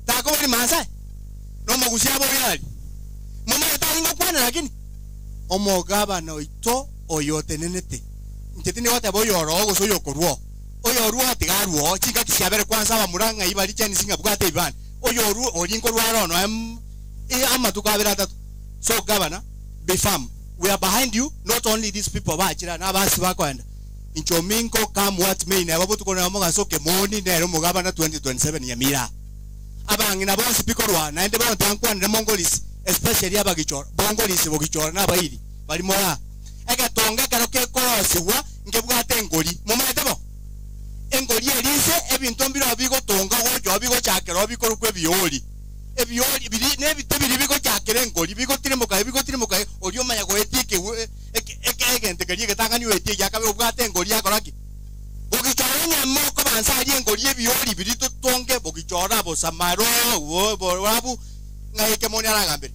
takobori mansai No mogusia boyali. Mama taringo kwana lakini omogabana oito oyotenenete. Nche tine gote boyoro gose oyokorwo. Oyoruo tigaruo chinga kisiabere kwanza abamuranga ibari chani singa bwate ibana. Oyoruo orinko rwaro no em amatuko abere atatu. So governor, be firm. We are behind you, not only these people bachira na basi bakwenda. Inchominko come what may na babu tukona moga so Kemoni nero mugabana 2027 Nyamira. Abangina bonsi pikorwa na ende bonte ankwanire Mongolisi especially abagichora. Bongolisi bogichora na abairi bali mora. Egatonga karo kekorosiwa ngebwate engori. Mumaete bo. Engori erise ebinto mbiro bigotonga gojo bigochakera bikorukwe ebiori. Ebiori biri nebite biri bigochakera engori bigotiremoka ori omanya goetike egente kerie getangani wetie yakabe obwate engori yakoraki. Bogichora nyama ko bansa ari engori ebiori biri totonge bogichora bosamaro borabu ngai Kemoni aragambere.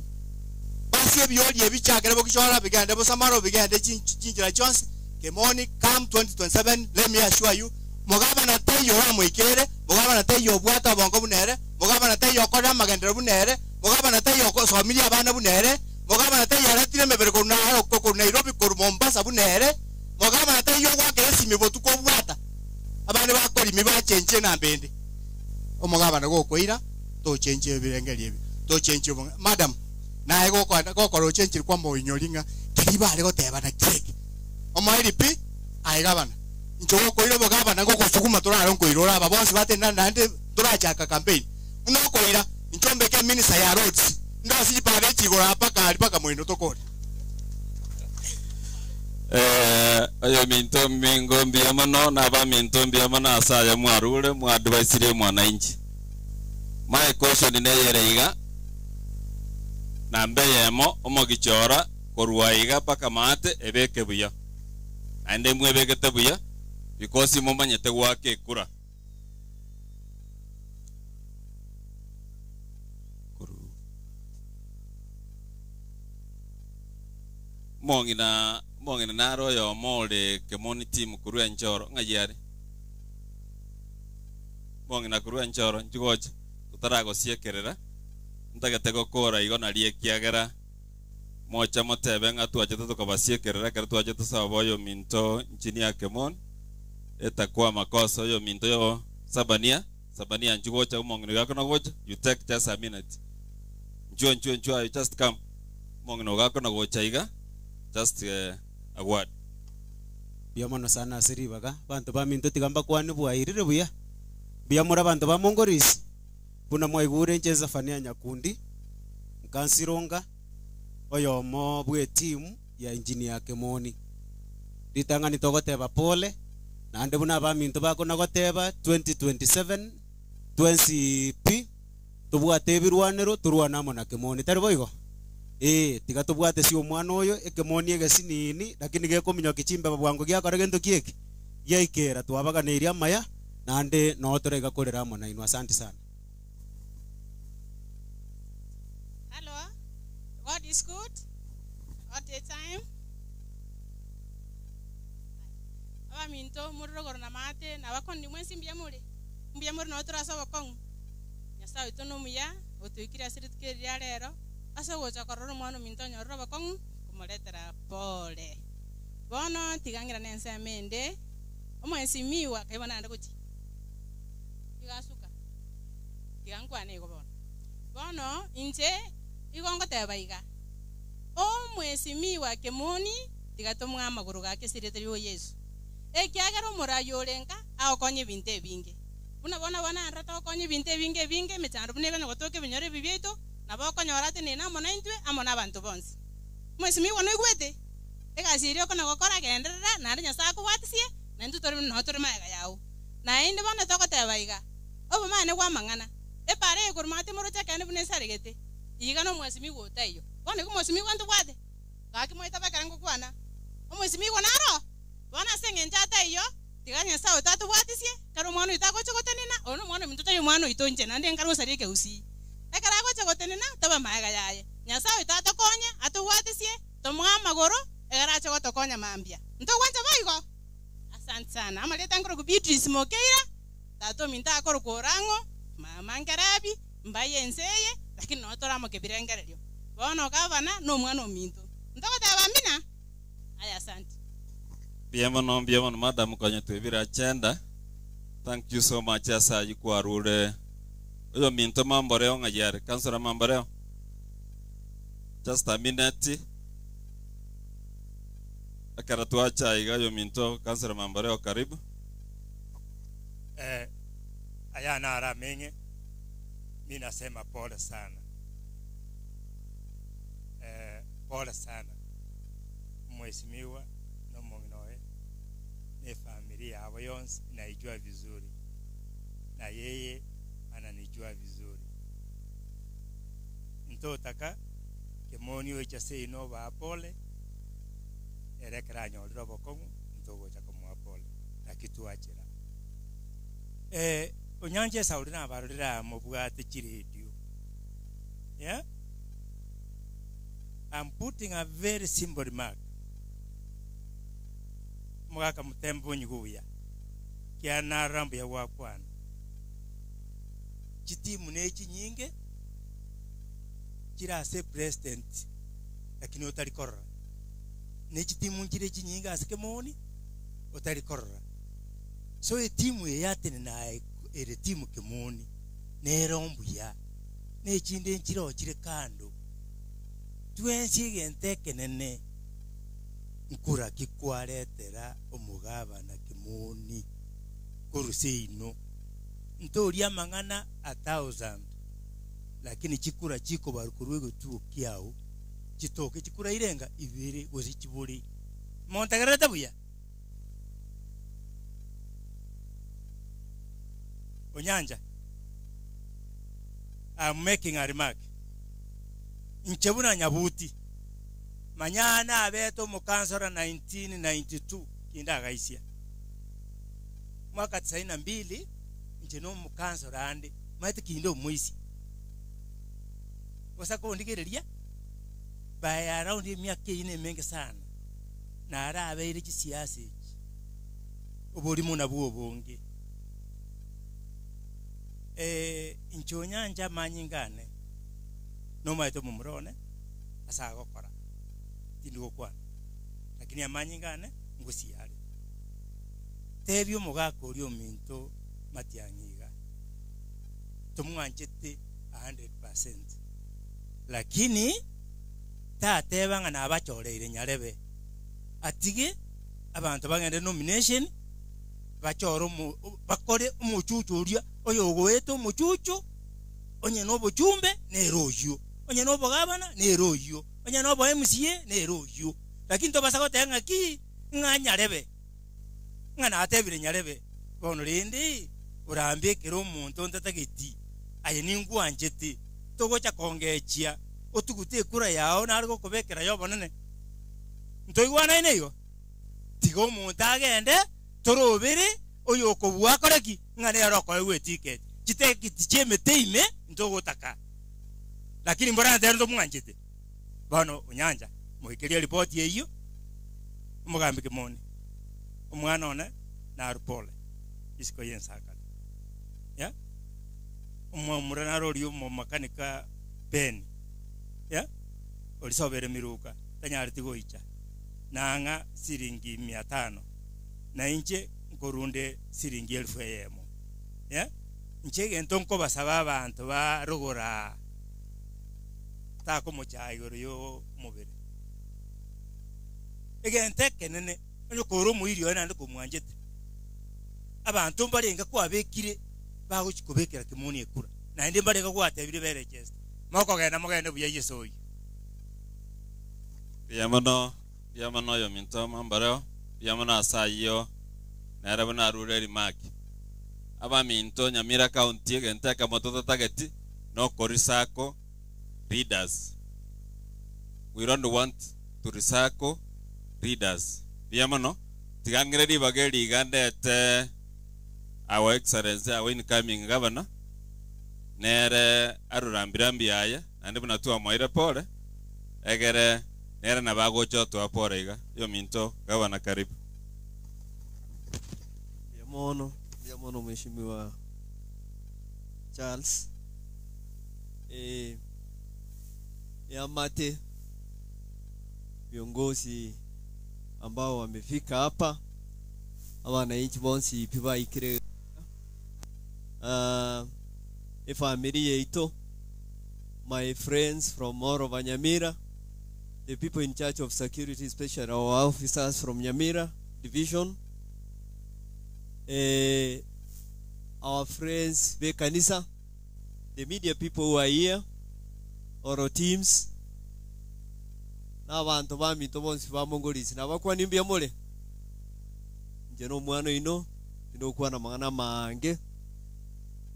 Basi ebiori ebichakere bogichora bigende bosamaro bigende chinjira Jones Kemoni come 2027 let me assure you mugabana teyo ramwikere mugabana teyo obwata bongo bunere mugabana teyo kora magendero bunere mugabana teyo kosomiria abana bunere mugabana teyo aratire mebere ko na ko Nairobi ko Mombasa bunere mugabana teyo gwakere simi botuko bwata abana bakora imi bachenje na mbende omugabana gokoira tochenje ebirengeri ebi tochenje madam naye gokora gokora ochenje kwa moinyoringa kiribare goteba na keke omoiripi aigabana ncho koiro bogabana gokosukuma toraro nkoirora aba bonsi batenda nande torachaka campaign unokoira nchombeke minister ya roads ndosi pare chigora paka ali paka moino tokore ayo minto mingo mbiyamano na ba minto mbiyamano asaya mwarure mwadvaisire mwananchi. My question neyere iga nambe yemo omogichora korwa iga paka mate ebeke buya ande mwebekete buya because mumanyete gwake kura. Mongina naro yo mole Kemoni team kurwa nchoro ngayare. Mongina kurwa nchoro njugoche tutaragosiekerera ntagete gokora igo narie kiagera mocha motebe ng'atwache tukabasiekerera kero twache tusaba oyo minto nchini ya Kemoni etakuwa makosa oyo minto yo Sabania njugocha umongino gako nagocha you take just a minute njuo you just come umongino gako nagocha iga just a word. Biamono sana siribaga bantu ba minto tigamba kwani bwairire buya biamura bantu ba Mongolisi buna mwaigure nche Zafania Nyakundi nkansironga oyo mo bwe team ya engineer Kemoni ritangani togoteba pole nande buna ba minto bako nagoteba 2027 20p tubwate ebirwanero turwanamo na Kemoni tari boigo tiga tubwate si omwana oyo ekemoni egesinini lakini gekominya kichimba bwango giakora gento kieki giaikera twabaganeirie amaya nande no torega korera amo nainwe. Asante sana. Hello, God is good all the time. Abaminto murogoro na mate na bakondi mwensi mbyamure no turasoba kong Nyasaye tonomuya otuikira siritkeri rero asogocha kororo mwana minto nyororo bakong kumuletera pole bono tigangira nense mende omwensi miwa kaibona ande kuchi igasuka tigangwane igo bono bono inche igongo teba iga omwensi miwa Kemoni tigatomwa amaguru gake sireteri Yesu ekiagera omurayo orenga aokonye ebinto ebinge buna bona bona arata okonye ebinto ebinge ebinge mechando buna egana gotoka ebinyoro ebi bieto nabo okonyora ate nena amo naintwe amo na abanto bonsi mwesimiwa noigwete egasi oko nagokora genderera naende Nyasaye akobwatisie naintwe tori no tori maega yao naende bono togoteba iga obomane bwa amang'ana epare igoro mate moroche kende buna esaregete iga no mwesimiwa otaiyo bono igo mwesimiwa ntobwate gaki moita bakere ngokwana omwesimiwa naro bona seng'encho ataiyo tiga Nyasaye otatobwatisie kare omwana oito agocha gotenena oyo nomwana ominto tari omwana oito inche naende nkare gosaria ekegusii ekero agocha gotenena toba maega yaye Nyasaye oito atokonye atobwatisie tomoa amagoro ekero ache gotokonya mambia ntogwancha boigo. Asante sana. Amareta nkoroku Beatrice Mokeira tata ominto akorokwa Orang'o mama Nkerabi mbaye enseye Lakini no toramoke birengererio. Bono gavana no mwana ominto. Ndogoteba mina. Aya asante. Biamono biamono madam konye twebira chenda. Thank you so much asa yikwarure. Oyo minto mamboreo ngayare. Kansora mamboreo. Just a minute. Akara tuacha iga yo minto kansora mamboreo karibu. Ayana ara menge. Mimi nasema pole sana. Pole sana. Mheshimiwa na mwingine ni familia yao yonse naijua vizuri. Na yeye ananijua vizuri. Ntotaka kemoni wecha seino ba pole. Erekera nyoliro bokongu ntogocha kumwa pole. Na kitu achira. Onyanje sauri na barurira mubwate chiredio. Yeah? I'm putting a very simple remark. Mwaka mutembo nyuguya. Kia na rambu ya wakwana. Chitimu nechi nyinge. Chira ase president. Lakini otalikorora. Nechi timu nchire chinyinge asike moni. Otalikorora. So e timu yatene na ere timu kemoni. Nerombu ya. Nechinde nchira ochire kando. Twensi genteke nene. Nkura kikwaretera omugabana kimoni koruseino ntoria mangana 1000 lakini chikura chiko barukurwego tuo kiao chitoke chikura irenga ibere gosi chiburi montagereta buya Onyanja. I'm making a remark. Nchebuna nyabuti manyana abeto mukansora 1992 kinda gaisia mwaka 92 nje no mukansora ande maite kindo mwisi wasako ndigereria by around miaka ine menge sana na arabeire kisiasa obulimo nabwo bonge inchonya manyingane no maite mumurone asagokora tindigokwana lakini amanyingane ngusiare tebyo mugako uri ominto matiangiga tumwanchete 100% lakini tatebanga nabachoreire nyarebe atige abantu bagende nomination bachoro bakore omuchuchu uria oyo goeto omuchuchu onye nobochumbe neroyo onye nobogabana neroyo onye nobo MCA neroyo lakini tobasa gotenga ki nga nyarebe nga natebire nyarebe bono rindi urambikira omuntu ntatageti aye ningwanjeti togocha kongechia otugute kura yao nari gokobekera yobonene ntoigwana ineyo tigo omuntu agende torobere oyo okobua koreki nga nero okoewe ticket chitekiti chemete ntogotaka lakini mbora ndero mwanjete bono unyanja muhikeria report yeyo omugambi kimoni omwana one narupole isiko yensaka ya omwana rori makanika Ben ya olisobere miruka tanyari tigoicha nanga siringi 500 na inche nkorunde siringi 1000 ya inche gento nkobasaba abantu ba rogora takomocha igoro yo mubere egente kenene onyokoro muirio nande kumwanjete abantu mbarenga kwabekire bagochikobekera kimoni ekura naende mbarenga gwatebire berechest mokogenda mogende buya Yesu oyo Biamono yo minto mambareo biamono asayo narabona rureri maki abaminto Nyamira County egente kamototo tageti no korisako readers. We don't want to recycle readers. Biamono tigangere bageri gandete our excellency our incoming governor nere arurambirambi aya nande bunatua moire pole egere nere nabagocho twa pole iga yo minto governor karibu. Biamono mheshimiwa Charles. Yamate, viongozi ambao wamefika hapa, abananchi bonsi piba ikire efamily yeito, my friends from all over Nyamira, the people in charge of security, especially our officers from Nyamira division, our friends be kanisa, the media people who are here, our teams, n'abantu baminto bonsi bamongorisi nabakwa nimbia mole nje no mwana ino ndokwana mangana mange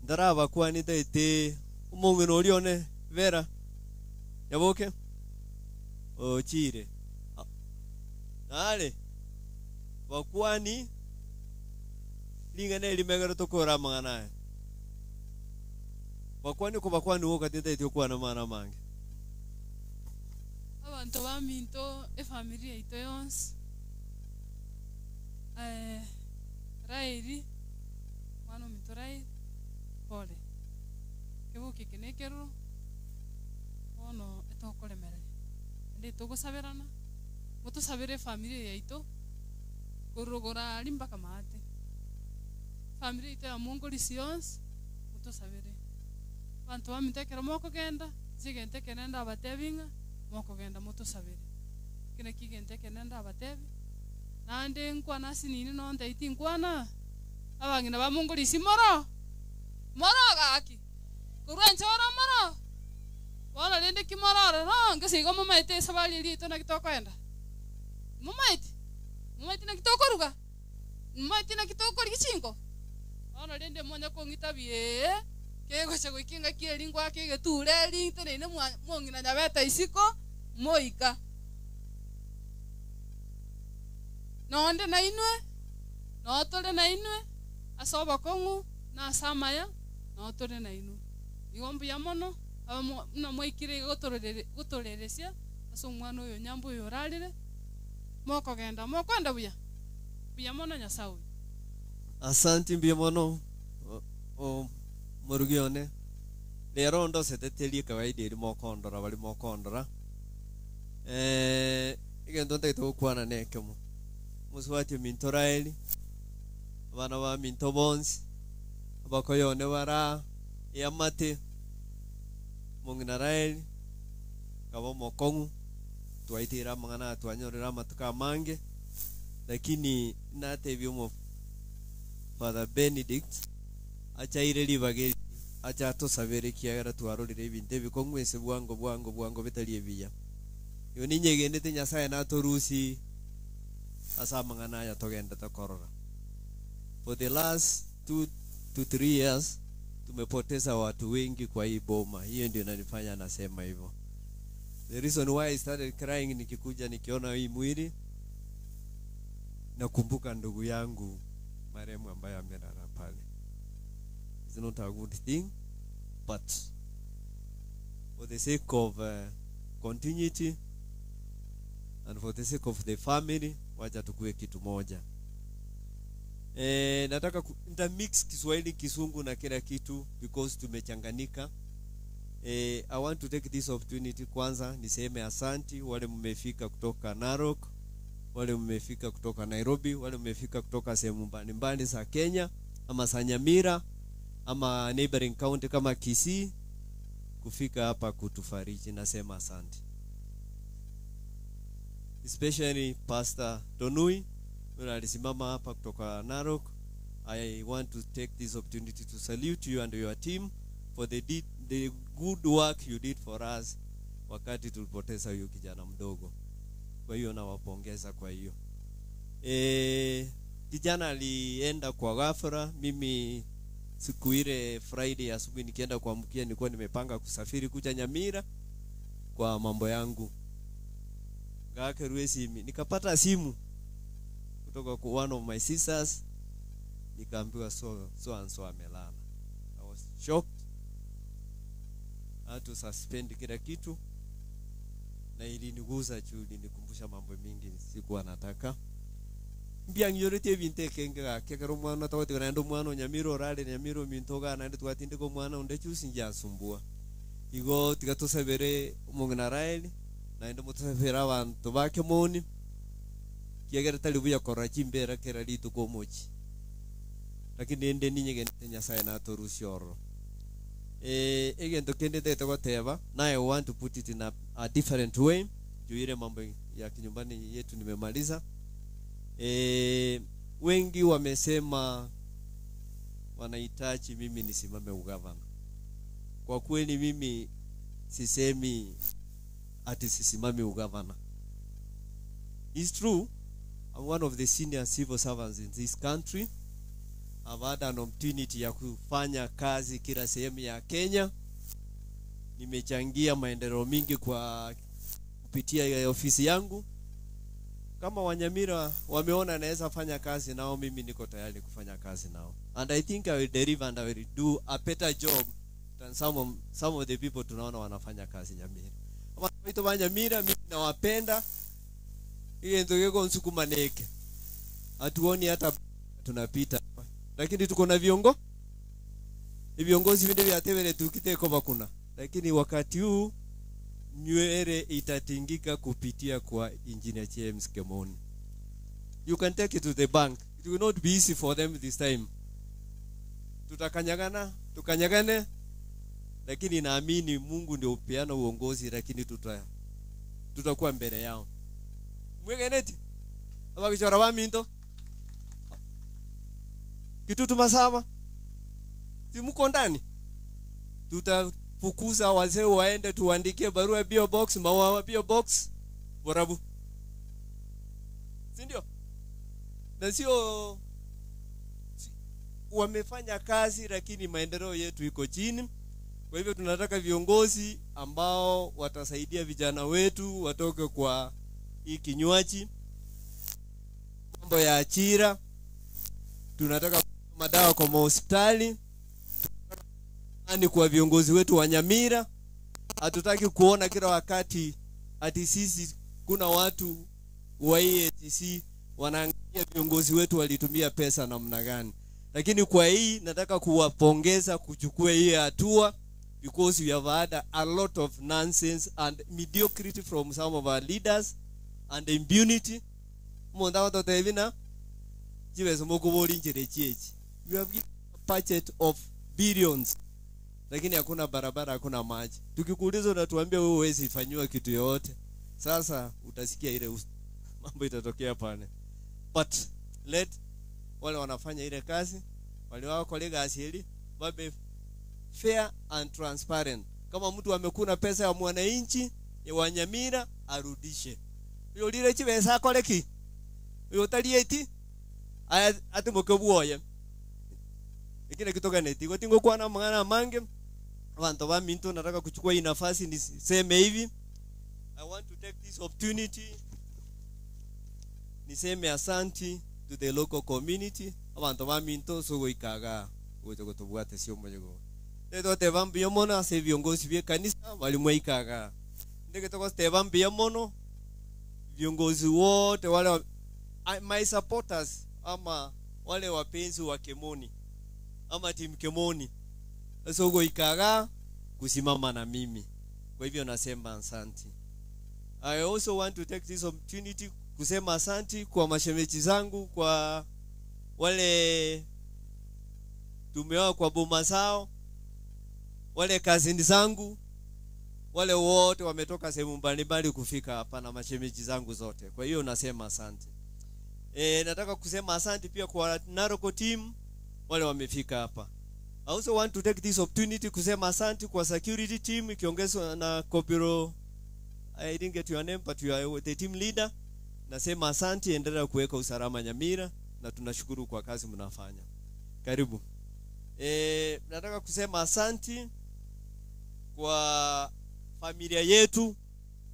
ndarabakwa nitaite umongeno orione vera yaboke ochire nale bakwani lingana limegero tokora mangana bakwani ko bakwani wo katitaite okwana mana mange abantu baminto efamily yaito yonse Rairi mwana minto Rairi pole kebuki kinekero ono etokoremerere ndi tugusaberana mutusabire family yaito kurugora ari mpaka maate family yaito ya mongolisi yonse mutusabire bantu bamintekero mokogenda zigente kenenda abatebinga mokogenda mutusabire kine kigente kenenda abatebi nande nkwana sinini nonde iti nkwana abangina bamongolisi moro moro gaki kurwenchora moro bona rende kimororo no ngisigo mumaite sabali rito na kitokwenda mumaite mumaite na kitokoruga mumaite na kitokori gichinko bona rende monya kongita bie kegocha goikinga kieringwa kegeture rinte ne mwongina nyabeta isiko moika nonde na inwe notore na inwe asoba kongu na samaya notore na inwe igombu ya mono na mwaikire gotoreresia ase omwana oyo nyambo oyo orarire mokogenda mokwenda buya buya mono Nyasaye. Asante mbuya mono o murugione rero ndo seteterie kawaida eri mokondora bari mokondora igendo ndagete gokwana nekemo muswati mintoraeli abana ba minto bonsi abakoyone bara yamate mongina Raeli kabo mokongu twaitira mangana twanyorera matuka mange lakini natebyo mo Father Benedict achaire libage acha tosabere kiagera twarorire ebintu ebikongwese bwango bwango bwango bitari ebiya yo ninyegendete Nyasaye natorusi asa mangana ya togenda tokorora. For the last 2 to 3 years tumepoteza watu wengi kwa hii boma. Hiyo ndio inanifanya nasema hivyo. The reason why I started crying nikikuja nikiona hii mwili, nakumbuka ndugu yangu marehemu ambaye amelala pale. It's not a good thing, but for the sake of continuity and for the sake of the family, wacha tukue kitu moja. Nataka nita mix Kiswahili, Kisungu na kila kitu because tumechanganika. I want to take this opportunity kwanza niseme asanti wale mmefika kutoka Narok, wale mmefika kutoka Nairobi, wale mmefika kutoka sehemu mbalimbali za Kenya ama za Nyamira ama neighboring county kama Kisii kufika hapa kutufariji. Nasema asante. Especially Pastor Tonui alisimama hapa kutoka Narok. I want to take this opportunity to salute you and your team for the good work you did for us wakati tulipoteza huyo kijana mdogo. Kwa hiyo nawapongeza kwa hiyo. Kijana alienda kwa ghafla. Mimi siku ile Friday asubuhi nikienda kuamkia nilikuwa nimepanga kusafiri kuja Nyamira kwa mambo yangu. Ngakerwe simu. Nikapata simu kutoka kwa one of my sisters, nikaambiwa so and so amelala. I was shocked. I had to suspend kila kitu na iliniguza juu ilinikumbusha mambo mingi sikuwa nataka. Mbiangyorete ebintu ekenge kekero mwana tawati na ndo mwana Nyamiro orare Nyamiro mintoga na ndo twatinde ko mwana onde chusi njasumbua. Igo tiga tosabere omong'ina Raeli naende motosabere abanto ba Kemoni kiagera tari buya korora chimbera kera rituko omochi lakini ende ninyegenete Nyasaye natorusia ororo. Egento kende tete goteba na I want to put it in a different way juu ile mambo ya kinyumbani yetu nimemaliza. Wengi wamesema wanahitaji mimi nisimame ugavana. Kwa kweli mimi sisemi ati sisimame ugavana. It's true, I'm one of the senior civil servants in this country. I've had an opportunity ya kufanya kazi kila sehemu ya Kenya. Nimechangia maendeleo mingi kwa kupitia ofisi yangu. Kama Wanyamira wameona naweza fanya kazi nao, mimi niko tayari kufanya kazi nao. And I think I will deliver and I will do a better job than some of the people tunaona wanafanya kazi Nyamira. Abantu ba Nyamira mimi nawapenda. Ile ndio yego nsukuma neke. Hatuoni hata tunapita. Lakini tuko na viongo. Viongozi vile vya tebere tukiteko bakuna. Lakini wakati huu nywele itatingika kupitia kwa Engineer James Kemoni. You can take it to the bank. It will not be easy for them this time. Tutakanyagana, tukanyagane. Lakini naamini Mungu ndio upeana uongozi, lakini tutakuwa mbele yao. Mwegeneti. Abakichora wa minto. Kitutu masaba. Si muko ndani. Tutafukuza wazee waende tuandikie barua bio box, maua bio box. Borabu. Si ndio? Na sio wamefanya kazi lakini maendeleo yetu iko chini. Kwa hivyo tunataka viongozi ambao watasaidia vijana wetu watoke kwa hii kinywaji, mambo ya ajira. Tunataka madawa kwa hospitali, ni kwa viongozi wetu wa Nyamira. Hatutaki kuona kila wakati ati sisi kuna watu wa EACC wanaangalia viongozi wetu walitumia pesa namna gani. Lakini kwa hii nataka kuwapongeza kuchukua hii hatua, because we have had a lot of nonsense and mediocrity from some of our leaders and impunity. Monda watoto evina jiwezo mokobori njere chiechi. We have given a budget of billions, lakini hakuna barabara, hakuna maji. Tukikuuliza unatuambia wewe huwezi fanywa kitu yoyote. Sasa utasikia ile mambo itatokea pale. But let wale wanafanya ile kazi, wale wao kolega asili, wabe fair and transparent. Kama mtu amekuna pesa ya mwananchi ya Wanyamira arudishe. Uyo lile chibesa koleki. Uyo talieti ati mokebuoye. Ikine kitoka neti gotingo kwa na mwana mange. Abantu ba minto nataka kuchukua hii nafasi niseme hivi. I want to take this opportunity niseme asanti to the local community. Abantu ba minto sogo ikaga gocho gotobwate sio mojego. Teto tebambi mono ase viongozi bie kanisa walimwe ikaga. Ndege toko tebambi mono viongozi wote wale my supporters ama wale wapenzi wa Kemoni ama team Kemoni sogo ikaga kusimama na mimi. Kwa hivyo nasema asante. I also want to take this opportunity kusema asanti kwa mashemeji zangu, kwa wale tumeoa kwa boma zao, wale kazini zangu, wale wote wametoka sehemu mbalimbali kufika hapa na mashemeji zangu zote. Kwa hiyo nasema asante. Nataka kusema asante pia kwa Naroko team wale wamefika hapa. I also want to take this opportunity kusema asante kwa security team ikiongezwa na Kopiro. I didn't get your name but you are the team leader. Nasema asante, endelea kuweka usalama Nyamira na tunashukuru kwa kazi mnafanya. Karibu. Nataka kusema asante kwa familia yetu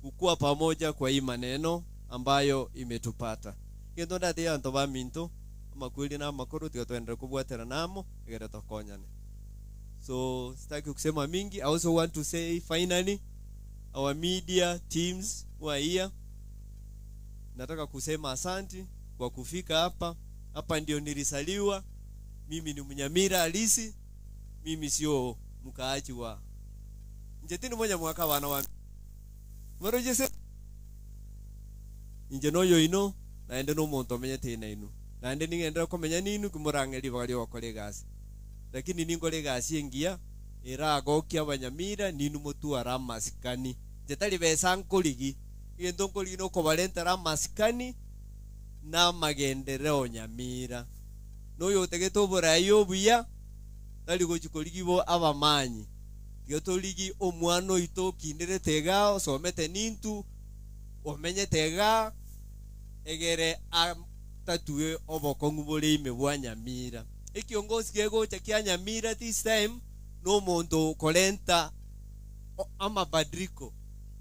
kukua pamoja kwa hii maneno ambayo imetupata. Kendo ndati anto ba minto makwili na makuru tikatwendera kubwatera namo igera tokonyane. So sitaki kusema mingi. I also want to say finally our media teams who are here. Nataka kusema asanti kwa kufika hapa. Hapa ndio nilisaliwa. Mimi ni Mnyamira halisi. Mimi sio mkaaji wa Nje tindi moja mwaka wana wa marojese inje noyo ino naende no muntu omenyete na inu naende ningendera komenya ninu kumurangeri bali okore gasi lakini ningore gasi engiya eragokia abanyamira ninu mutuara amasikani nje tari besa nkorigi egento nkorigi nokobarentera amasikani na magendereo nyamira noyo otegete oborai obuya tari gochi korigi bo abamanyi tiga torigi omwana oito okinderete iga osomete nintu omenyete iga egere atatue obokong'u bore ime bwa nyamira ekiongosi kegocha kia nyamira this time no omonto okorenta amabadiliko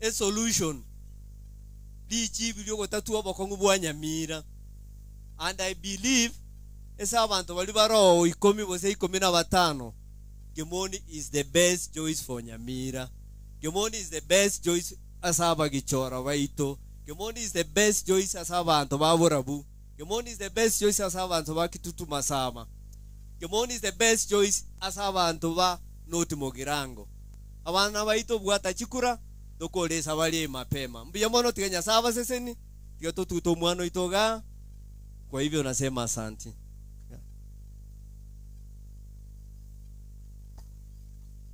a solution richibi riogotatua obokong'u bwa nyamira. And I believe ese abantu bali baroo 10 bose 15 Gemoni is the best choice for Nyamira. Gemoni is the best choice asaba gichora baito. Gemoni is the best choice asaba abantu baborabu. Gemoni is the best choice asaba abantu bakitutu masama. Gemoni is the best choice asaba abantu ba noti mogirango. Abana baito bwata chikura tokolesa bali mapema. Mbuya mono tigenya saba seseni tiga totuto mwana itoga. Kwa hivyo nasema asante.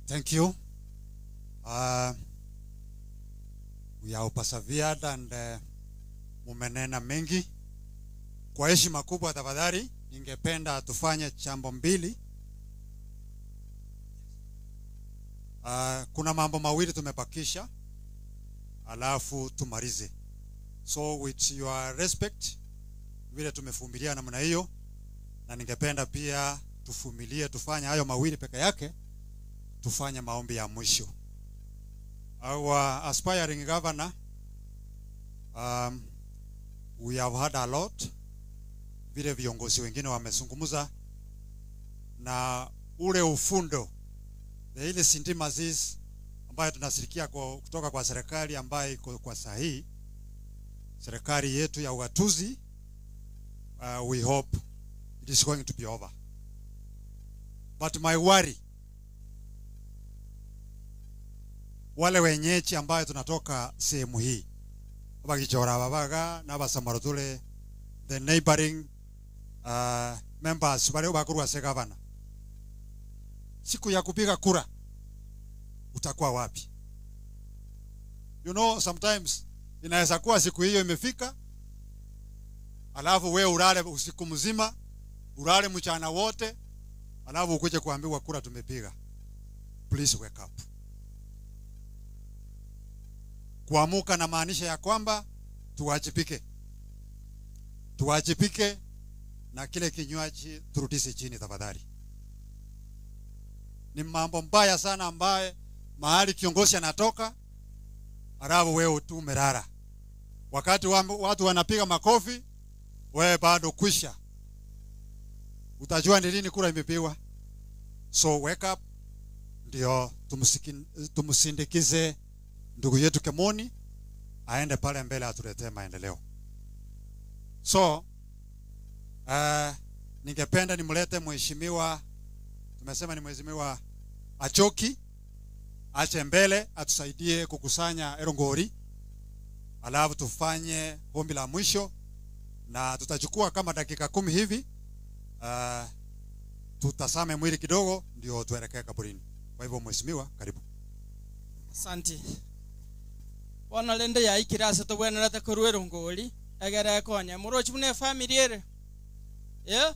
Thank you. We have persevered and mumenena mengi. Kwa heshima kubwa tafadhali, ningependa tufanye chambo mbili. Kuna mambo mawili tumepakisha, alafu tumalize. So with your respect, vile tumefumilia namna hiyo, na ningependa pia tufumilie tufanye hayo mawili peke yake, tufanye maombi ya mwisho. Our aspiring governor, we have had a lot. Vile viongozi wengine wamezungumza na ule ufundo, the ile sindimazis ambayo tunasirikia kutoka kwa serikali ambayo iko kwa sahihi, serikali yetu ya ugatuzi, we hope it is going to be over. But my worry, wale wenyeji ambayo tunatoka sehemu hii, abagichora babaga na basamarutule, the neighboring members wale bakurwa se governor, siku ya kupiga kura utakuwa wapi? You know, sometimes inaweza kuwa siku hiyo imefika, alafu wewe ulale usiku mzima, ulale mchana wote, alafu ukuje kuambiwa kura tumepiga. Please wake up. Kuamuka na maanisha ya kwamba tuwajibike. Tuwajibike na kile kinywaji turudishe chini tafadhali. Ni mambo mbaya sana ambaye mahali kiongozi anatoka, alafu wewe tu umelala. Wakati watu wanapiga makofi, wewe bado kwisha. Utajua ni lini kura imepigwa. So wake up, ndio tumusindikize ndugu yetu Kemoni aende pale mbele atuletee maendeleo. So ningependa nimlete mheshimiwa, tumesema ni mheshimiwa Achoki, ache mbele atusaidie kukusanya erongori, alafu tufanye ombi la mwisho na tutachukua kama dakika 10 hivi, tutasame mwili kidogo ndio tuelekee kaburini. Kwa hivyo mheshimiwa, karibu. Asante. Wana lende ya ikirasa to bwana rata korwero ngoli egere konya murochi mune family ere. Yeah?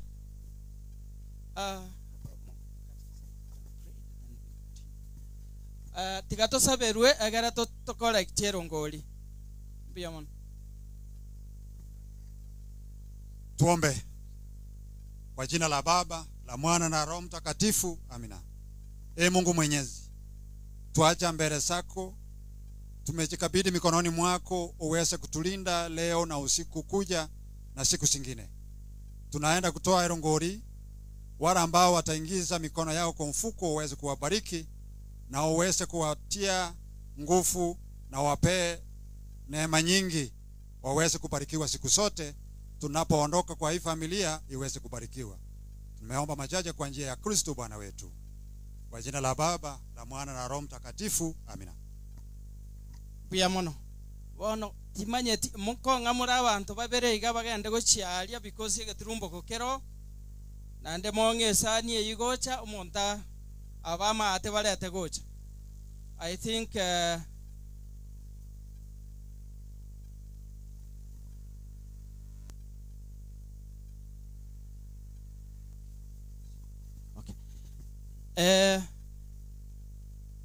Tigato saberwe egere to collect ngoli. Biyamon. Tuombe. Kwa jina la Baba, la Mwana na Roho Mtakatifu. Amina. Ee Mungu Mwenyezi, tuacha mbele zako, tumejikabidhi mikononi mwako uweze kutulinda leo na usiku kuja na siku zingine. Tunaenda kutoa erongori, wale ambao wataingiza mikono yao kwa mfuko uweze kuwabariki na uweze kuwatia nguvu na wapee neema nyingi waweze kubarikiwa siku zote. Tunapoondoka kwa hii familia iweze kubarikiwa. Tumeomba machache kwa njia ya Kristo Bwana wetu. Kwa jina la Baba, la Mwana na Roho Mtakatifu, amina. Buya mono. Bono timanyeti mukonga muri abantu babere iga bagende gochiaria because egeturumbo kokero nande mong'esani eyigocha omonta abama ate barete gocha. I think okay.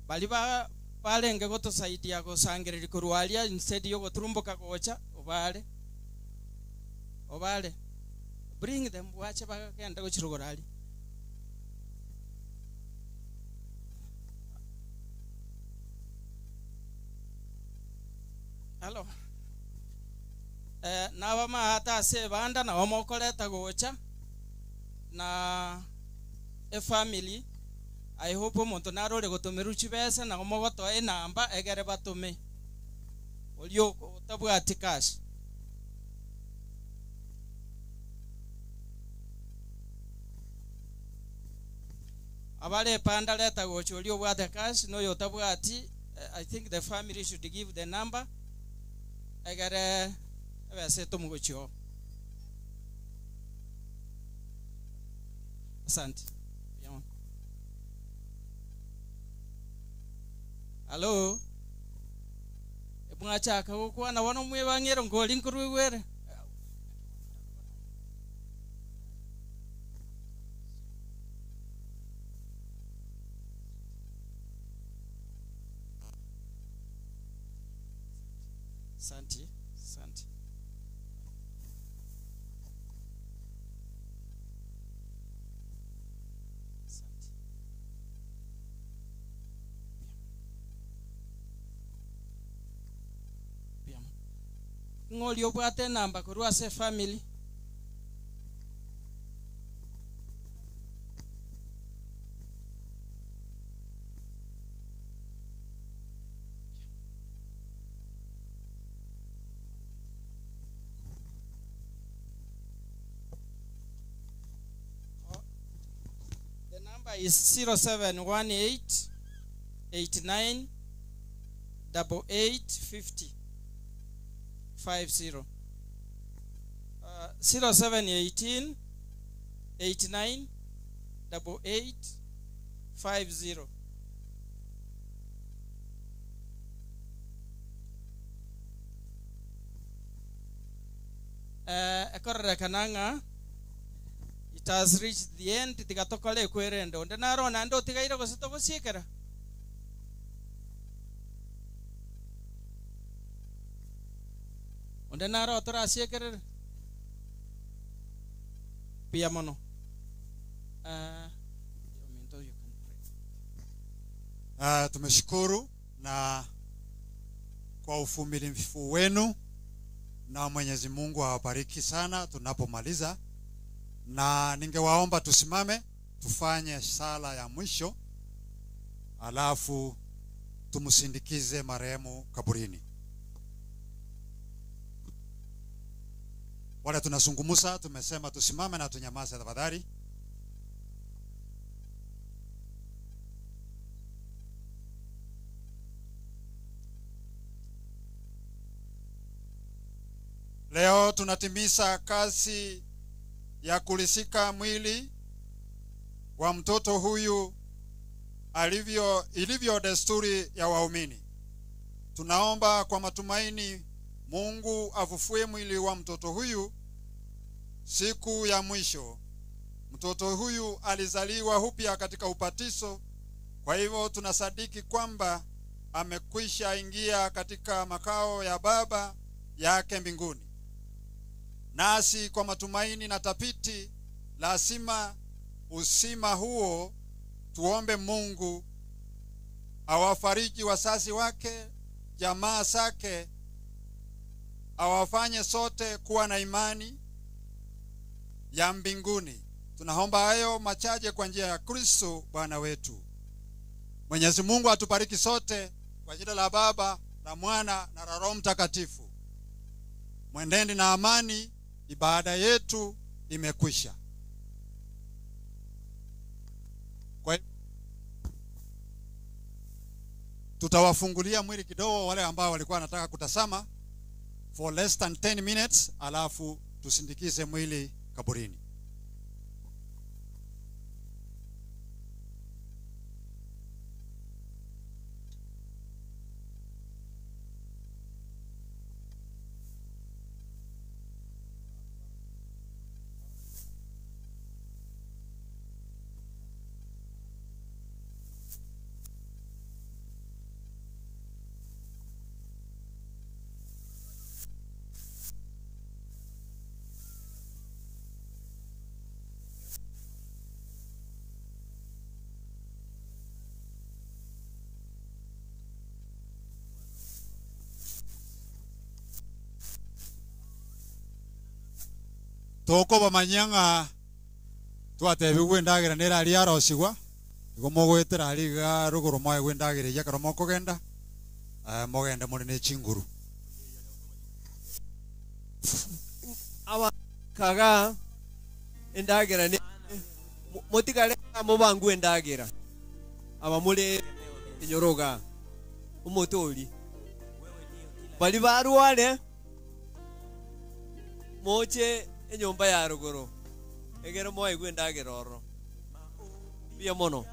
Bali balenge gotusaidia gosangereri kurwaria instead yo goturumboka gocha obale obale bring them wache bagenda gochirogorali. Hello. Naba mahata se banda na omokoleta gocha na a family. I hope omonto narore gotomeru chibesa na omogoto enamba egere batome olio otabwati cash. Abale panda leta gocha olio obwate cash no yotabwati. I think the family should give the number egere ebese tomugochio. Asante. Hello. Ebungachaka gokwana bono mwebang'ero ngori nkorwigwere. Asante, asante. Ngoli obwate namba korwa se family. The number is 0718 89 88 50. 50 0718 89 88 50. Ekorera it has reached the end. Tigatokole kwerende onde narona ndo tigaire gose togosiekera. Onde naro torasiekerere pia mono. Tumeshukuru na kwa uvumilivu wenu, na Mwenyezi Mungu awabariki sana tunapomaliza. Na ningewaomba tusimame tufanye sala ya mwisho, alafu tumsindikize marehemu kaburini. Wale tunazungumza tumesema tusimame na tunyamaze tafadhali. Leo tunatimiza kazi ya kulisika mwili wa mtoto huyu ilivyo desturi ya waumini. Tunaomba kwa matumaini Mungu afufue mwili wa mtoto huyu siku ya mwisho. Mtoto huyu alizaliwa upya katika ubatizo, kwa hivyo tunasadiki kwamba amekwisha ingia katika makao ya Baba yake mbinguni. Nasi kwa matumaini na tapiti lazima uzima huo tuombe Mungu awafariji wazazi wake, jamaa zake, awafanye sote kuwa na imani ya mbinguni. Tunaomba hayo machache kwa njia ya Kristo Bwana wetu. Mwenyezi Mungu atubariki sote kwa jina la Baba, la Mwana na la Roho Mtakatifu. Mwendeni na amani, ibada yetu imekwisha. Kwa Tutawafungulia mwili kidogo wale ambao walikuwa wanataka kutazama for less than 10 minutes, alafu tusindikize mwili kaburini. Toko bamanyanga twatebi gwendagira nera ari arosigwa igo mogwetera ari ga ruguru moe gwendagira yakaro mokogenda mogende muri ne chinguru awa kaga endagira ni motigare mubangu endagira aba muri enyoroga umutori bali barware moche enyomba ya ruguru egero moe gwendagira oro bia mono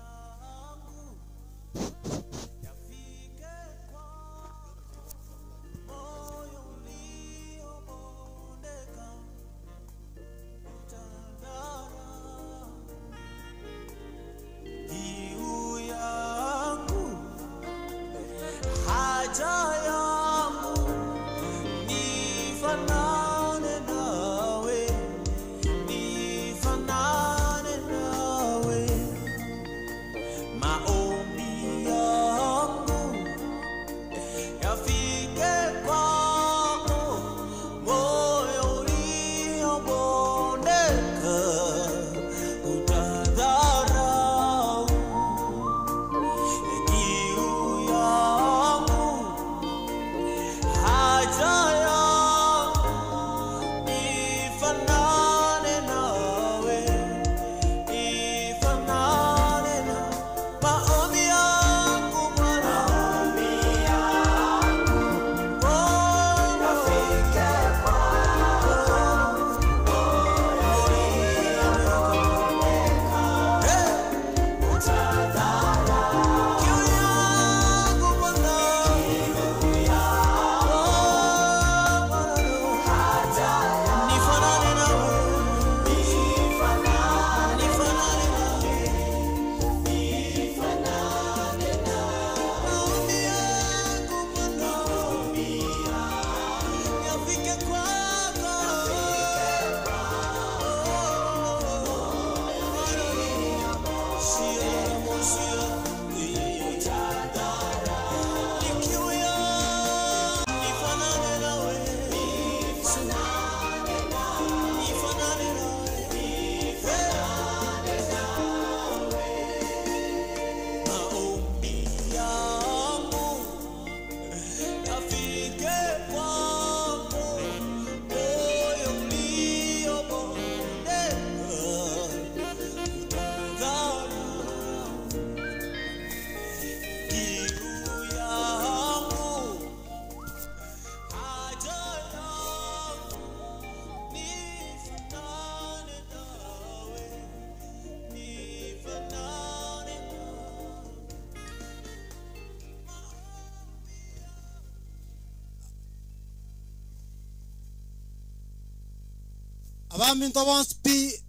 Abaminto bonspi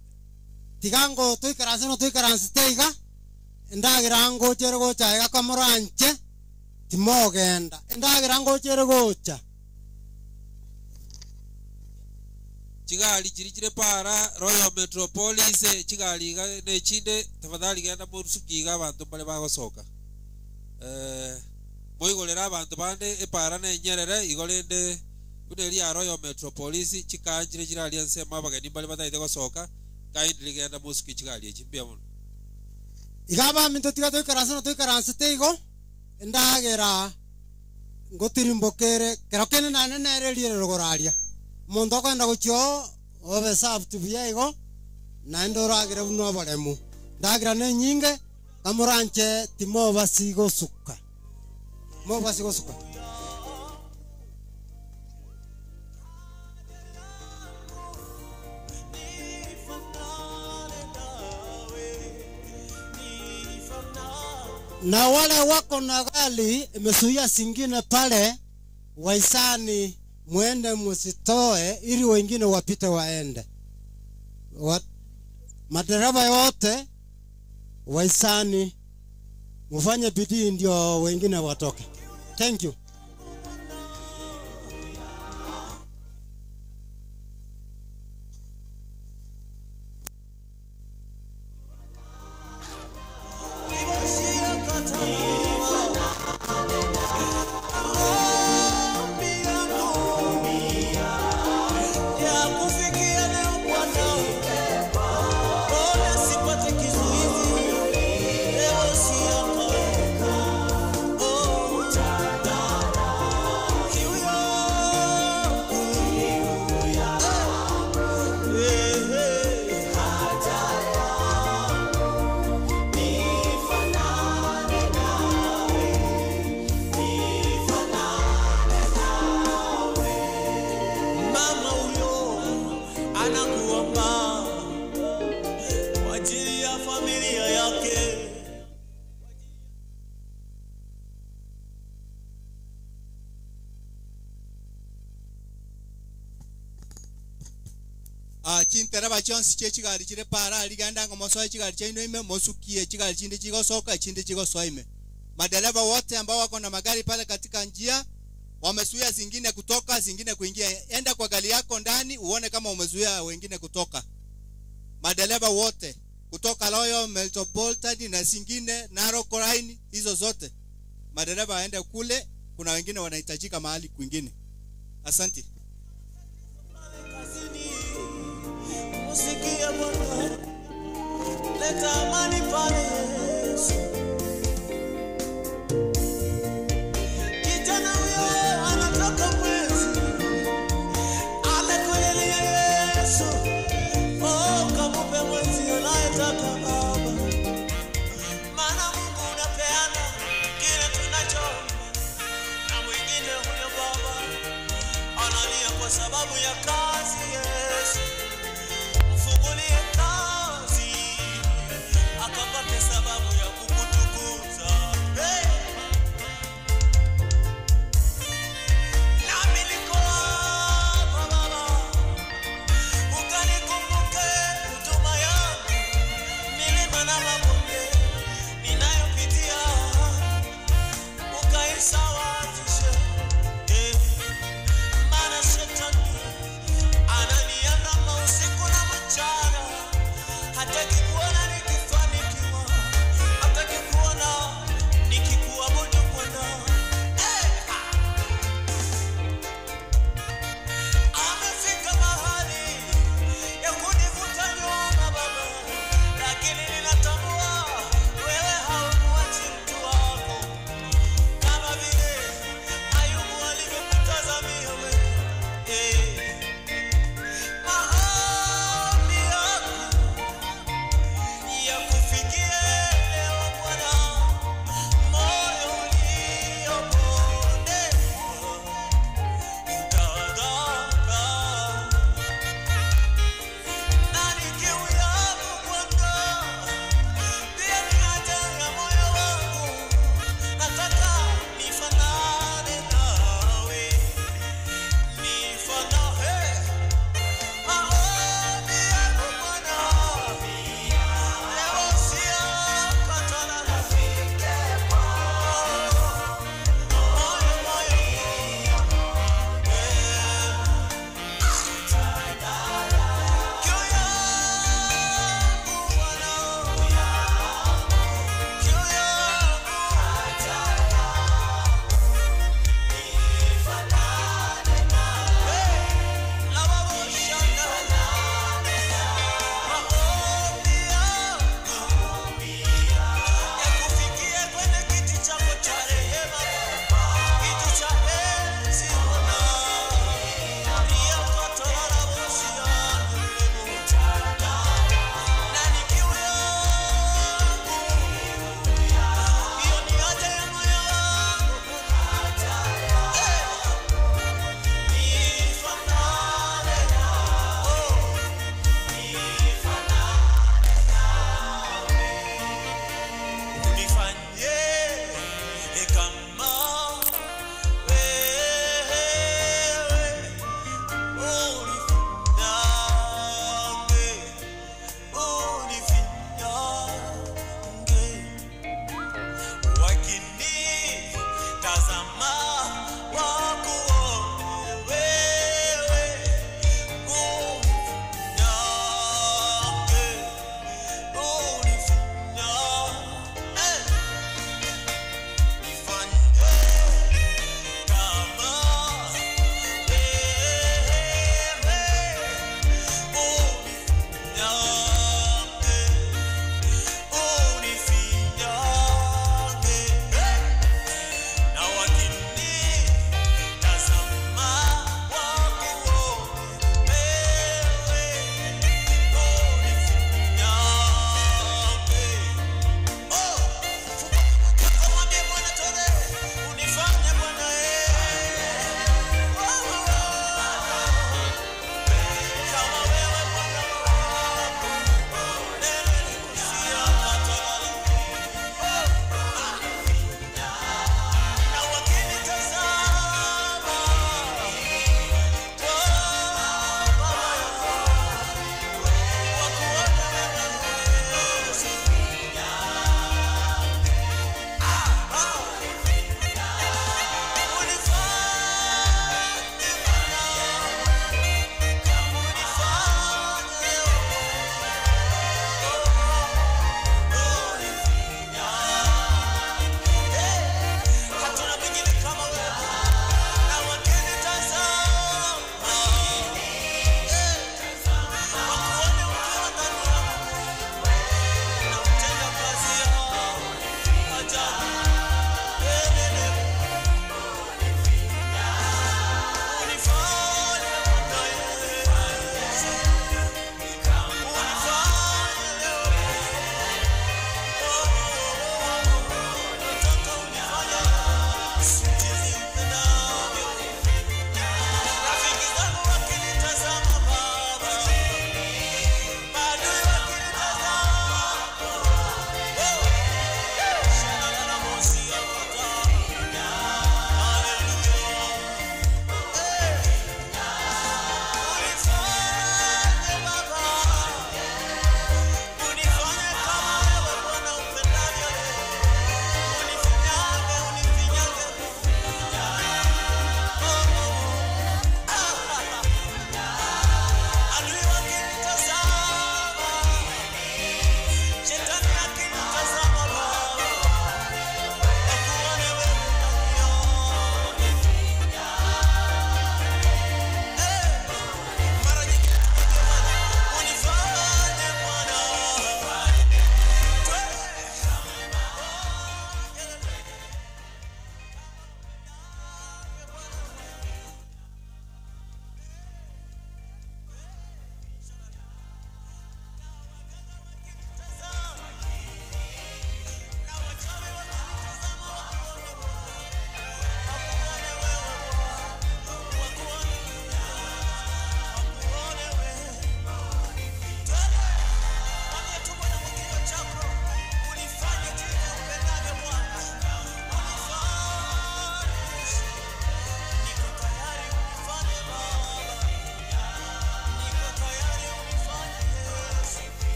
tigango tuikaranse no tuikaranse teiga endagira ngochere gocha iga komoranche timogenda endagira ngochere gocha chigali chiri chire para Royal Metropolis chigali ne chinde tafadhali genda murusukiga abantu bale bagosoka moigolera abantu bande epara ne nyerere igolende kuneri ya Royal Metropolis chikanjire chiralia nsema abageni bale bataite gosoka kindly genda musuki chigali echimbia muno igaba minto tiga tuikaranse no tuikaranse teigo endagira ngotirimbokere kero kene nane nereriere rogoraria omonto okoenda gochio obe served buya igo naende oragere buna oboremu ndagira ne enyinge kamoranche timobasi gosuka. Mo basi gosuka. Na wale wako na gari imezuia zingine pale, waisani muende musitoe ili wengine wapite waende. Madereva yote waisani mufanye bidii ndio wengine watoke. Thank you. Chintereba chionsi chie chigari chire para liganda ngo mosoe chigari chaino ime mosukie chigari chinde chigosoka chinde chigosoa ime. Madereva wote ambao wako na magari pale katika njia wamezuia zingine kutoka zingine kuingia. Enda kwa gari yako ndani uone kama umezuia wengine kutoka. Madereva wote kutoka Royal Metropolitan na zingine Narok Line, hizo zote madereva waende kule, kuna wengine wanahitajika mahali kwingine. Asante. Usikie Bwana, leta amani pale Yesu. Kijana huyo anatoka mwezi, anakulilia Yesu. Oh, kamupe mwezi anayetaka Baba, maana Mungu unapeana kile tunachoomba, na mwingine huyo Baba analia kwa sababu ya kazi Yesu.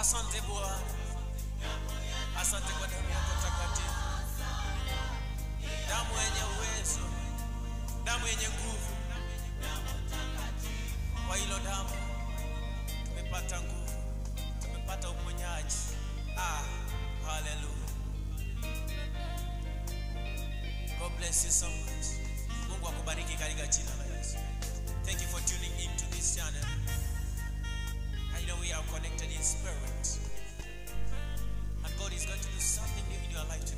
Asante Bwana, asante kwa damu yako takatifu, damu yenye uwezo, damu yenye nguvu. Kwa hilo damu tumepata nguvu, tumepata uponyaji. Ah, hallelujah. God bless you so much. Mungu akubariki katika jina la Yesu. Thank you for tuning in to this channel. I know we are connected in spirit. And God is going to do something new in your life today.